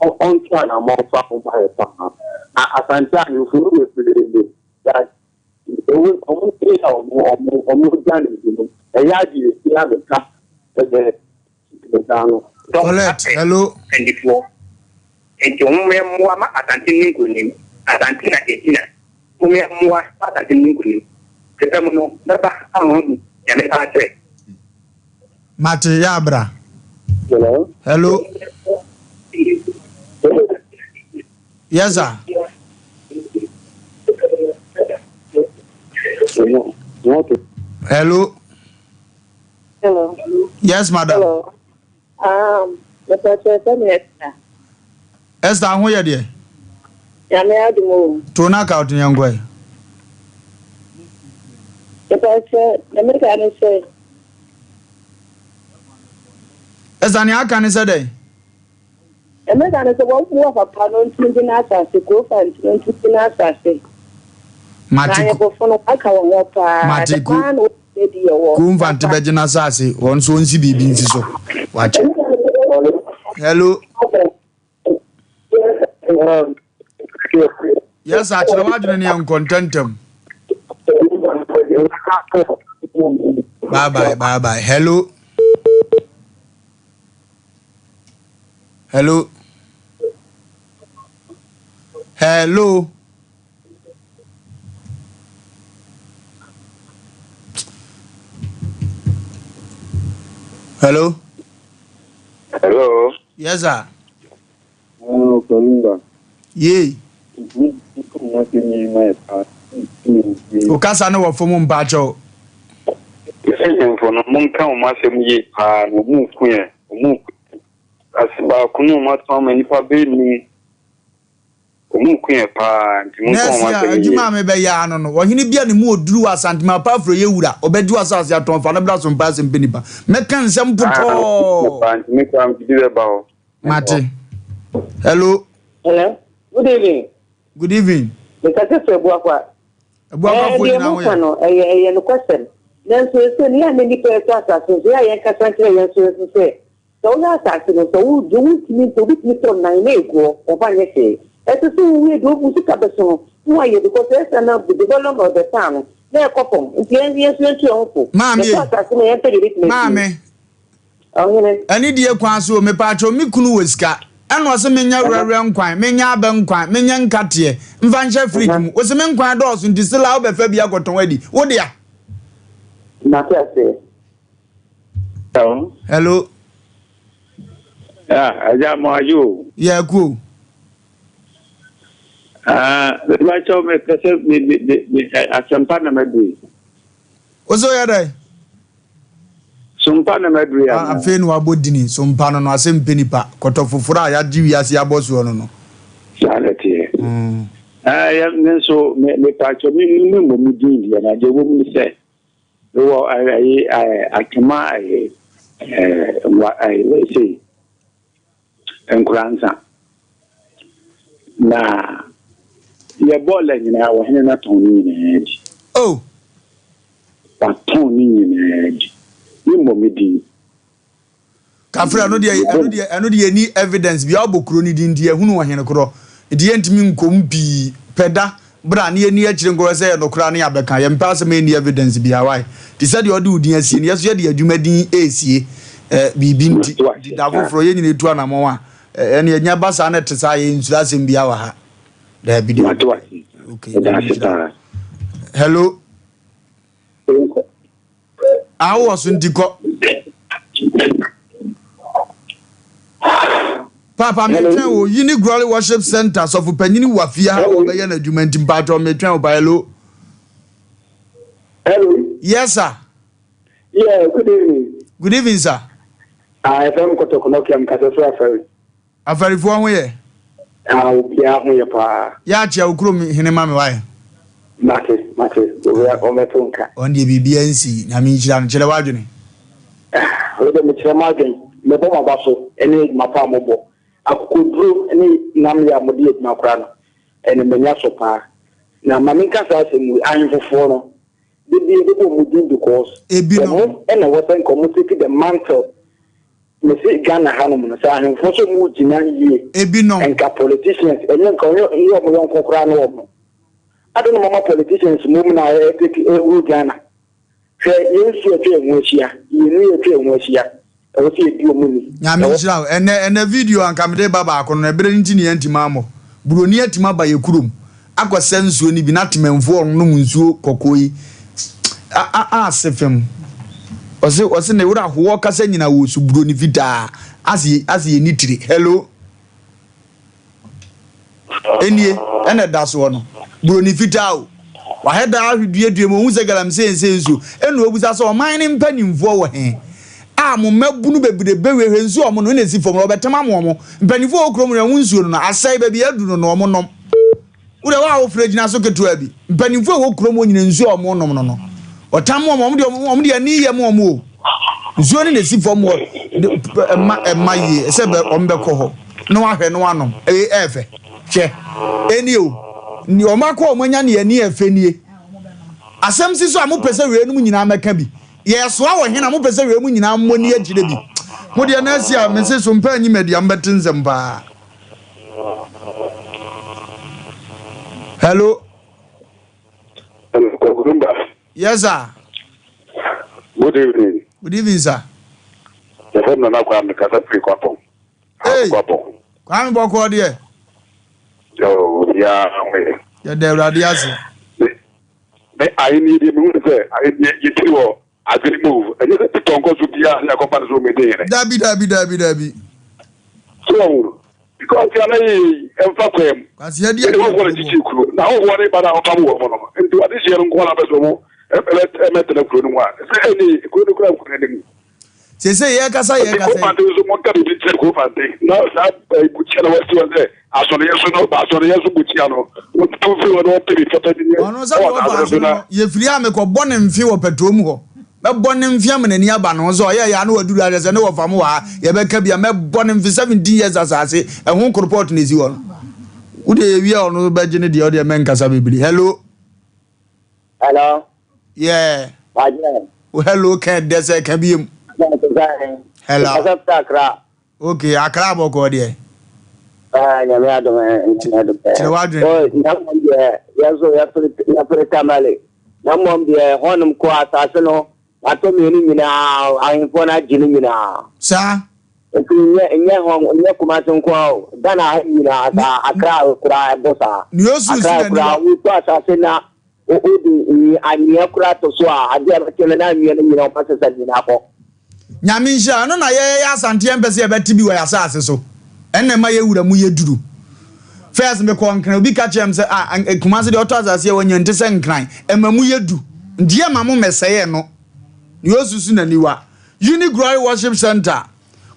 ɔnto anammɔn fa ho ma yɛ paa. Na Asante ahemfo no bebree Ewu ɔmo yɛ a ɔmo ɔmo ɔmo gya ne bi no ɛyɛ adi esi abɛka ɛdɛ ɛda no. Colette, hello. Kandifoɔ nti wɔn mmɛ mmoa ma Asante nni nkunim Asante na ɛgyina mo mmɛ mmoa ma Asante nni nkunim Pɛpɛ mu no mɛba ama wahu deɛ mɛpa akyerɛ. Mate yɛ abra. Hello. Hello. Yes sir. Hello. Hello. Yes madam. Hello. Um, Mr. Esther. Esther ho yɛ deɛ. Nyame adum o. To na ka ɔtun yɛn kɔɛ. Mr. Nyame ka ne sɛ. Esther nea aka ne sɛ dɛn? Ɛmɛka no sɛ wɔmmoa papa no ntumi ngye n'asase, kuro fa nti no ntumi ngye n'asase. Na Mate ku. ahemfofo no wɔaka wɔn ho paa, Mate dɛm ku. ara na wɔn di yɛ wɔ Kuro mfa nte papa. bɛgye n'asase, wɔn nso wɔnsi biribi nsi so. Wakyɛ. Hello. Yes, sir, kyerɛ w'adwene ne yɛn nkɔ ntɛntɛm. Bye bye, bye bye. Hello. Hello. Hello. Hello. Hello. Yes, sir. Hello, Kolumba. Yay. Okasa no wɔ fam mpakyɛw. Ahemfo no, monka wɔn asɛm yie paa na wɔn ku yɛn, wɔn ku yɛn. Ase baako no wɔn atɔn ama nnipa bɛyɛ num. Wɔn ku yɛn paa nti monka Nɛɛse wɔn a, asɛm yie. adwuma a mebɛyɛ ara no no, ɔhene bi a ne mu ɔduru wɔ Asante Mapa Afro yɛ wura, ɔbɛgye w'asase atɔn, fa no bra so mpa asɛm pɛ nipa. Mɛka nsɛm Ah, potɔɔ. paa nti me koraa mede bi bɛba hɔ. Mate. Hello. Hello. Good evening. Good evening. Mekasa firi Abuakwa. Abuakwafoɔ Ɛɛ, deɛ nyinaa ho moka yɛ. no, ɛyɛ ɛyɛ nokwasɛm. Nanso ɛsɛ no, yɛ a na nnipa ɛtɔ asase nso, yɛ a yɛnkasa nkyerɛ yɛn nso nso sɛ, sɛ woyɛ asase no, sɛ wo deɛ wontumi ntɔ, obi tumi tɔ nnan na ɛgu hɔ, wɔmfa nyɛ hwee. Ɛsɛ sɛ wowie deɛ wo sika bɛso no, na woayɛ because ɛyɛ saa na the development of the town no, na ɛkɔ fam. Nti yɛn yɛn nso yɛntu yɛn ho fo. Maame Yɛtɔ ei. asase no, yɛmpɛ deɛ ɛbɛtumi asie. Maame. Ɔhene. Anidie kwan so o, mepaakyɛw me kunu wɔ sika ɛna ɔse menyɛ werɛwerɛ nkwan, menyɛ abɛ nkwan, menyɛ nkateɛ mfa nhyɛ fridge mu, ose me nkwan dɔɔso nti sila wobɛfa bi akɔtɔn adi, wo dea? Mate aseɛ. Hello. Hello. Yeah, agya mo adwo o. Yeah, kuo. Ah, mepa kyɛw mepɛ sɛ me me me asɛmpa na maduru yi. Wo sɛ woyɛ dɛn? Sompa na maduru yi anaa? Afei na wabɔ dini, sompa no no, asɛm mpɛ nipa, kɔtɔ foforɔ a yɛagye wiase abɔ soɔ no no. Saa na ɛteɛ. Ah, yɛ me nso me mepa kyɛw me me mmɔ me din deɛ na deɛ ɛwɔ mu ne sɛ mewɔ ayi atwoma ayi ɛɛ wa ayi wei sei. Nkoranza. Na yɛ bɔɔla nyinaa ɔhene no atɔn ne nyinaa di. Oh! Watɔn ne nyinaa di. Me mmɔ me din. Kafra ɛno deɛ ɛno deɛ ɛno deɛ yɛnni evidence biara wobɔ kuro no din nti yɛhunu ɔhene korɔ nti yɛntumi nkɔ mu pii pɛ da bra na yɛnni akyire nkɔhwɛ sɛ ɛyɛ nokorɛ a na yɛabɛka yɛmpɛ asɛm a ɛnni evidence biara why te sɛ deɛ ɔde wo din asie no yɛso yɛde adwuma din resie eh, biribi nti nti da foforɔ yɛn nyina ɛtu anamɔn a eh, ɛne ɛnya ba saa na ɛte saa yɛnsuro asɛm biara wɔ ha daabi daabi okay nyame nhyira hello Ah, wowɔ so nti kɔ. Papa metwɛn wo Yini Glory Worship Center sɔfo panyini wɔ fie ha wɔbɛyɛ n'adwuma nti mpaatwɔ metwɛn wo pa hello. Hello. Yes sir. Yeah, good evening. Good evening sir. Ah, FM Kɔtɔkɔnɔkia mkasa firi Afari. Afarifoɔ ho yɛ? Ah, obiara ho yɛ paa. Yɛ akyea wo kurom hene ma me wae. Mate. Mate, wɔbɛto nka. Ɔno deɛ biribiara nsi, Nyame nhyira no. Kyerɛ w'adwene. Wei deɛ mekyerɛ m'adwene, mebɔ mo aba so ne adwuma pa a mobɔ. Akokoduro ne nnamyɛ a mode yɛ adwuma koraa no, ɛno m'ani asɔ paa. Na ma menka saa asɛm wei, ahemfofoɔ no, da biara yɛbɛbɔ wɔn din because wɔn na ɛwɔ sɛ nka wɔn take the mantle. Mese Ghana hanom no, sɛ ahemfoɔ sɛ wɔn gyina yie, nka politicians, ɛnyɛ nka wɔn nyɛ wɔn yɔnko koraa ne wɔn. Adɛn na moama politicians mmom na ɛtake ɛrule Ghana? Hwɛ yɛn nsuo atwa yɛn ho ahyia, yɛn nnua atwa yɛn ho ahyia, ɛwɔ sɛ yɛdi wɔn ni. Nyame nhyira wo. Ɛnɛ ɛnɛ video a nka mede ba baako no ɛberɛ no nti ne yɛntimi ammɔ. Buroni atumi aba yɛ kurom akɔ sɛ nsuo no bi na temanfoɔ ɔnom nsuo kɔkɔɔ yi a a ase fam. Ɔse ɔse ne wura hoɔ kasa nyina wɔ su buroni fitaa ase ase yɛ ni tire. Hello. Enie, ɛna ɛda soɔ no, buroni fitaa o, wahɛ daa ahwe duadua mu, ɔhu sɛ galamsey nsɛ nsuo, ɛna ɔbisa sɛ ɔman no mpanimfoɔ wɔ he a mo mmabunu bebrebe wei hwɛ nsuo a wɔnom na ɛsi fam no wɔbɛtem ama wɔn, mpanimfoɔ wɔ kurom no ɛho nsuo no no asɛe baabi aduru no na wɔnom. Wo deɛ wo a wofrɛ gyina so ketewa bi. Mpanimfoɔ a ɛwɔ kurom hɔ nyina nsuo a wɔnom no no, wɔtam wɔn, wɔn deɛ wɔn deɛ ani yɛ wɔn o. Nsuo no na esi fam hɔ de ɛma ɛma yie sɛ bɛ wɔn bɛkɔ hɔ na wɔahwɛ na wɔanom. Ɛyɛ ɛɛfɛ. Hwɛ ɛnie o. Ni wɔn akɔ wɔn anya ne ani ɛfɛ nie. Asɛm si so a mopɛ sɛ weinom nyinaa mɛka bi. Yɛsoa wɔ he na mopɛ sɛ weinom nyinaa mmɔ ni akyire bi. Mo deɛ na asi a mese so mpɛ anyi madi a mobɛte nsɛm paa. Hello. Hello, Kwaku Yes, sir. Good evening. Good evening, sir. Yɛfrɛ me Nana Kwame kasa firi Kwapɔn. Hey. Kwapɔn. Kwame bɔkɔɔ deɛ. Yo, obiara ho yɛ. Yɛda Awurade ase. Me me ahenni deɛ mehu sɛ ahenni yɛtiri wɔ Adwene mu o, ɛnyɛ sɛ Peter nkɔ so biara na yɛakɔfa no sɛ ɔmmɛdi hene. Dabi, dabi, dabi, dabi. So wɔn no, because yɛn ayɛ yi ɛmfa kwan mu. Kwasi adi adi hɔhoɔ na kyekye kuro na hɔhoɔ ne ba na ɔpam wɔn no nti wɔde hyɛ no nko ara bɛ sɛ wɔn ɛmɛtena kuro no mu a sɛ ɛne kuro no kura nkuro anim. Sese yɛkasa yɛkasa yi. Kofante nso monka biribi nkyerɛ Kofante na saa bukyia na wasi hɔ sɛ asɔreyɛ so no asɔreyɛ so bukyia no wɔtutu mfiri hɔ na wɔpɛ bi papa bi nyɛ Ɔno sɛ deɛ ɔfa aso no yɛfiri a mekɔbɔ ne mfe wɔ pɛtoɔ mu hɔ mɛbɔ ne mfe ama n'ani aba ne ho sɛ ɔyɛ yɛ a na waduru ahyɛ sɛ ne wɔfa mo wɔ ha yɛbɛka bi a mɛbɔ ne mfe 17 years asase ɛho koropɔt na ɛsi hɔ no wodeɛ yɛwie a ɔno bɛgye ne deɛ ɔdeɛ mɛnkasa bebree hello Hello. Yeah. Wajɛ. Oh, hello kɛ dɛ sɛ ka biem. Hello. Kasa firi Accra. Okay, Accra bɔkɔɔ deɛ. Ah, nyame adom ɛ, nyame adom ɛ. Kyerɛ w'adwene. Oh, na mmom deɛ yɛn nso yɛfiri yɛfiri Tamale. Na mmom deɛ hɔnom kɔ asase no atɔ mmienu nyinaa ahemfoɔ no agye no nyinaa. Saa. Nti nyɛ nyɛ hɔ nyɛ Kumasi nko ara o, Ghana ha nyinaa saa, Accra koraa ɛbɔ saa. Nea osu si Accra n'aniwa. koraa wotɔ asase na wode anwea koraa to so a, adeɛ a ɛbɛkyɛ no na anwea no nyinaa wɔn asesa ne nyinaa kɔ. Nyame nhyira, ɛno na yɛyɛ Asante yɛmpɛ sɛ yɛbɛte bi wɔ yɛn asase so, ɛno na ɛma yɛn wura mu yɛ duru. First mekɔɔ Nkran, obi ka kyerɛɛ me sɛ ah Kumasi deɛ ɔtɔ asase a wanya nte sɛ Nkran, ɛma mu yɛ du, nti yɛmma mo mmɛsɛe ɛno. Nea osu si n'aniwa. Uni Glory Worship Centre,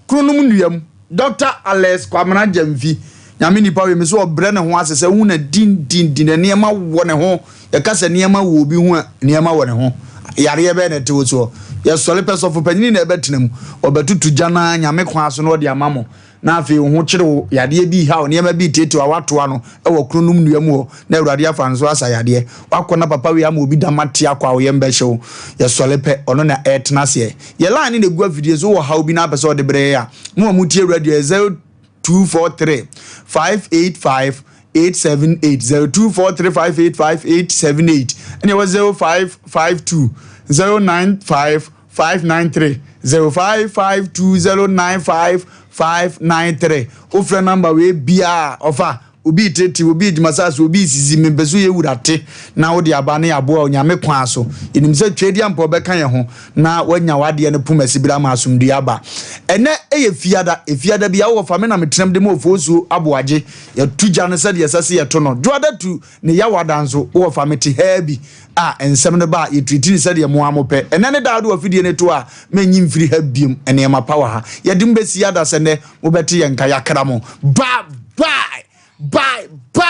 Kronom Nnua mu, Dɔkta Alex Kwamena Gyamfi, Nyame nipa wei, mese ɔbrɛ ne ho ase sɛ wohu no dindindin, nneɛma wɔ ne ho, yɛka sɛ nneɛma wɔ obi ho a, nneɛma wɔ ne ho, yareɛ bɛyɛ na ɛte wo soɔ, yɛsɔre pɛ sɔfo panyini na ɛbɛtena mu, ɔbɛtoto gya no ara Nyame kwan so na ɔde ama mo, na afei wo ho kyere wo, yadeɛ bi reha wo, nneɛma bi reteetee wo a woatoa no wɔ kronom nnua mu hɔ, na Awurade afa no so asa yadeɛ. Woakɔ na papa wei ama obi dam ate akɔ a wo yam bɛhye wo. Yɛsɔre pɛ, ɔno na ɛretena aseɛ. Yɛ line no na ɛgu afidie so, wowɔ haw bi na apɛ sɛ ɔde brɛ yɛn a, mo a motie radio yɛ 0243 585 878, 0243 585 878, ɛna ɛwɔ 0552 095 593 0552095593 Wofrɛ number wei biaa ɔfa obi retete obi regyima saase obi resisi mempɛ sɛ woyɛ wura te na wode aba ne yɛaboa Onyame kwan so yɛnim sɛ Tweaduampɔ bɛka yɛn ho na woanya w'adeɛ no poma sibire ama asomdue aba ɛnɛ ɛyɛ fiada efiada bia wowɔ fa me na metenam de ma ofosuo aboagye yɛto gya no sɛdeɛ ɛsɛ sɛ yɛto no dwoada tu ne yawada nso wowɔ fa mete haa bi a nsɛm no ba a, yɛtiriti no sɛdeɛ mo ara mopɛ. Ɛnnɛ ne da a wode w'afidie no to a, mennyi mfiri ha biom. Nneɛma pa wɔ ha. Yɛde mo bɛsi ada sɛ nnɛ mobɛte yɛn nka. Yɛakra mo. Bye bye! Bye bye!